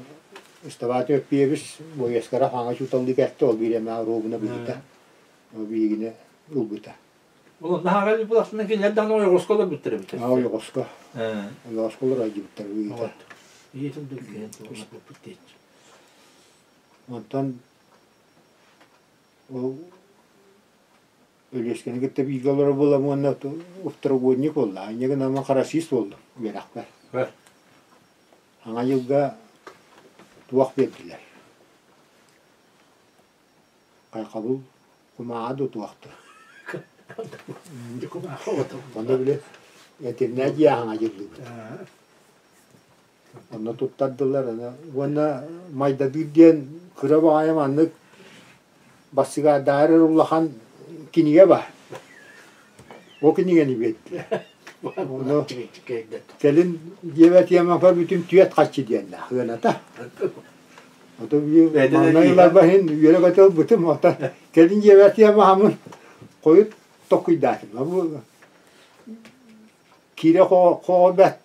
Ыстабаат Өппиэбис Буойаскара хаҥа учууталлыы кэлтэ, ол биир эмэ оруобуна быһыыта. Ол биһигини ылбыта. Ол наһаа булахсынан кинилэр даҕаны ойоҕоско олорбуттар эбит. Аа ойоҕоско. Ойоҕоско олоройдубуттар быһыыта. Ийэтин дүлгүһэн олорбуппут диэччи. Онтон ол Өлүөскэни кытта бииргэ олорор буолам уонна второгодник буолла. Инньэ гынан харасист буоллум үөрэхпэр. Саҥа дьылга туох биэрдилэр? Хайҕабыл кумааҕы да туохтур. Онно били этирнээ дьиэ саҥа дьыллыыбыт. Онно туттардылар аны уонна майдадыыр диэн кыра баҕайы маннык. Бассыгаардааҕар эрэ улахан кинигэ баар. Ол кинигэни биэрдилэр. Ону кэлин диэбэт тиэмэпэр бүтүн түөрт хаччы диэннээх ыаната. Ото маҥнай ыларба иһин үөрэ-көтө ылбытым. Оттон кэлин диэбэт тиэмэхаммын хойут токкуйдаатым. Бу киирэ хоҕо бэрт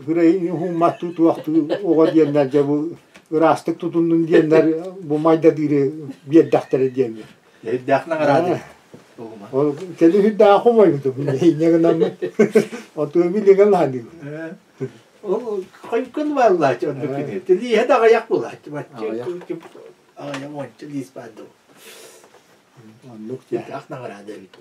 Грейни уһумматтыы туохтуу оҕо диэннэр дьэ бу ыраастык тутуннун диэннэр бу майдадыыры биэрдэхтэрэ диэммит. Үрдээх наҕараада. Ол кэлин үрдээх хомойбутум инньэ гынаммын отуо билигин лаһаныыбын. Ол хойуккун бааллааччы оннук күнү. Тилииһэ да аҕыйах буолааччы. Аҕыйах уонча лиис баар дуу. Оннук дьэ. Үрдээх наҕараада эбит.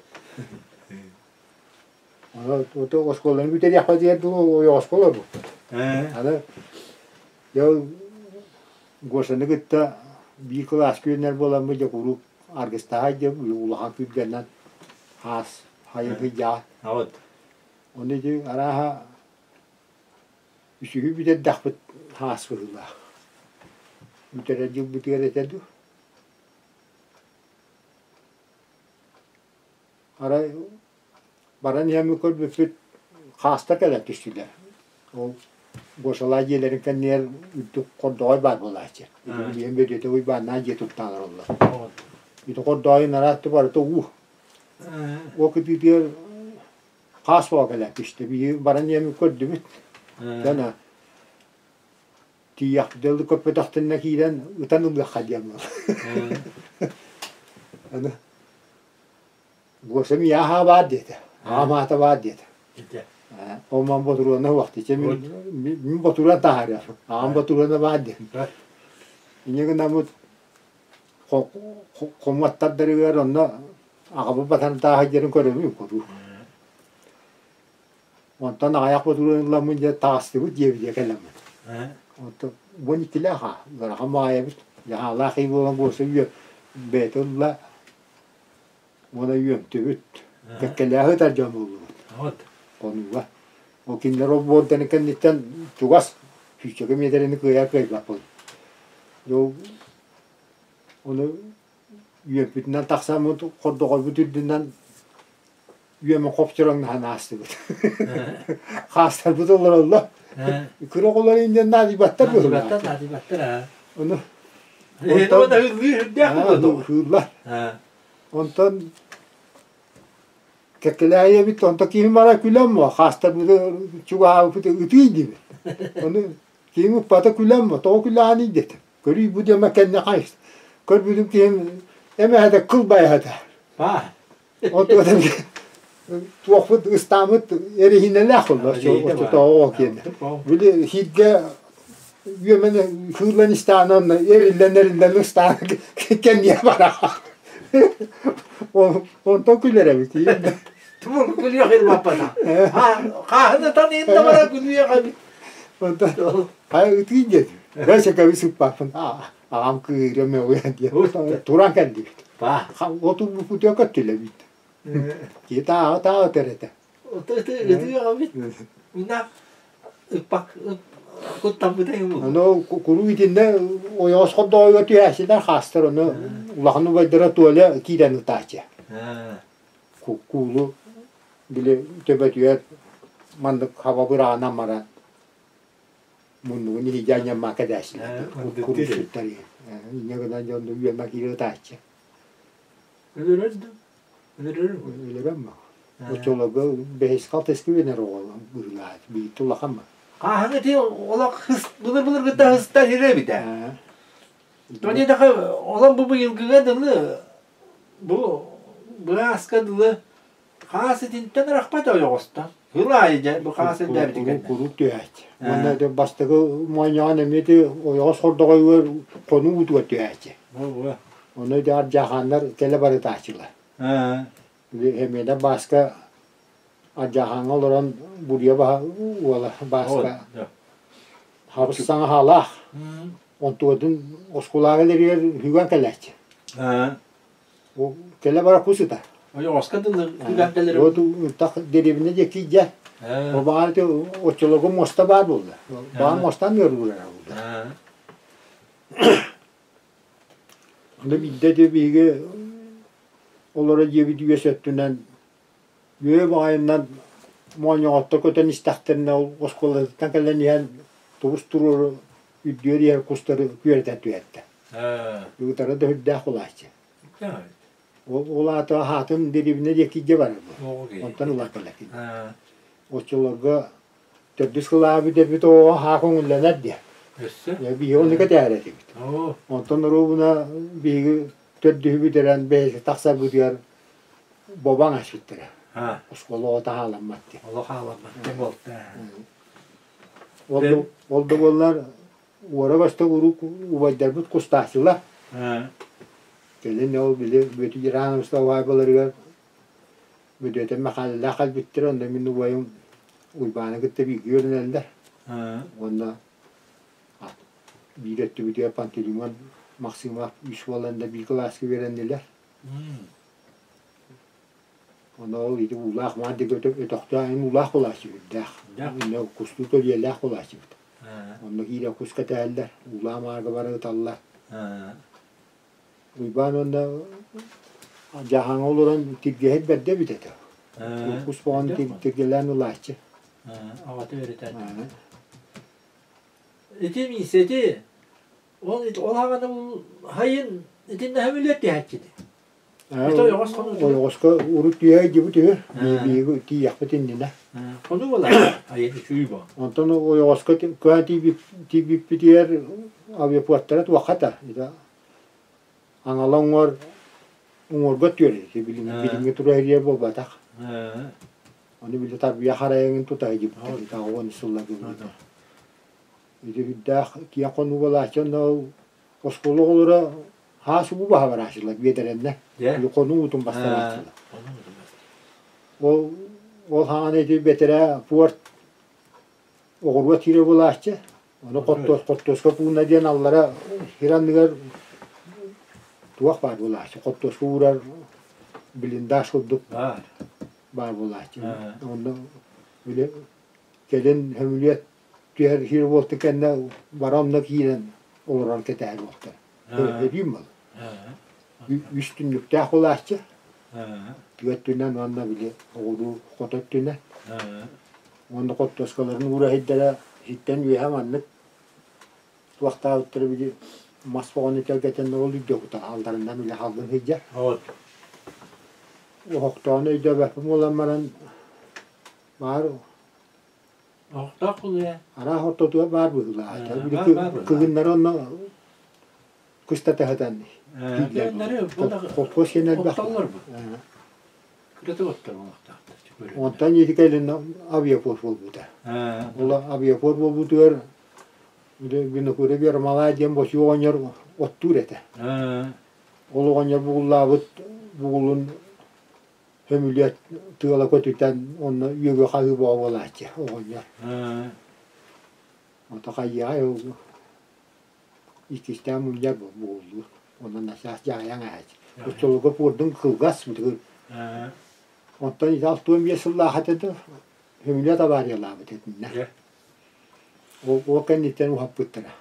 Ото оскуоланы бүтэриэххэ диэн дуу ойоҕоско олорбуппут. Аны дьэ ол Гошаны кытта биир кылааска үөрэнэр буоламмыт дьэ куруук аргыстаһа диэн улахан күргэннэн хаас хайыһыйдьаҕа. Ону ити арааһа үсүһү бүтэрдэхпит хаас быһыылаах. Бүтэрэр дьылбытыгар этэ дуу. Арай баран иһэммин көрбүппүт хаастар кэлэн түстүлэр. Ол Гошалаах дьиэлэрин кэннигэр үрдүк хордоҕой баар буолааччы. Билигин Бөдүөтэ Уйбааннаах дьиэ туттаан олороллор. Ити хордоойун араатты барыта уу. Ол кытыытыгар хаас буола кэлэн түстэ. Биһиги баран иһэммин көрдүбүт. Дьоно тиийиэхпит дылы көппөтөхтөрүнэ киирэн ытан ылыахха диэн буолла. Аны Госем яһа баар диэтэ. Аҕам аата баар диэтэ. Ол ман ботуруона уохтича мин ботуруон таһаарыах. Аҕам ботуруона баар диэн. Инньэ гынаммыт хомуоттардарыгар онно аҕабыт батан тааһа диэрин көрөбүн куруук. Онтон аҕыйах ботуруон ыламмын дьэ таҕыстыбыт диэбитэ кэлэммин. Онтон 12-лээх аа ыарахан баҕайыбыт. Дьаһаалаах ый буолан Гоша бэйэтэ ылла Уонна үөмтүбүт, кэккэлээһи ытар дьон буоллубут. Хонууга. Ол кинилэр ол буорданы кэнниттэн чугас сүүсчэкэ миэтэрэни кыайар кыайбаппын. Ону үөмпүтүнэн тахсаммыт хордоҕойбут үрдүнэн үөмэ хопчороҥнаһан аастыбыт. Хаастарбыт олороллор. Кыра оҕолор инньэ наадыйбаттар быһыылаах. Наадыйбаттар, наадыйбаттар. Ону Онтон ыһыллар. Онтон кэккэлээйэбит, онтон киһим бара күлэн буо, хаастарбыты чугаһаабыппыт ытый диибит. Ону киһим ыппата күлэн буо, тоҕо күлэҕиний диэтим. Көрүй бу диэмэ кэннэ хайыс. Көрбүтүм киһим эмэһэтэ кыл байаһата. Онтон туохпут ыстааммыт эрэһиинэлээх буолла оччотооҕу киэнэ. Били сиргэ үөмэн кыыллан истэҕинэ онно эриллэн эриллэн ыстаан кэнниэ бараҕа. Онтон күлэр эбит. Тумул күлүөх илбаппата. Хааһын ытан иһин да бара күлүөх эбит. Онтон хайа ытыын диэтим. Бэсэкэби сыппаппын. Аҕам кыыһырыа мөҕүө диэн туран кэллибит. Отурбуппутугар көттүлэбит. Киһи тааҕы тааҕы ытар этэ. Ытыаҕабыт. Мина ыппак куттаммыта Ону куруук итиннэ ойоҕос хордоҕойго түһээччилэр хаастар ону улахан убайдара Толя киирэн ытааччы. Куулу били төбөтүгэр маннык хаба быраҕынан баран муннугун иһийдэ анньаммака кэдээччилэр курусуттар инньэ гынан дьон үөмэ киирэ ытааччы Өлөрөр да өлөрөр өлөрөн ма оччолорго бэһис халтыска үөнэр оҕо быһыылаах биир улахан ма Хааһыҥ ити олох хыс былыр былыргыттан хыстар сирэ эбит ээ. То диэтэхэ олом бу быйылгыга дылы бу бырааска дылы Хаас итинтэн арахпат ойоҕостон. Сыл аайы дьэ бу хаас элбээбитин кэннэ. Куруук түһээччи. Уонна ити бастакы моонньоҕон эмиэ ити ойоҕос хордоҕойугар хонуу уутугар түһээччи. Ону ити ардьаахааннар кэлэ барытааччылар. Эмиэнэ Бааска ардьаахааҥҥа олорон буруйа баһа уола Бааска хабыс саҥа хаалаах. Онтугатын оскуолаҕа кэлэригэр үһүгэн кэлээччи. Кэлэ бара кус ыта. Ойоҕоско дылы күлэн кэлэрим. Вот ынтах дэриэбинэ диэки дьэ. О баҕар ити оччолорго муоста баар буолла. Баҕар муостан ыарыылара буолла. Аны биирдэ ити биһиги олоро дьиэбит үөс өттүнэн үөһэ баҕайынан моонньоҕотто көтөн истэхтэринэ ол оскуолатыттан кэлэн иһэн тубус туруору үрдүөр иһэр кустары күөрэтэн түһэртэ. Ыытара да үрдээх булааччы. Ол, ол аата аһаатын дэриэбинэ диэки дьэ барар бу. Онтон ыла кэлэр кини. Оччолорго төрдүс кылааһы бүтэрбит оҕоҕо аһаа көҥүллэнэр диэн. Өссө? Биһиги ону кэтээр этибит. Онтон оруобуна биһиги төрдүһү бүтэрэн бэйэтэ тахсарбытыгар бобаҥ аспыттара. Оскуола оҕо таһааламмат диэн. Олох хааламмат диэн буолта. Ол да, ол да буоллар уора-көстө уруук убайдарбыт кустааччылар. Кэлин ол били Бүөтүр Иванович убайбаларыгар Бүдүөтэ Мэхээлэлээх кэлбиттэрэ, онно мин убайым Уйбааны кытта бииргэ үөрэнэллэр. Уонна биир өттүбүтүгэр Пантелеймон Максимов үс буолан да биир кылааска үөрэннилэр. Онно ол ити уулаах маан диэки өтөхтөөх эн уулаах булааччы үрдээх. Иннэ кустуу көлүйэлээх булааччыбыт. Онно киирэ кус кэтэһэллэр, уулаах маарга бара ыталлар. Уйбаан уонна дьаһаҥа олорон тиргэһит бэрдэ эбит этэ. Кус боҕон тиргэлээн ылааччы. Аҕата үөрэтээт. Ити миисэти ол ол хаҕана хайын итиннэ хөмүлүөт түһээччини. Ойоҕоско урут түһэ дьибит үһү. Биһиги тиийэхпит иннинэ. Хонуу буолар. Айын үчүй бо. Онтон ойоҕоско көһөн тиийбиппитигэр авиапорттара туохха Аҥала уҥуор уҥуорга түөрэ билиҥҥи билиҥҥи тураһыйар буолбатах. Ону били тарбыйах харайаҥын тута сылдьыбыттар 80 сылларга билигин. Ити үрдээх киэҥ хонуу буолааччы онно ол оскуола оҕолоро хаас уу баһа барааччылар биэдэрэннэ. Били хонуу уутун бастарааччылар. Ол ол хаҥана ити бэтэрээ пуорт оҕуруот сирэ буолааччы. Ону хортуоска пууна диэн аллара сир анныгар туох баар буолааччы, хортуоска уурар блиндаж курдук баар буолааччы. Онно били кэлин сөмүлүөт түһэр сир буолтун кэннэ бара онно киирэн олорон кэтэһэр буолтар. Эбиим был. Үс түннүктээх буолааччы. Түөрт өттүнэн уонна били оҕуруу хото өттүнэн. Уонна хортуоскаларын уураһыйдара иһиттэн үөһэ маннык туохтаабыттара били мас боҕону тэлгэтэн ол үрдэ кута алларынан үлэ халгын сылдьар. Оһохтоон өйдөөбөппүн буолан баран баар Оһохтоох кулуйа. Араах ортотугар баар быһыылаах. Кыһыннары онно кыстатаһытан Холкуос сиэн элбэх. Онтон ити кэлин авиапорт буолбута. Ол авиапорт буолбутугар Винокуров Ермолай диэн босуу оҕонньор оттуур этэ. Ол оҕонньор бугуллаабыт бугулун сөмүлүөт тыала көтүтэн онно үөгү хаһыы буолааччы оҕонньор. Ото хайыаҕай ол иккистээн мунньар буоллуур. Онон начаас дьаһайан ааһааччы. Оччолорго пуордун кылгас бытыгыр. Онтон ити 65 сыллаах этэ да, сөмүлүөт авариялаабыт этиннэ. Ол, ол кэнниттэн уһаппыттара.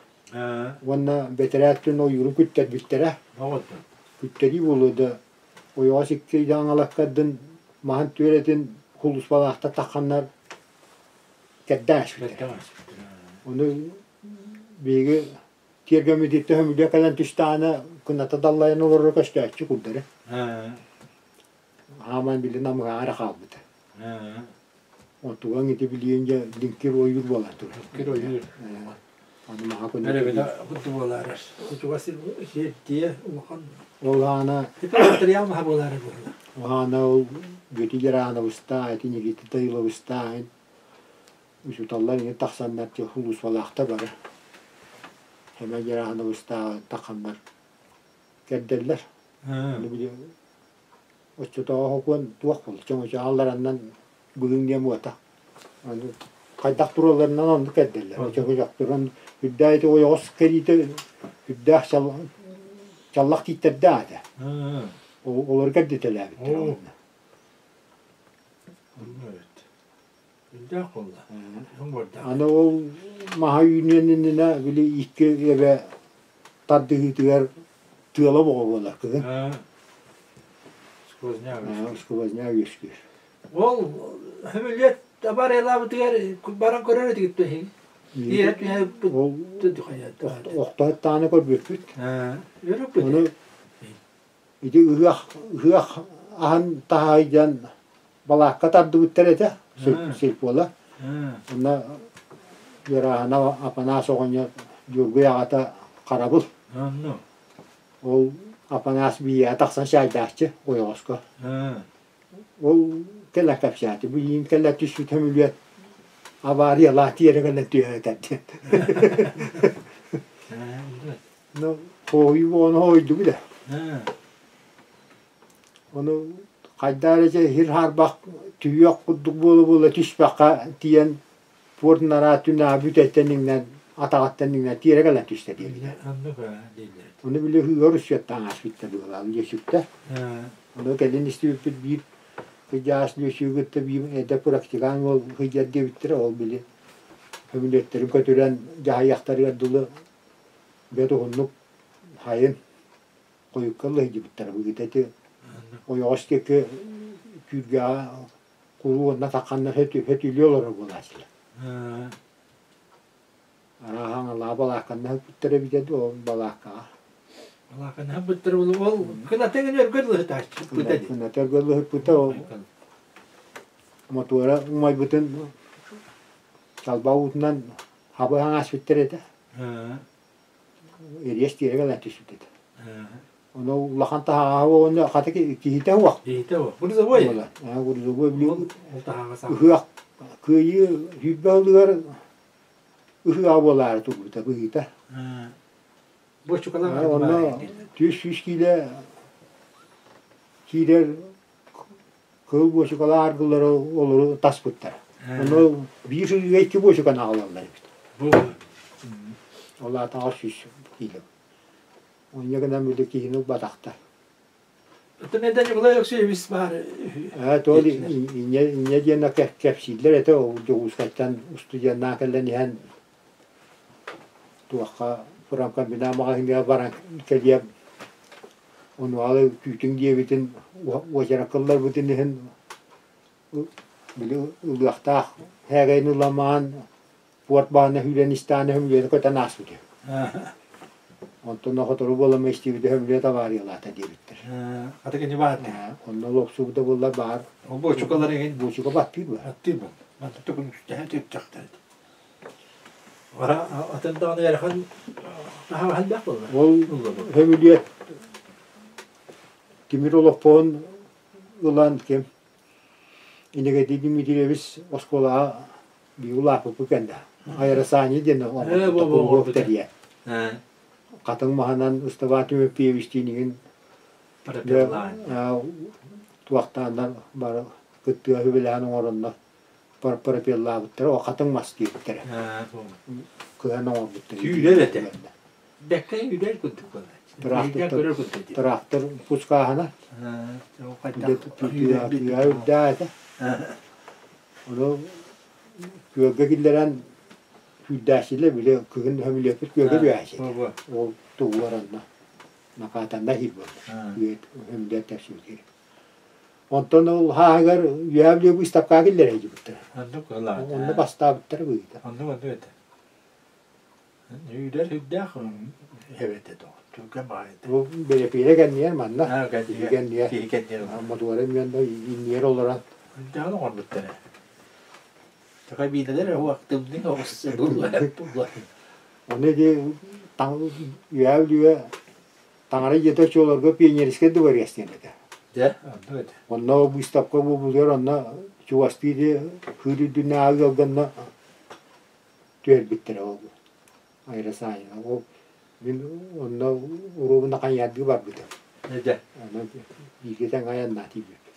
Уонна бэтэрээттэн ойуурун күттэрбиттэрэ. Күттэрии буолуо да, ойоҕос икки дьаҥалаккардын маһын түөрэтин хулуспалаахтар тахханнар кэрдээн ааспыттара. Ону Биһиги тиэргэммититтэн сөмүлүө кэлэн түстэҕинэ кыната даллайан олороро көстөөччү курдары. Хааман били намыһаҕа эрэ хаалбыта. Оттугаҥ ити билиэн дьэ лиҥкир ойуур буолан турар. Лиҥкир ойуур. Аны маһа көнө. Эрэбинэ курдук буолаарар. Кутуга сир сиэрдиэ улахан. Ол аана материал маһа буолаарар буолла. Аана ол Бүөтү Герановыстаа, ити Никита Таиловыстаа Учууталлар иҥин тахсаннар сулууспалаахтар бары. Сэмэн Дьарааһынабыстааҕы тахханнар кэрдэллэр. Аны били оччотооҕу сокуон туох буолла чөҥөчөҕө аллараннан быгыҥ диэн буота. Аны хайдах туралларынан оннук кэрдэллэр. Чөҥөчөхтөрүн үрдээх ити ойоҕос кэриитэ үрдээх чаллах тииттэрдээх этэ. Олору кэрдитэлээбиттэр онно. Үрдээх буолла. Аны ол маһа үүнүөн иннинэ били икки эбэ тардыһыытыгар Тыала боҕо буолар кыһын. Сквозняк. Сквозняк үөскүүр. Ол сөмөлүөт абарыйалаабытыгар баран көрөр этигит дуо Ол охтоһуттааны көрбүппүт. Ону ити ыһыах ыһыах аһын таһаайдьан балаакка тардыбыттар этэ сельпола. Онно Ыараһана Апанаас оҕонньор Дьургуй аҕата харабыл. Ол Апанаас биийэҕэ тахсан чаайдааччы ойоҕоско. Ол кэлэ кэпсээтэ, билигин кэлэ түспүт сөмүлүөт авариялаах тиэрэ кэлэн түһэ диэн. Ну, хоһуйуу буолан хоһуйдубут ээ. Ону хайдах эрэ дьэ иһир хаарбах түһүөх курдук буола-буола түспэххэ тиийэн пуорт нараа түнаа бүтэттэн иҥнэн атаҕыттан иҥнэн тиэрэ кэлэн түстэ диэбитэ. Ону били ыһыыгар үссүөттаан ааспыттар быһыылаах Лүөсүктэ. Ону кэлин истибиппит биир кырдьаҕас Лүөсүгү кытта биир эдэр практикант уол сылдьар диэбиттэрэ ол били көмүлүөктэрин көтүрэн дьаһайыахтарыгар дылы бэрт уһуннук хайын хойукка ыллыһыйдыбыттара быһыыта ити ойоҕос диэки күүргэҕэ куруу уонна тахханнар хөтүлүү олорор буолааччылар. Арааһа аҥалаа балаакканна ыппыттар эбитэ дуу ол балааккаҕа. Балаакканна ыппыттар ол кыната гына өргө дылы сытааччы ыппыта дии. Кыната өргө дылы ыппыта ол мотуора умайбытын талба уутунан хабы аҥааспыттар этэ. Ириэс тиэрэ кэлэн түспүт этэ. Ону улахан таһаҕаһа уонна хата киһитэ уох. Киһитэ уох. Грузовой. Грузовой билигин ыһыах кыайыы сүүрбэ сылыгар ыһыаҕа буолаары турбута быһыыта. Буочукалаах Онно 400 киилэ киирэр кыыл буочукалаах аргылары олору таспыттар. Ону биир сылга икки буочуканы аҕалаллар эбит. Ол аата 800 киилэ. Онньа гынан били киһини ылбатахтар. Оттон это Николай Алексеевич баар Ээ, тоол инньэ инньэ диэн кэпсииллэр этэ ол Дьокуускайтан устудьуоннаан кэлэн иһэн туохха промкомбинат маҕаһыыныгар баран кэлиэм онуоха күүтүҥ диэбитин уочаракка ылларбытын иһин били ылыахтаах һээгэйин ыламаан пуорт баана сүүрэн истэҕинэ сөмүлүөтэ көтөн ааспыт үһү. Онтон хотору буолан истибитэ сөмүлүөт авариялаата диэбиттэр. Ата кини баар Онно лопсубута буоллар баар. Ол буочукалар эҥин буочука баттыыр ба. Баттыыр ба. Манна тугун үстэһэ түптөхтөр. Ара атын даҕаны ыарахан таһаҕаһын бэх буолла. Ол сөмүлүөт тимир олоппоһун ылан ким Иннокентий Дмитриевич оскуолаҕа биир улааппыппыт кэннэ Айрасани диэн оҥорбута тэрийэн хатыҥ маһынан Ыстабаан Тимофеевичтиин игин туохтааннар бары кыттыга үбүлээн оҥороннор пропеллаабыттара о хатыҥ мас диэбиттэрэ кыһан оҥорбуттар Сүүрэр этэ. Бэккэ үдэл курдук буолла. Трактор пускааһына тыа үрдээх этэ. Ону күөлгэ киллэрэн күүрдээччилэр били кыһын сөмүлүөппүт күөлгэ түһээччи этэ. Ол тугугар онно накаатанна иһир буолла. Сөмүлүөт тэпсибитигэр. Онтон ол хааһыгар үөһээ Бүлүү быыстапкаҕа киллэрэ сылдьыбыттара. Онно бастаабыттара быһыыта. Оннук оннук этэ. Үүрэр үрдээх эбэтэ тоҕо түргэн баҕайыта. Бу бэлэпиэрэ кэннигэр манна киһи кэннигэр киһи кэннигэр мотуора мүөн да иннигэр олорон үрдээҕин оҥорбуттар ээ. Кабиналар уох тымныы оҕус булла. Ону ити үөһээ Бүлүүгэ Таҥара дьиэтэ оччолорго пионерскай дворец диэн этэ. Дьэ, онно этэ. Онно быыстапка буолбутугар онно чугастыы ити кыыр үрдүнээҕи ыалга онно түһэрбиттэрэ ол Айрасаайына. Ол мин онно уруобуна хайаардыы барбытым. Дьэ. Онон бииргэ тэҥ айаннаа тиийбиппит.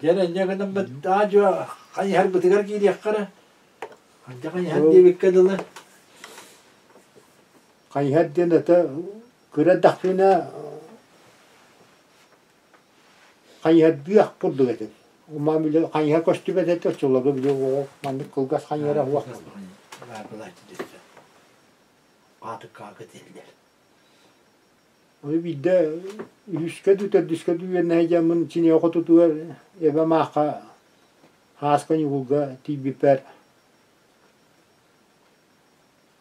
Дьэ инньэ гынан аа-дьуо хайыһарбытыгар киириэххэ эрэ. Ханча хайыһар диэбиккэ дылы. Хайыһар диэн это кыра эрдэхпинэ хайыһардыах курдук этим. Ума били хайыһар көстүбэт этэ, оччолорго били оҕо маннык кылгас хайыһара уох. Хаатыккаҕа кэтиллэр. Ону биирдэ үһүскэ дуу, төрдүскэ дуу үөрэнэ сылдьаммын чиниэ хотутугар эбэм аахха Һааска Ньукулга тиийбиппэр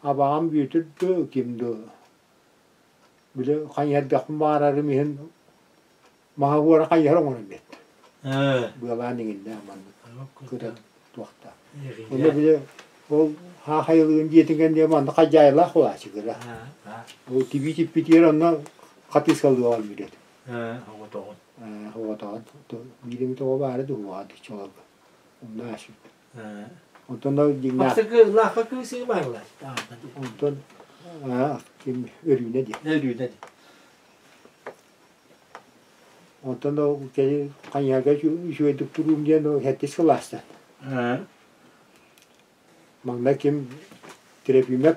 абаҕам Бүөтүр дуу, ким дуу били хайыһардыахпын баҕарарым иһин маһа уора хайыһар оҥорон биэрдэ. Быалаан иҥиннэ маннык кыра туохта. Онно били ол хаахайылыгын дьиэтин кэннигэр манна хадьаайылаах буолааччы кыра. Ол тибии типпитигэр онно хатыыскалыы оонньуур этим. Оҕотоҕун. Оҕотоҕун. Биир эмит оҕо баара дуу чолорго. Онно аашыт. Онтон дьиҥнээх Бастакы лаахха кыысыы баарлар. Онтон ким Өрүүнэ диэн. Өрүүнэ диэн. Онтон ол кэлин хайыһарга үчүгэйдик туруум диэн сэттис кылаастан. Маҥнай ким Трофимов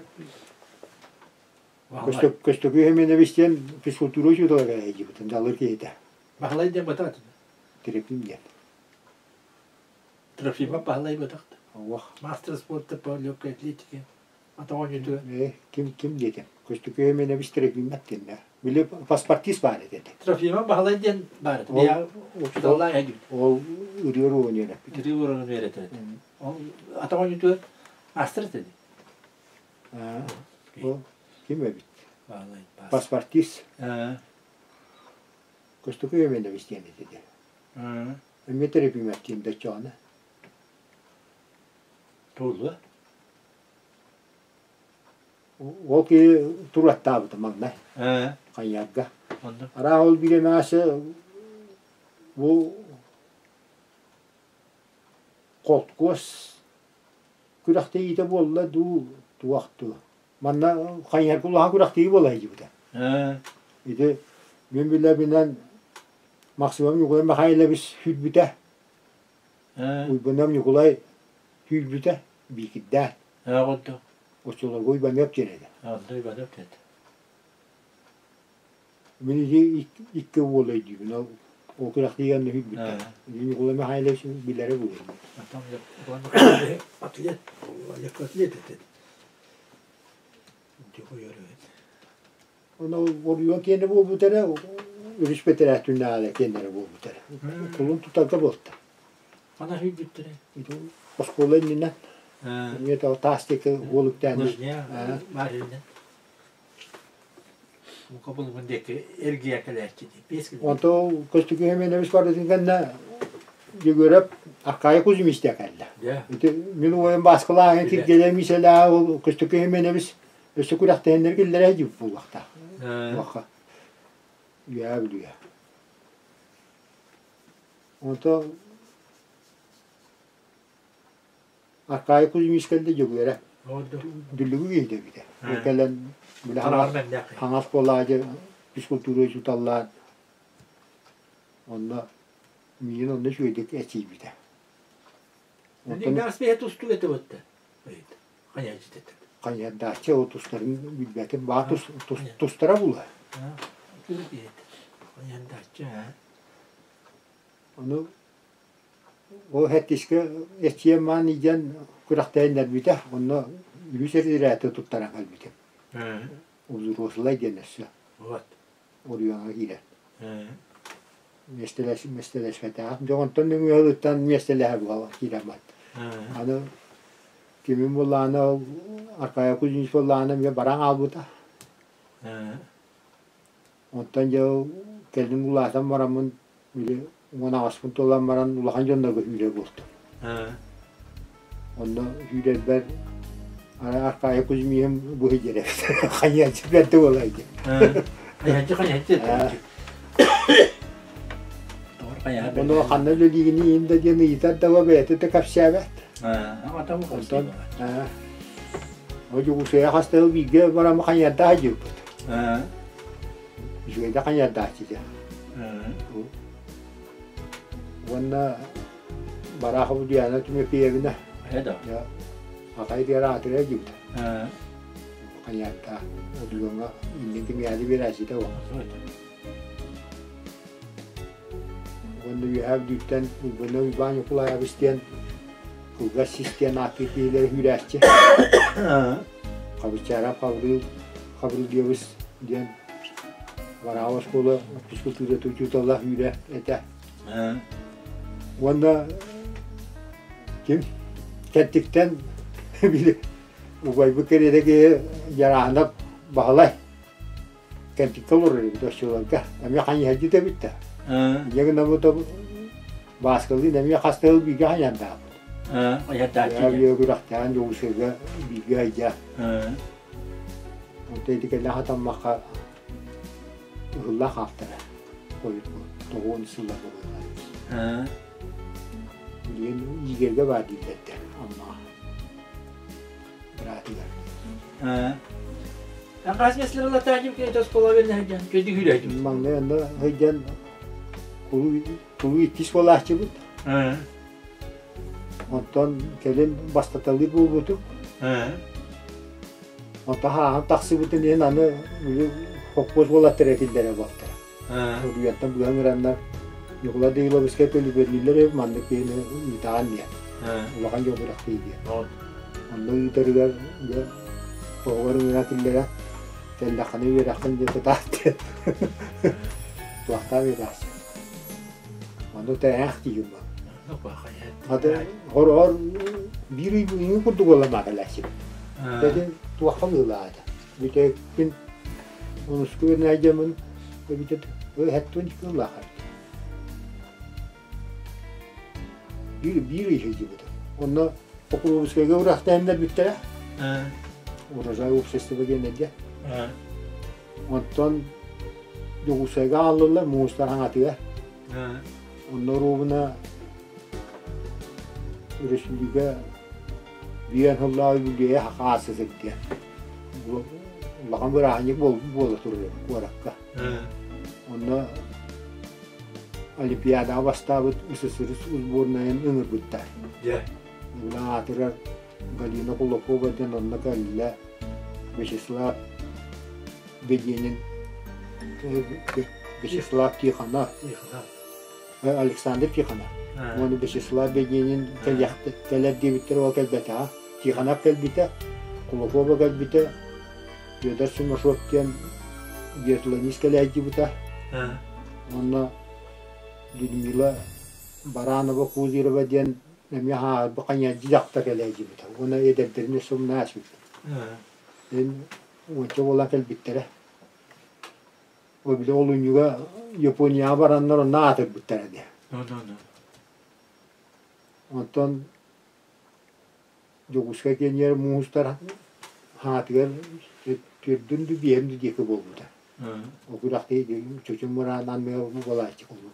Көстөкүү Семенович диэн физкультура учуутала кэлээдьибитин далыр киһитэ. Баһылай диэн батаат. Трофим диэн. Трофимов Баһылай батахта. Ох. Мастер спорта по легкой атлетике. Атаҕын Ким ким диэтим. Көстөкүү Семенович Трофимов диэннэр. Били паспортист баар этэ. Трофимов Баһылай диэн баар этэ. Учууталлаах эдьүт. Ол ырыа уруогун үөрэппит. Ырыа уруогун үөрэтэр этэ. Ол атах оонньуутугар мастер этэ дии. Ол ким эбит? Паспортист. Көстөкүү Семенович диэн этэ дии. Эмиэ Трофимов диэн доччоҕуна. Туолла. Ол киһи туруоттаабыта маҥнай хайыарга. Араа ол бириэмэҕэ бу холкуос күрэхтэһиитэ буолла дуу, туох дуу. Манна хайыһарга улахан күрэхтэһии буола сылдьыбыта. Ити мин билэрбинэн Максимов Ньукулай Михайлович сүүрбүтэ. Уйбанов Ньукулай сүүрбүтэ биикирдээн. Оҕонньор. Оччолорго Уйбаныап диэн этэ. Онно Уйбаныап диэн этэ. Мин ити икки уол өйдүүбүн. Ол ол күрэхтэһиигэ онно сүүрбүттэр. Ньукулай Михайлович билэрэ буолуо. Оттон Ньукулай Михайлович атлет, атлет этэ. Ону оруйуон киэнэ буолбут эрэ, үгүс бэтэрээт киэннэрэ буолбут эрэ. Кулун тутарга буолта. Хана сүүрбүттэрэ? Оскуола иннинэ. Эмиэ таас диэки уол үктээн. Баар иннинэ. Мука булгун диэки эргийэ кэлээччи дии. Биэс күн. Онто Көстүкү Семенович барытын кэннэ Дьөгүөрэп Аркаайа Кузьмичтя кэллэ. Ити мин уойан Бааскалааһын Киргиэлэй Миисэлээх ол Көстөкүү Семенович өссө күрэхтэһиннэр киллэрэ сылдьыбыт буолуохтаах. Туохха Үөһээ Бүлүүгэ. Онтон Аркаайа Кузьмич кэллэ Дьөгүөрэ. Дүллүгү киһитэ эбитэ. Ол кэлэн били хаҥас куолаадьы физкультура учууталлаан онно миигин онно үчүгэйдик эчийбитэ. Оттон тустуу этэ бытта. Хайыһардааччы ол тустарын билбэтим. Баа тустара була. Ону ол хэттискэ эчиэм маан илдьэн күрэхтэһиннэрбитэ. Онно үһүс эрээти туттаран кэлбитим. Взрослай диэн өссө. Оройуоҥҥа киирэн. Миэстэлэспэтэҕим. Дьэ онтон нөҥүө миэстэлэһэ буола киирэн барда. Аны кимим буоллаҕына ол Аркадий Кузьмич буоллаҕына эмиэ баран хаалбыта. Онтон дьэ ол кэлин улаатан бараммын били 18-пын туолан баран улахан дьоннорго сүүрэр буолтум. Онно сүүрэрбэр Аркадий Кузьмиһым бу сылдьар эбит. Хайыаччы бэрдэ буолай диэн. Хайыаччы хайыаччы. Ону ханна үлэлиигиний да диэн ыйытар да бэйэтэ да кэпсээбэт. Онтон ол Дьокуускайга хаста бииргэ баран хайыардаах дьиэппит. Үчүгэйдик хайыардааччы дьэ. Уонна Барахов Диана Тимофеевна Атай диэн аатырар дьиэбит. Хайыардаах Одуйуоҥҥа иннин кимиэхэ биэрээччитэ буолар. Уонна Үөһээ Бүлүүттэн Уйбанов Уйбаан Ньукулаайабыс диэн кылгас сис диэн ааттыыр киһилэрэ үүрээччи. Хабычаарап Хабырыыл Хабырылдьыйабыс диэн Варава оскуола физкультурата учуутала үүрэ этэ. Уонна ким кэнтиктэн били убайбыт кэриэтэ киһи Дьарааһынап Баһылай кэнтиккэ олорор эбит оччолорго. Эмиэ хайыһардьыт эбит да. Дьэ гынабыт Бааскалыын эмиэ хас да сыл бииргэ хайандаабыт. Хайардааччы. Күрэхтээн Дьокуускайга бииргэ айдьа. Онто ити кэлэ хатаммакка ыһылла хаалтара. Тоҕуон сылларга буолла. Билигин Игорьга баар дииллэрдэ Аммаҕа. Быраатыгар. Хас меслер латааним кините оскуола бернэһдьэн көдү хүрөйдүм. Маҥнай онно сылдьан кулуу иккис буолааччыбыт. Онтон кэлин бастаталыы буолбутум. Онтон хааһын тахсыбытын иһин аны хоппуос буолаттар этиллэрэ буолтара. Уруйаттан быһан ыраннар Ньукулай Даниловичка төлүбэрлииллэр маннык киһини ыытаҕын диэн. Улахан дьон бырахтыы диэн. Онно ыытарыгар дьэ оҕолор ыҥыра киллэрэ кэллэххинэ үөрэххин диэн кытаат диэн. Туохтаах үөрэхчи. Онно тээх диигин бу. Хата хороҕор биир ый ыйын курдук буолла маакалааччыбыт. Ити туохха быһыылаата. Бүтэкпин онуску үөрэнээдьэмин эбитэ хэттуон кыыллаах Биир биир ый сылдьыбытым. Онно Покровскайга ураахтаһыннар бүттэрэ. Урожай общество диэн эргэ. Онтон Дьокуускайга аҕаллылар муустар хаҥатыгар. Онно оруобуна өрөспүүбүлүкэ биэн сыллааҕы үбүлүөйэ хаас сиргэ. Улахан бырааһынньык буола турар куоракка. Онно Олимпиадаҕа бастаабыт СССР сборнайын ыҥырбыттар. Дьэ. Аатырар Галина Кулакова диэн онно кэллэ. Вячеслав Беденин, Вячеслав Тихонов, Александр Тихонов. Уонна Вячеслав Беденин кэлэр диэбиттэр ол кэлбэтэҕэ. Тихонов кэлбитэ, Кулакова кэлбитэ, Федор Симашов диэн биатлонист кэлээдьибитэ. Уонна Людмила Баранова-Кузырова диэн эмиэ хаарбы хайаадьы дьахтар кэлээдьибитэ. Уонна эдэрдэрин өссө умнааччыбыт. Эн уонча буолан кэлбиттэрэ. Ол били олунньуга Японияҕа бараннар онно аатырбыттара дии. Онтон Дьокуускай киэнигэр муустар хаатыгар төрдүн да биэһин да диэки буолбута. Ол күрэхтэһии чочум мыраан анныгар буолааччы курдук.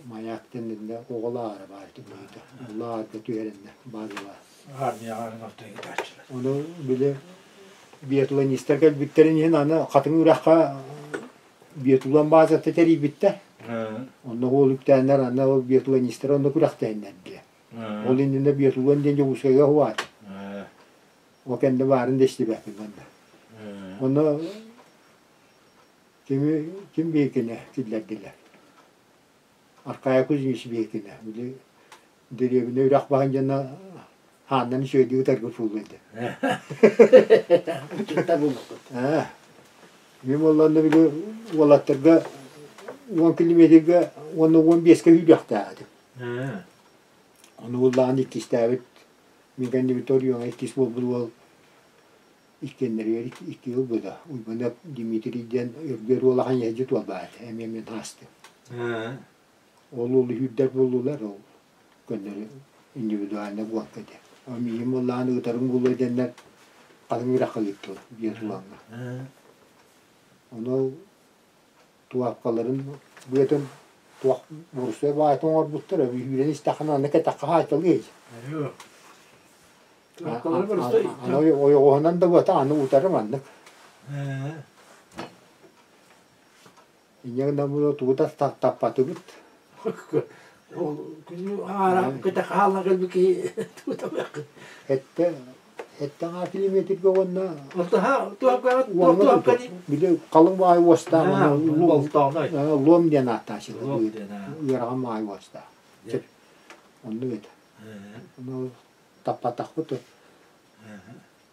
Маяк диэн оҕолоро баар быһыыта. Улаарга түһэрэннэр баазалаах. Армияҕа ортоҥ ытааччылар. Ону били биатлонистар кэлбиттэрин иһин аны Хатыҥ үрэххэ биатлон баазата тэрийбиттэр. Онно уол үктээннэр аны ол биатлонистар онно күрэхтэһиннэр диye. Ол иннинэ биатлон диэн Дьокуускайга уһаат. Ол кэннэ баарын да истибэппин манна. Онно Кими ким биэкинэ киллэрдилэр? Аркаайа Кузьмич биэкинэ. Били дэриэбинэ үрэх баһын дьоно хааннан үчүгэйдик ытарга буолуо этэ. Учуутал буолбуккут. Ээ. Мин буоллаҕына били уолаттарга 10 километрга уонна 15-ке сүүрүөхтээх этим. Ону буллаҕын иккистээбит мин кэннибит оройуоҥҥа иккис буолбут уол Иккиэннэригэр икки ылбыта. Уйбанап Дмитрий диэн Өргүөр уолахан иһдьит уол баар этэ, эмиэ мин аастым. Ол уолу үүрдэр буоллулар, ол көннөрү индивидуальнай гонка этэ. Ол миигин буоллаҕына ыытарым буолуо диэннэр хатыҥ үрэххэ ыыттылар биатлоҥҥа. Ону ол туапкаларын быатын туох бурсуой баайытын оҥорбуттар, үүрэн истэххинэ аны кэтэххэ хаайталыай. Аны ойоҕоһунан да буота аны утары маннык. Инньэ гынан буолуо тугу да таппатыбыт. Ол күнү аара көтө хаалла кэлбит киһи тугу табыаххын. Эттэ эттэ аҥаар километрга уонна Уонна били халыҥ баай уостаах лом диэн ааттааччылар ыарахан баай уостаах. Оннук этэ. Таппатахпыт.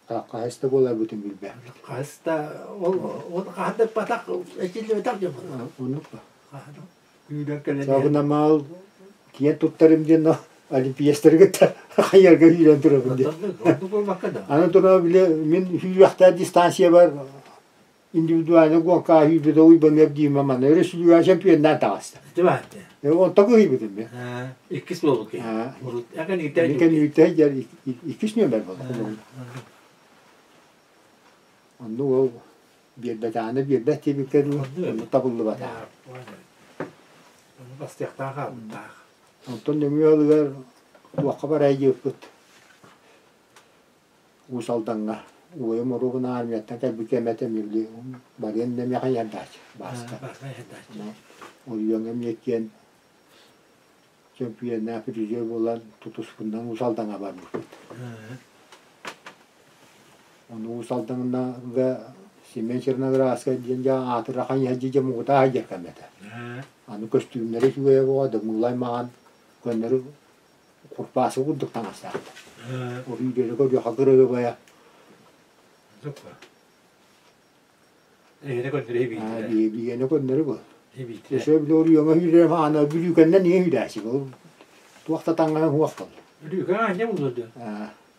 Хаһыс да буоларбытын билбэппит. Хаһыс да ол ол хаһан да ыппатах этиллибэтэх дьон буолар. Оннук ба. Күүрэн кэлэн Сабынамаал киэн туттарым диэн олимпиецтары кытта хайарга үүрэн турабын диэн. Оннук буолбакка да. Аны туран били мин сүүрүөхтээх дистанциябар индивидуальный гонка сүүрбүтэ уйбаныап диимэ манна өрөспүүбүлүкэ чемпионнаан таҕыста. Ити Онтон кыһыйбытым мен. Иккис буолбут киһи. Урут Кэннииттэн иккис нүөмэр буолла. Онну ол биэрбэтэҕинэ биэрбэт диэбиккэ дуу, онну табыллыбатаҕа. Ону бастыахтаах хаалбыттаах. Онтон нөҥүө ылыгар туохха барай диэбиппит Уус Алдаҥҥа убайым оруобуна армияттан кэлбит кэмэ этэ барыан да эмиэхэ иһэрдээччи Бааска. Оройуоҥҥа эмиэ киэн чөмпүйүөннээх призер буолан тутуспунан Уус Алдаҥҥа барбыппыт. Ону Уус Алдаҥҥа Семен Черноградскай диэн дьэ аатыра хайыһа дьэ муҥутаа диэн кэмэтэ. Аны көстүүмнэрэ үчүгэйэ буола дымыылай маҕан көннөрү курпаасы курдук таҥастаахтар. Орүүдэри көрүөххэ кырыгыбайа. Эһине көннөрү биитилэр. Биһиэнэ көннөрү бу. Өсө били орүйөҥө сүүрэрим аана бүрүүкэннэн ийэ сүүрээччи ол туох да таҥҥанан суох буолла. Бүрүүкэн аанньа булуо дуо?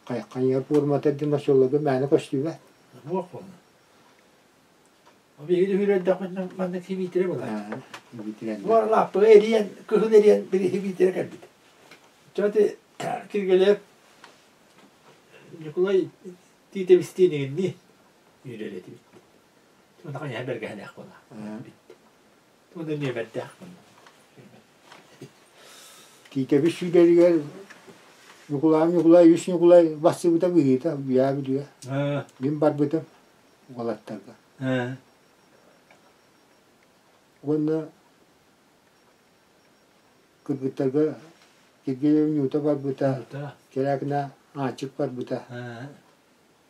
Хайыар пуормата диэн оччолорго мээнэ көстүбэт. Суох буолла. Биһиги үүрэрдэхпитинэ маннык сибиитирэ буолааччы. Сибиитирэннэр. Буор лааппыга эриэн, кыһын эриэн били сибиитирэ кэлбит. Чэ Киргэлиэп Ньукулай Тиитэбистиин игиннии үүрэр этибит. Уонна хайаһа бэргэһэлээх буолла. Уонна нүөмэрдээх. Тиитэбис сүүрэригэр Ньукулай Ньукулай үс Ньукулай бассыбыта быһыыта үйээ бүлүүгэ. Мин барбытым уолаттарга. Уонна кыргыттарга Киргиэлэйим Ньуута барбыта, Кэрээкинэ Аанчык барбыта.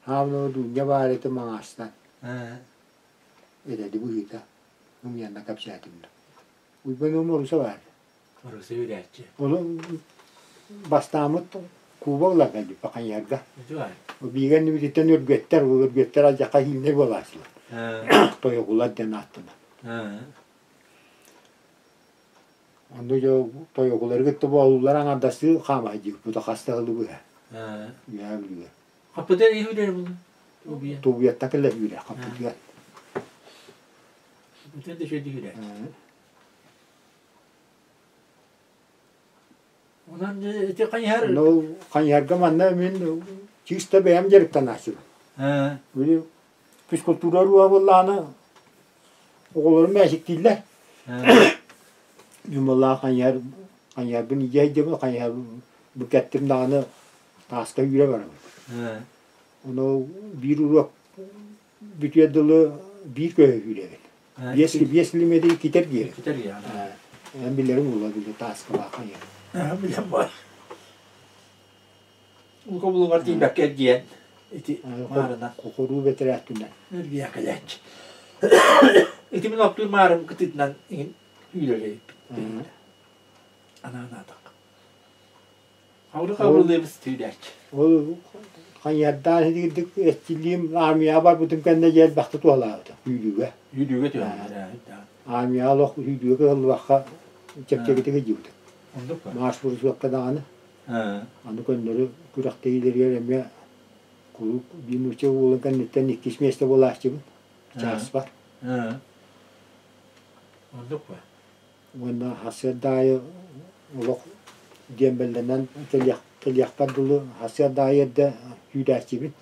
Хаамнова Дуунньа баар этэ Маҥаастан. Эдэди быһыыта ымыйанна кэпсээтим да. Уйбан уом Оруса баар. Оруса үүрээччи. Ону бастааммыт куба ылар кэлбит Баканьярга. Биигэн нибититтэн өргүөттэр, ол өргүөттэр алдьархай ииннэр буолааччылар. Тойогулар диэн ааттанар. Онно дьэ тойогулары кытта боолулар аҥардастыы хаамаайдыыппыт хас да сылы быһа. Үөһээ Бүлүүгэ. Хаппытыан иһи үлэр буолла. Тубуйа. Тубуйаттан кэлэ үүрэ хаппытыан. Хаппытыан да үчүгэйдик үүрээччи. Онон ити хайыһар... Ну, хайыһарга манна мин чисто бэйэм дьарыктанааччыбын. Били физкультура уруога буоллаҕына оҕолорум мээчиктииллэр. Мин буоллаҕа хайыһар хайыһарбын илдьэ сылдьабын, хайыһар бу кэттим даҕаны тааска үүрэ барабын. Ону биир уруок бүтүөр дылы биир көһө күүрэбин. Биэс километр китэр диэри. Китэр диэри. Эн билэрим буолла били тааскалаах хайа. Билэн бар. Улка булугар тиийбэккэ эргийэн ити маарынан. Кукуруу бэтэрээттинэн. Эргийэн кэлээччи. Ити мин оттуур маарым кытыытынан иҥин үүрэр эбиппит. Анаан-аатах. Хабыры-хабырылыыбыс түүлээччи. Ол хайыһардаан итигирдик эрчиллиим армияҕа барбытым кэннэ дьэ элбэхтэ туһалаабыта сүүрүүгэ. Сүүрүүгэ түһэллэр. Армияҕа олох сүүрүүгэ кыһаллыбакка чэпчэкитик сылдьыбытым. Оннук ба? Марш брусокка даҕаны. Аны көннөрү күрэхтэһиилэригэр эмиэ куруук биир нуучча уолун кэнниттэн иккис миэстэ буолааччыбын. Чааспар. Оннук ба? Уонна сарсыарда аайы олох диэмбэллэнэн кэлиэхпэр дылы сарсыарда аайы эрдэ сүүрээччибин.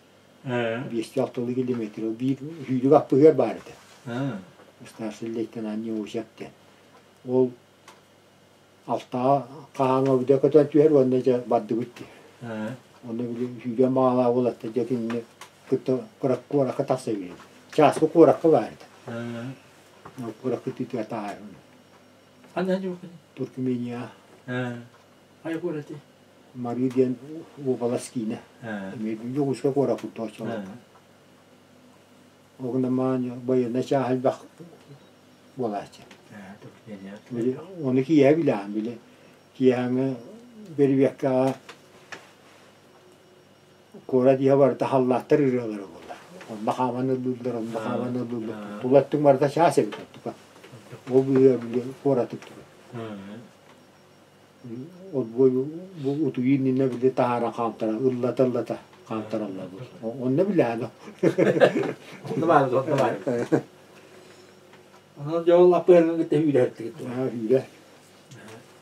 Биэстии-алталыы километр. Биир сүүрүк аппыһыар баар этэ. Старший лейтенант Неусев диэн. Ол алтаҕа хаһааҥҥа бүтэ көтөн түһэр уонна дьэ бардыбыт дии. Онно били сүүрүөн баҕалаах уолаттар дьэ кинини кытта куоракка тахса биэрдим. Чааска куоракка баар этэ. Куоракка тыытыгар таһаарым. Ханна дьуоххун? Туркмения. Хайа куораты? Марыы диэн уобалас киинэ. Эмиэ Дьокуускай куорат курдук оччолорго. Ол гынан байыаннай чааһа элбэх буолааччы. Туркмения. Ону киэһэ билэҕин били киэһээҥҥи бэрибиэккэҕэ. Куорат иһэ барыта халлааттар ырыалара буолла. Онно хааман ыллыыллар, онно хааман ыллыыллар. Тулаттыҥ барыта чаас эбит оттука. Ол быыһа били куораты турар. Ол бу утуйуу иннинэ били таһаара хаамтара, ыллата-ыллата хаамтараллар. Онно билээн. Онно баар, онно баар. Онон дьэ ол аппыһыҥҥа кытта сүүрэ Аа, сүүрэ.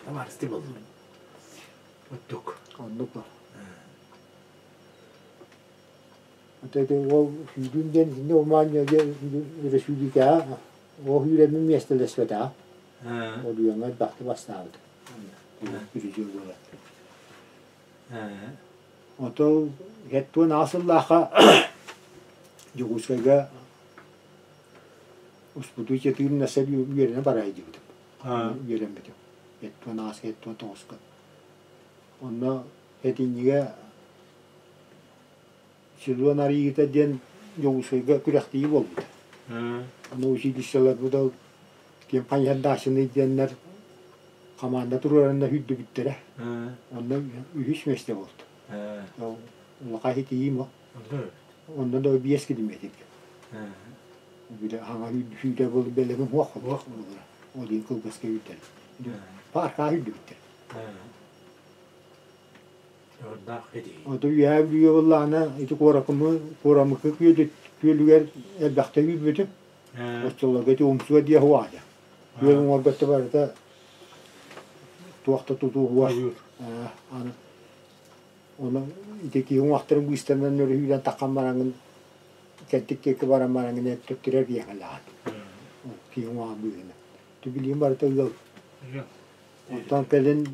Тамарсты боллун. Оттук. Оннук ба. Это ол сүүрүүм диэн итиннэ умаанньа өрөспүүбүлүкэҕэ ол сүүрэммин миэстэлэспэтэҕэ. Олуйаҥҥа элбэхтик бастаабыт. Призер буолан. Ото 78 сыллаахха Дьокуускайга успутуу чэтыыр насар үөрэнэ бара сылдьыбытым. Үөрэммитим. 78-79-ка. Онно Этинньигэ сезон арыйыыта диэн Дьокуускайга күрэхтэһии буолбута. Ону училищеларбыт ол ким хайыһардааччыный диэннэр хамаанда туруораннар сүүрдүбүттэрэ. Онно үһүс миэстэ буолта. Ол улахан ситиһиим ол. Онно да биэс километр. Били хаҥа сүүрдэ буолу бэлэмим суох буолара. Ол иһин кылгаска үүрдэр. Пааркаҕа сүүрдүбүттэр. Ото үөһээ Бүлүүгэ буоллаҕына ити куоракымы куорамыкы күөлүгэр элбэхтэ үүрбүтүм. Оччолорго ити умсуга диэ уһуаҕа. Күөл уҥуоргатта барыта туох да тутуу уһуа. Аны ону ити киһи уҥуохтарын быыстарынан өрүһүүрэн таххан бараҥын кэнтик диэки баран бараҥын төттөрөр биэҥэлэҕин. Киһи уҥуоҕа быыһынан. Түбүлүүм барыта ыал. Онтон кэлин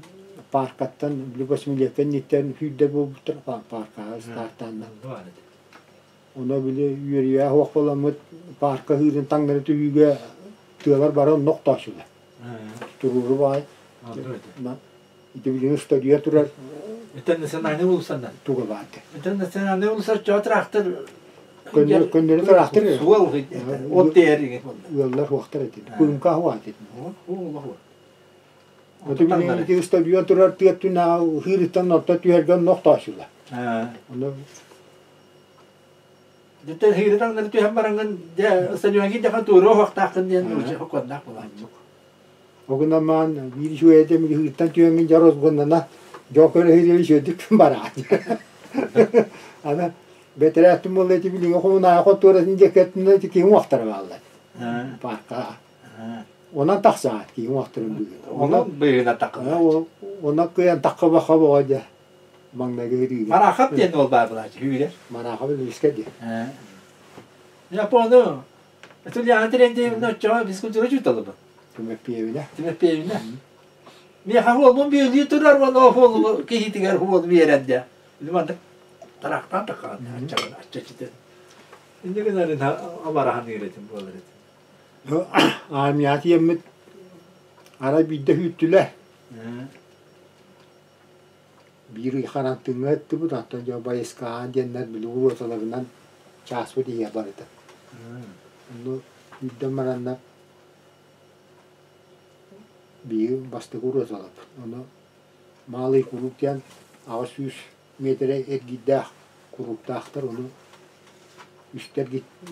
пааркаттан били восьмилетка инниттэн сүүрдэр буолбуттар пааркаҕа ыстаартааннар. Ону били үөрүйээх суох буоламмыт паарка ыһыырын таҥнары түһүүгэ тыалар бары онно охтооччулар. Туруору баҕай. Ити билигин устудьуйа турар Интернациональный уулуссаннан. Туга баарды. Интернациональный уулусса чоо тыраахтыр Көннөрү тыраахтыр суол от тиэр ыаллар суохтар этин. Куйумка хуаат этин. Ото билигин ити устудьуйа турар тыаттына ыһыырыттан орто түһэргэ онно охтооччулар. Ону Дьэ ыһыыры таҥнары түһэн бараҥҥын дьэ стадиоҥҥа киирдэххэ туора уһуохтааххын диэн хокуоннаах буолааччы. Огунамаан биир үчүгэй ыһыыртан түһэҥҥин дьэ розгоннана дьоо көрөһүрү үчүгэйдик бараат. Аны бэтэрээттин буолла ити билиҥҥи хомунаайа хотуоратын диэккэттинэ ити киһи уҥуохтара бааллар. Парка. Онон тахсаат киһи уҥуохтарын быыһын. Онон быыһына тахха. Онон кыайан тахха баха дьэ маҥнайгы ыһыырыыга. Марахап диэн уол баар буолааччы хүүрэр. Марахап Илиискэ диэн. Япону Ульяна Терентьевна оччоҕо физкультура учууталыбын. Түмэппиэбинэ. Түмэппиэбинэ. Миэхэ уолбун бүөлүү турар уонна уолу киһитигэр уол биэрэн дьэ. Мантык тараахтаан таххан аччабын аччачытын. Инде гынарын абарахан этим буолар этим. Армияҕа тиийэммит арай биирдэ күүттүлэр. Биир ый харантыыҥҥа ыттыбыт, оттон дьэ байыскаан диэннэр били уруоталарынан чааспыт иһэ барыта. Онно үүрдэн бараннар биһиги бастакы уруоталарбыт. Ону Малый куруук диэн 800 миэтэрэ эргиирдээх курууктаахтар, ону үстэ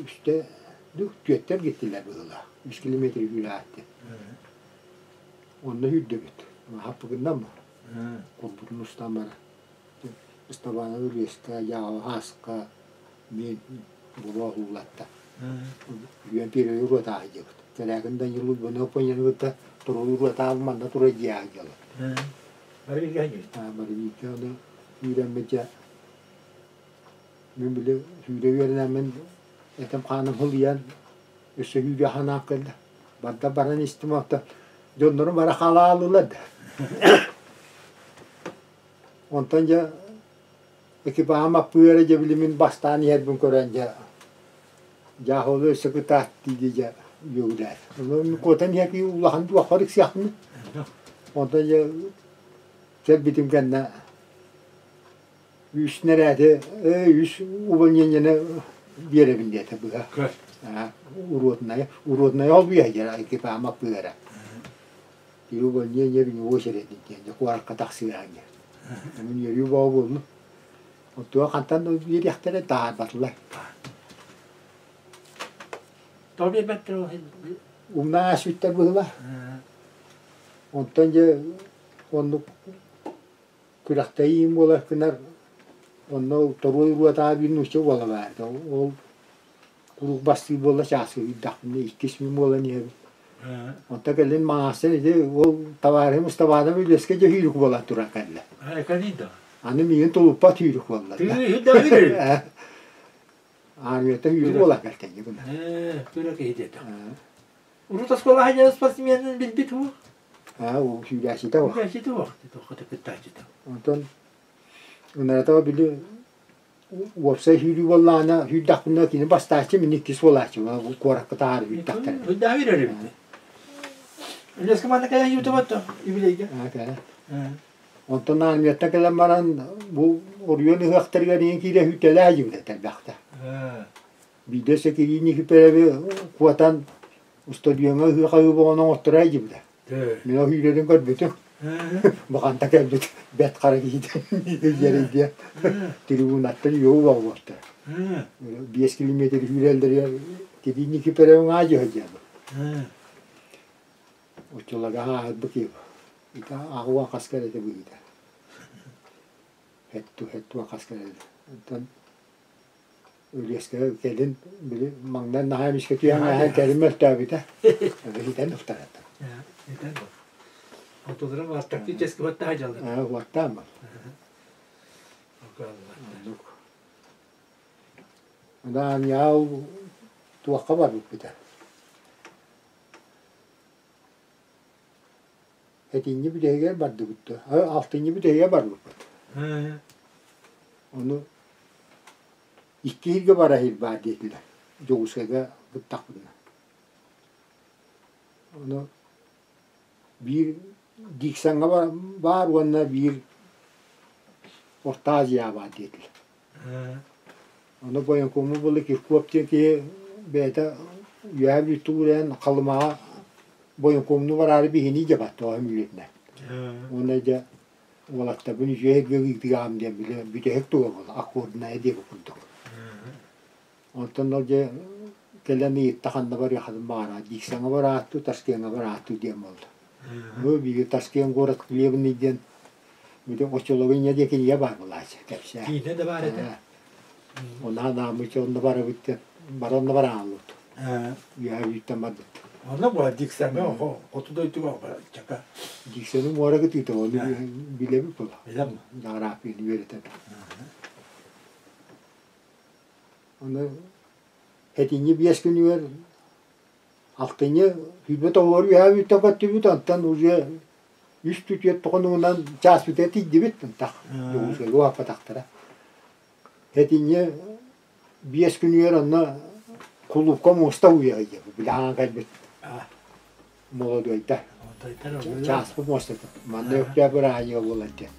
үстэ түөртэ эргиттилэр быһыылаах. Үс километр үүрээхтин. Онно үүрдүбүт. Хаппыгынан Курбутун устан баран Ыстабаана Үлүөскэ, Дьааҕы Ааска мин буруо уулатта. Үөн первый уруотааһы диэбит. Кэлээгин Данил Уйбанов пойнаны кытта туруй уруотаабы манна тура дьиэҕэ дьыала. Бары бииргэ Бары бииргэ ону үүрэммит дьэ мин били сүүрэ үөрэнэммин этим хааным хылыйан өссө сүүрэ ханаап кэллэ. Барда баран истим оттон дьоннорум бары халаалылар да. Онтон дьэ экипажым аппыара дьэ били мин бастаан иһэрбин көрөн дьэ дьааһылы өссө кытаат дии дьэ үөгүлээтэ. Ону куотан иһэр киһи улахан туохпар ыксыахпын. Онтон дьэ кэлбитим кэннэ үс нэрээти үс увольнениены биэрэбин диэтэ быһа. Уродная уродная ол биэһэ экипажым аппыара. Увольнение в него сирэдин диэн дьэ куоракка тахсыаһын диэн. Мин үөрүү бөҕө буоллум. Оттуга хантан биэриэхтэрэ таһаарбатылар. Тоҕо биэрбэттэр ол Умна ааспыттар быһыылаах. Онтон дьэ оннук күрэхтэһиим буолар гынар онно торуой уотаа биир нуучча уола баар ол куруук бастыыр буолла чааскы киирдэхпинэ иккис мин буолан иһэбин. Онтон кэлин маҥаастан ити ол табаарыһым Ыстабаанап Үлүөскэ дьэ сүүрүк буолан туран кэллэ. Аны миигин тулуппат сүүрүк буолла. Армията сүүрүк буолан кэлтэнньи гына. Күрэ киһи диэтэ. Урут оскуола сылдьан спортсменын билбит уу? Аа, уу сүүрээччитэ уох. Сүүрээччитэ уох, тоққа кыттааччыта. Онтон ынаратаба били уопсай сүүрүү буоллаҕына сүүрдэхпинэ кини бастааччы мин иккис буолааччы куоракка таһаар сүүрдэхтэринэ. Сүүрдээх үүрэр эбит. Үлэскэ манна кэлэн ютубатта юбилейга. Аа кэлэн. Онтон армияттан кэлэн баран бу оройуон ыһыахтарыгар иин киирэ сүүртэлээх дьиҥнэ элбэхтэ. Биирдэ өссө Кирилл Никифоровы куотан устудьуоҥҥа ыһыы-хаһыы буолан оҥотторо илдьибитэ. Мин ол сүүрэрин көрбүтүм. Буханта кэлбит бэрт хара киһитэ дьиэрэйдиэн трибунаттан үөҕү буолбуттар. 5 километр сүүрэллэригэр Кирилл Никифоровы аадьыһа диэбит. Оччолорго ааһырбыт киһи. Ити аҕа хас кэлэтэ быһыыта. Хэтту хэтту хас кэлэлэ. Онтон Үлүөскэ кэлин били маҥнай наһаа эмискэ түһэн ааһан кэлин мөлтөөбүтэ. Хитэн ылтарата. Хитэн Отулара бар тактически уоттаха дьаллар. Аа уоттаан бар. Оннук. Анаан яал туохха барбыппыта. Этинньи бүтэһигэр бардыбыт да. Алтынньы бүтэһигэр барбыппыт. Ону икки иһиргэ бара иһир баар диэтилэр. Дьокуускайга быттахпытына. Ону биир Диксоҥҥа баар уонна биир Орто Азияҕа баар диэтилэр. Ону военкому булла Кирков диэн киһи бэйэтэ үөһээ Бүлүү уурайан Халымаҕа военкомну бараары биһини дьэ баттаҕа мүлүтүнэн. Уонна дьэ уолаттарбын үчүгэй ыытыаҕым диэн били бүтэһик туга буолла аккордная диэки курдук. Онтон ол дьэ кэлэн ыйытта ханна барыаххытын баҕара Диксоҥҥа барааттуу, Ташкеҥҥа барааттуу диэн буолла. Ну биһиги Ташкент город хлебный диэн Били оччолорго инньэ диэки ийэ баар буолааччы кэпсээ. Киинэ да баар этэ. Онно анааммыт онно барабыт диэн бары онно барааллыбыт. Үөһээ Бүлүүттэн барбыт. Онно була Диксоҥҥа хоту дойдуга чака. Диксону муора кытыыта ону билэбит була. Билэм. Географияны үөрэтэн. Ону этинньи биэс күнүгэр Алтынньы сүүрбэ тоҕуһугар үөһээ Бүлүүттэн көттүбүт, онтон уже үс түтүөт тоҕонугунан чааспытыгар тиийдибит ынтах Дьокуускайга уһаппатахтара. Этинньи биэс күнүгэр онно кулуупка муоста уйа били аҥан кэлбит молодойдар чааспыт муостата манна Өктөөп бырааһынньыга буолар диэн.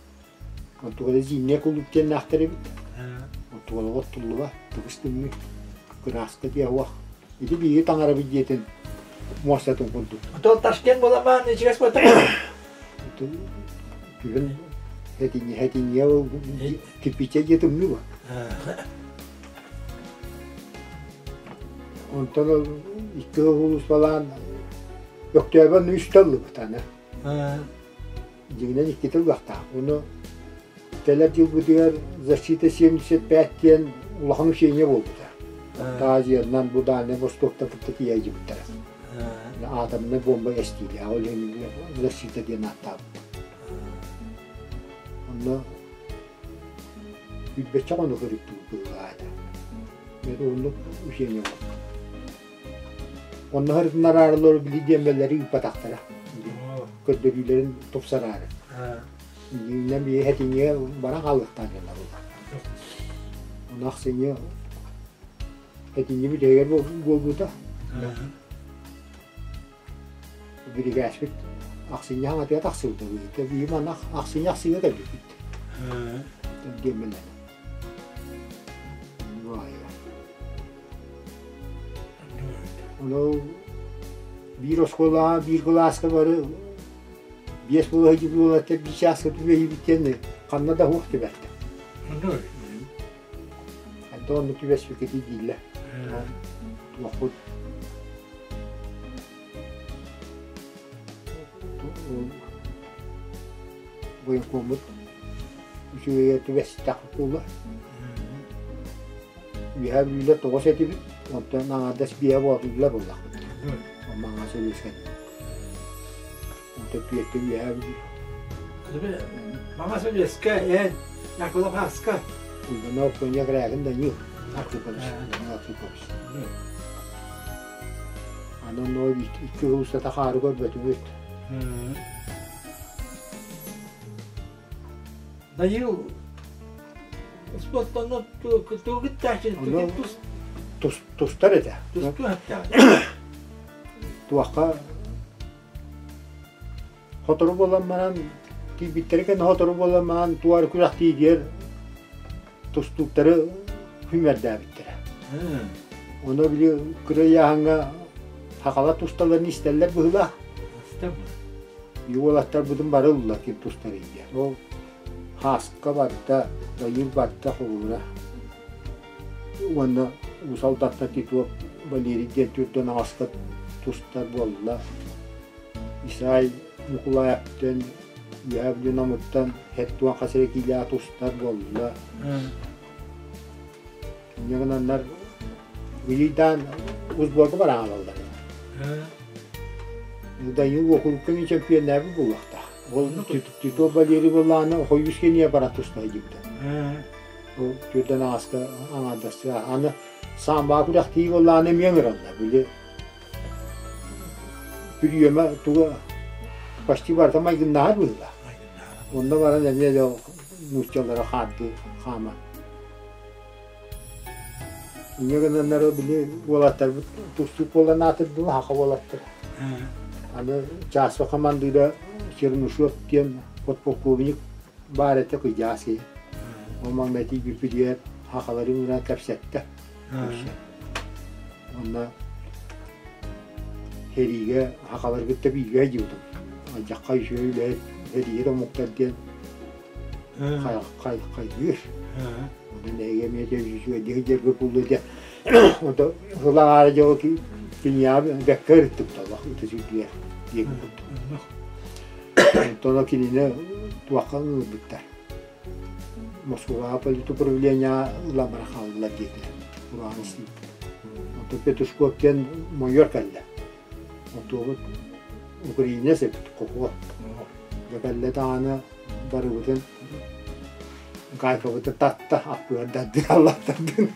Онтугада зимняя кулууп диэннээхтэр эбит. Онтугалаҕа оттуллуба, тыбыс тымныы, кырааска диэ уох. Ити биһиги таҥарабыт дьиэтин муостатын курдук. Отол Ташкент буоламаан ичигэс буолта. Күһүн этинье этинье ол кирпиччэ дьиэ тымныы буо. Онтон ол икки улууспалаан Өктөөбөн үстэ ыллыбыт аны. Дьиҥинэн иккитэ ылыахтаах. Ону кэлэр дьылбытыгар защита 75 диэн улахан учение буолбута. Азиянан бу Дальнай Востоктан кытта тиийэ Атомнай бомба эстиилээх, ол иһин защита диэн ааттаабыт. Онно билбэччэ хонук өрүттүбүт быһыылаах этэ. Мен оннук учение буолбут. Онно сырытыннараары били диэмбэлэри ыыппатахтара. Көрдөрүүлэрин тупсараары. Иннинэн бии этиҥҥэ баран хаалыахтаах дьоннор буолла. Ону ахсынньы этиҥҥи бүтэһигэр буолбута. Биригээспит ахсынньы хаҥатыгар тахсыбыта. Бии манна ахсынньы ахсыыга кэлбиппит. Диэмбэлэр. Ону биир оскуолаҕа, биир кылааска бары биэс буола сылдьыбыт уолаттар биир чааска түбэһиибит диэн ханна да суох түбэлтэ. Тоҕо оннук түбэспиккитий дииллэр. Туохпут военкоммут үчүгэйгэ түбэстэх буолла. Үөһээ Бүлүүлэр тоҕус этибит, онтон аҥаардас биэһэ боотуллар буоллахпыт. Маҥаас Сэбиэскэй. Онтон түөртэ Үөһээ Бүлүү. Маҥаас Сэбиэскэ, эн, Якулов Хаска. Иванов Коня Грягин Данил Архипович, Данил Архипович. Аны онно икки сыл устата хаары көрбөтүбүт. Данил спорттан тугуттааччы тус тустар этэ. Тустуу Туохха Сотору буолан баран, тиийбиттэрэ кэннэ сотору буолан баран туора күрэхтиигэр тустууктары сүүмэрдээбиттэрэ. Ону били кыра ыйааһыҥҥа сахалар тусталларын истэллэр быһыылаах. Уолаттарбытын бары ылла ким тустар диэн. Ол Хааска барда, Дайыыл барда холобура. Уонна Уус Алдантан Титов Валерий диэн түрдэн аҕаска тустар буолла. Исай Ньукулаевтан Үөһээ Бүлүү Намыттан Хеттуан хас эрэ киилээх тустар буолла. Инньэ гынаннар ыйыйдаан узборга бараалаллар. Дайыы уокурукка мин чөмпүйэннээбит буолуохтаах. Ол Титов Валерий буоллаҕына хойуус кэниэ баран туста сылдьыбыта. Ол түрдэн ааска аҥаардастыга. Аны саамбаа күрэхтии буоллаҕына эмиэ ыҥыраллар. Били Бүрүөмэ туга почти барыта майгыннаһар быһыылаах. Онно баран эмиэ да нууччалара хаардыы хааман. Инньэ гынаннар били уолаттарбыт тустуук буолан аатырдылар, саха уолаттара. Аны чааска хамандыыра Чернышев диэн подполковник баар этэ кыдьаас киһи. Ол маҥнай тиийбиппитигэр сахалары ыҥыран кэпсэттэ. Уонна сэриигэ сахалары кытта бииргэ сылдьыбытым. Алдьахха үчүгэй үлэһит сэрииһит омуктар диэн хайгыыр. Онон эһиги эмиэ үчүгэйдик сылдьарга куллу диэн онто сыл аҥаара дьоҕу киниэхэ бэккэ ырыттым талах ытыс үрдүгэр диэки курдук. Онтон кинини туохха ыҥырбыттар. Москваҕа политуправление ылан бара хааллылар диэтилэр. Ураан истибиттэр. Онтон Петушков диэн майор кэллэ. Онтуобут Украина эбит, хохуо. Дьэ кэллэ даҕаны барыбытын гайкабытын татта, аппыардардын, аллаттардын.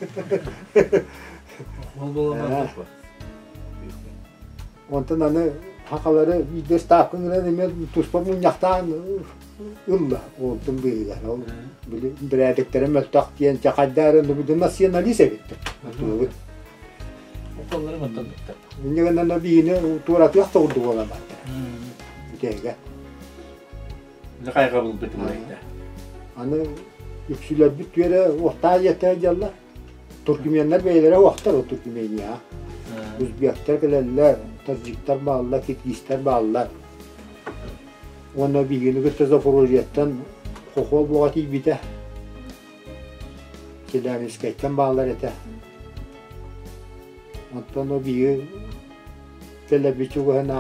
Онтон аны сахалары биирдэ ставкын ылан эмиэ туспа мунньахтаан ылла онтун быыһыгар. Ол били бэрээдэктэрэ мөлтөх диэн чэ хайдаа эрэ националист эбиттэр. Отуобут. Уколларын оттоннуктар. Инньэ гынан биһини туоратыах да курдук буолан барда. Бүтэһигэ. Хайҕабыл бытылайда. Аны үксүлэрбит түөрэ уохтаах ийэтэ дьаллар. Туркменнар бэйэлэрэ уохтар ол Туркмения. Узбектар кэлэллэр, таджиктар бааллар, киргизтэр бааллар. Уонна биһигини кытта Запорожьеттан хохол буоҕа тиийбитэ. Челябинскайтан бааллар этэ. Оттон ол биһиги кэлэрбит чугаһын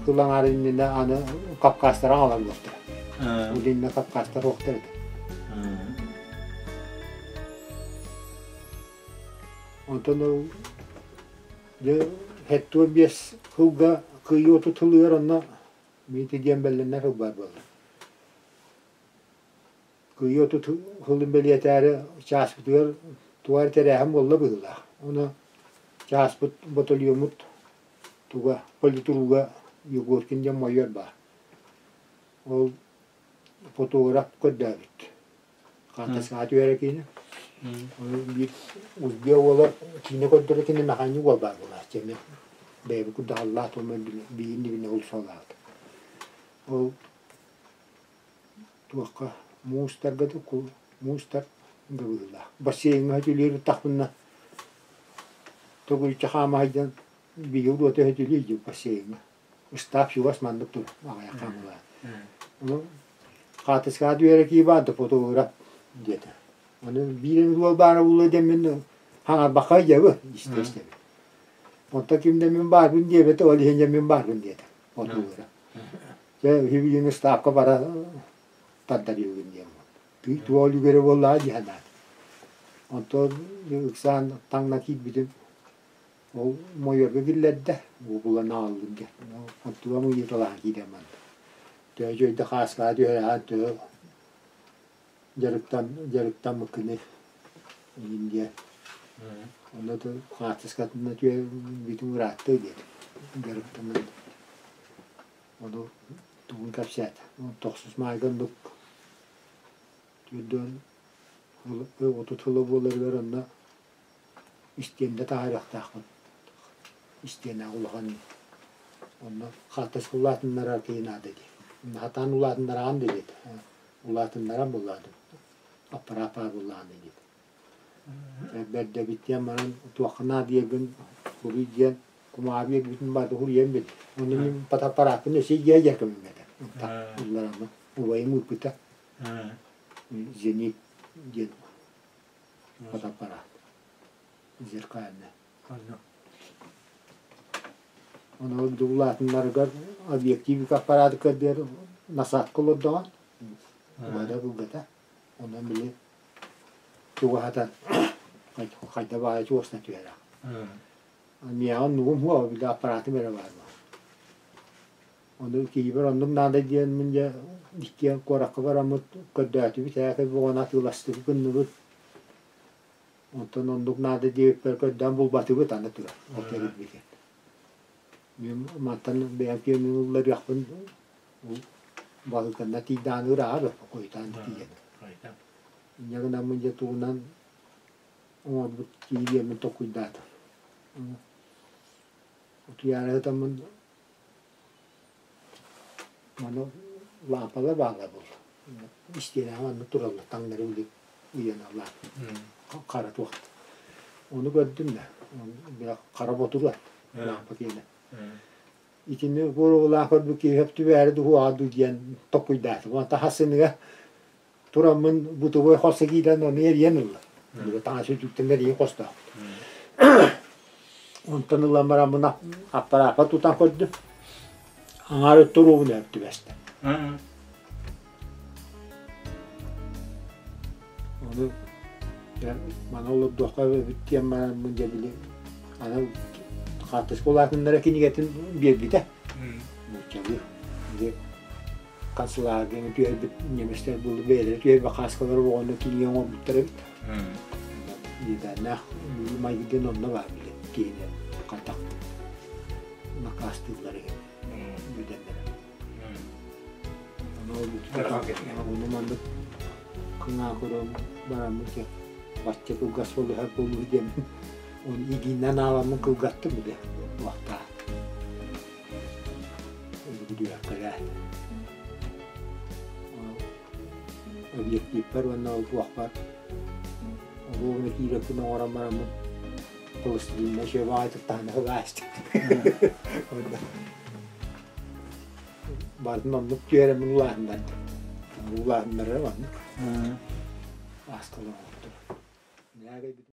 сыл аҥаара иннинэ аны Кавказтары аҕалан буолтара. Ол иннинэ Кавказтар уохтар этэ. Онтон ол дьэ 75 сылга кыайыы отут сылыгар онно Миити диэн бэллэннэр сыл баар буолла. Кыайыы отут сылын бэлиэтээри чааспытыгар туох эрэ тэрээһин буолла быһыылаах. Ону чааспыт батальоммут туга политруга Егоркин диэн майор баар. Ол фотограф көрдөөбүт. Хаартыскаҕа түһэрэ киинэ. Ону биир узбек уола киинэ көрдөрө кини механик уол баар буолааччы эмиэ. Бэйэбит курдук аллаах туома биир нибинэ улсалаабыт. Ол туохха муустарга да муустар да быһыылаах. Бассейҥҥа сөтүлүүр ыттахпына төгүрүччү хаама сылдьан биир уота сөтүлүү дии бассейҥҥа. Ыстаап чугас маннык тур аҕыйах хаамыылаах. Ону хаартыскаҕа түһэрэ кии баар да фотограф диэтэ. Аны биир эмит уол баара буолуо диэммин. Хаҥарбакка дьэбы истэ-истэбин. Онтон ким да мин баарбын диэбэтэ, ол иһин дьэ мин баарбын диэтэ. Отуулара. Дьэ үһү ыстаапка бара тардарыыбын диэн. Тыы туох үлүгэрэ буоллаҕа дии санаатым. Онтон ыксаан таҥна киирбитим ол Мойорго киллэрдэ, булан аҕаллым диэн. Онтугам ыйыталаһан киирэн барда. Төһө үчүгэйдик хааскаҕа түһэрээҕин төһө дьарыктан дьарыктаммыккыный иһин диэн. Онно хаартыскатынан бүтүн ыраатта диэтим. Дьарыктанан ону тугун кэпсээтэ. Тохсус маайга оннук түрдүөн 30 сыла буоларыгар онно истиэндэ таһаарыахтаахпын. Истиэнэҕэ улахан онно хаартыска улаатыннарар киһи наада дии. Хатаан улаатыннараҕын да диэтэ. Улаатыннаран буллаатым. Аппараат баар буллаҕына диэтэ. Бэрдэбит диэн баран туохха наадыйаргын суруй диэн кумааҕы биэрбитин барыта суруйан билдим. Онно мин фотоаппарааппын өссө илдьэ дьэркэммин этэ. Ыллараммын убайым ыыппыта. Зенит диэн фотоаппарат. Зеркальный. Ону улаатыннарыгар объектив аппараты көрдөр насадка олордоҕун убайда булгата. Онон били чугаһатан хайда баайа чугасына түһэрэ. Миэхэ оннугум суоҕа, били аппаратым эрэ баар. Ону киһибэр оннук наада диэммин дьэ иккиэн куоракка бараммыт көрдөөтүбүт, ээкэй буолан атыыластыбыт гынныбыт. Онтон оннук наада диэбиппэр көрдөөн булбатыбыт аны турар ол тэрилбитин. Мин мантан бэйэм киэммин ылларыахпын балыгынна тиийдэҕин ырааҕа бэрт хойутаан тиийэн. Инньэ гынаммын дьэ тугунан оҥорбут киһи диэммин толкуйдаатым. Утуйаары сытаммын маны лаампалар бааллар буолла. Истиэнэҕэ маннык тураллар таҥнары били ыйаналлар. Хара туох. Ону көрдүм да, били хара ботуруот лаампа киэнэ. Итини буоруолаах көрбүт киһи сөп түбээри дуһуоҕа дуу диэн толкуйдаатым. Онтон хасыныга тураммын бутовой хоско киирэн ону эрийэн ылла. Таҥас үтүктэн эрийэн хостоохпут. Онтон ылан бараммын аппарааппа тутан көрдүм. Аҥаар өттө уруобун өр түбэстэ. Ону маны олордуохха эбит диэн бараммын дьэ били аны хаартыска улаатыннара кинигэтин биэрбитэ. Нууччалыы. Били канцелярияны түһэрбит немецтэр буолу бэйэлэрэ түһэрбит хааскалары оҕону кинигэ оҥорбуттар эбит. Иэдээннээх майгы диэн онно баар били киһини хантах накаастыыллар иһин үөдэннэрэ. Ону маннык кыҥаа көрөн бараммыт бачча кылгас буолуһар буолуу диэн оны игиинэн ааламмын кылгаттым бile туохтаа Бүдүөккэлээ. Объективпэр уонна ол туохпар оруобуна киирэппин оҥорон бараммын холостугунна үчүгэй баҕайытык таһына сылаастык. Барытын оннук түһэрэммин улааһыннардым. Улааһыннарара маннык. Ааскалар оҥортум.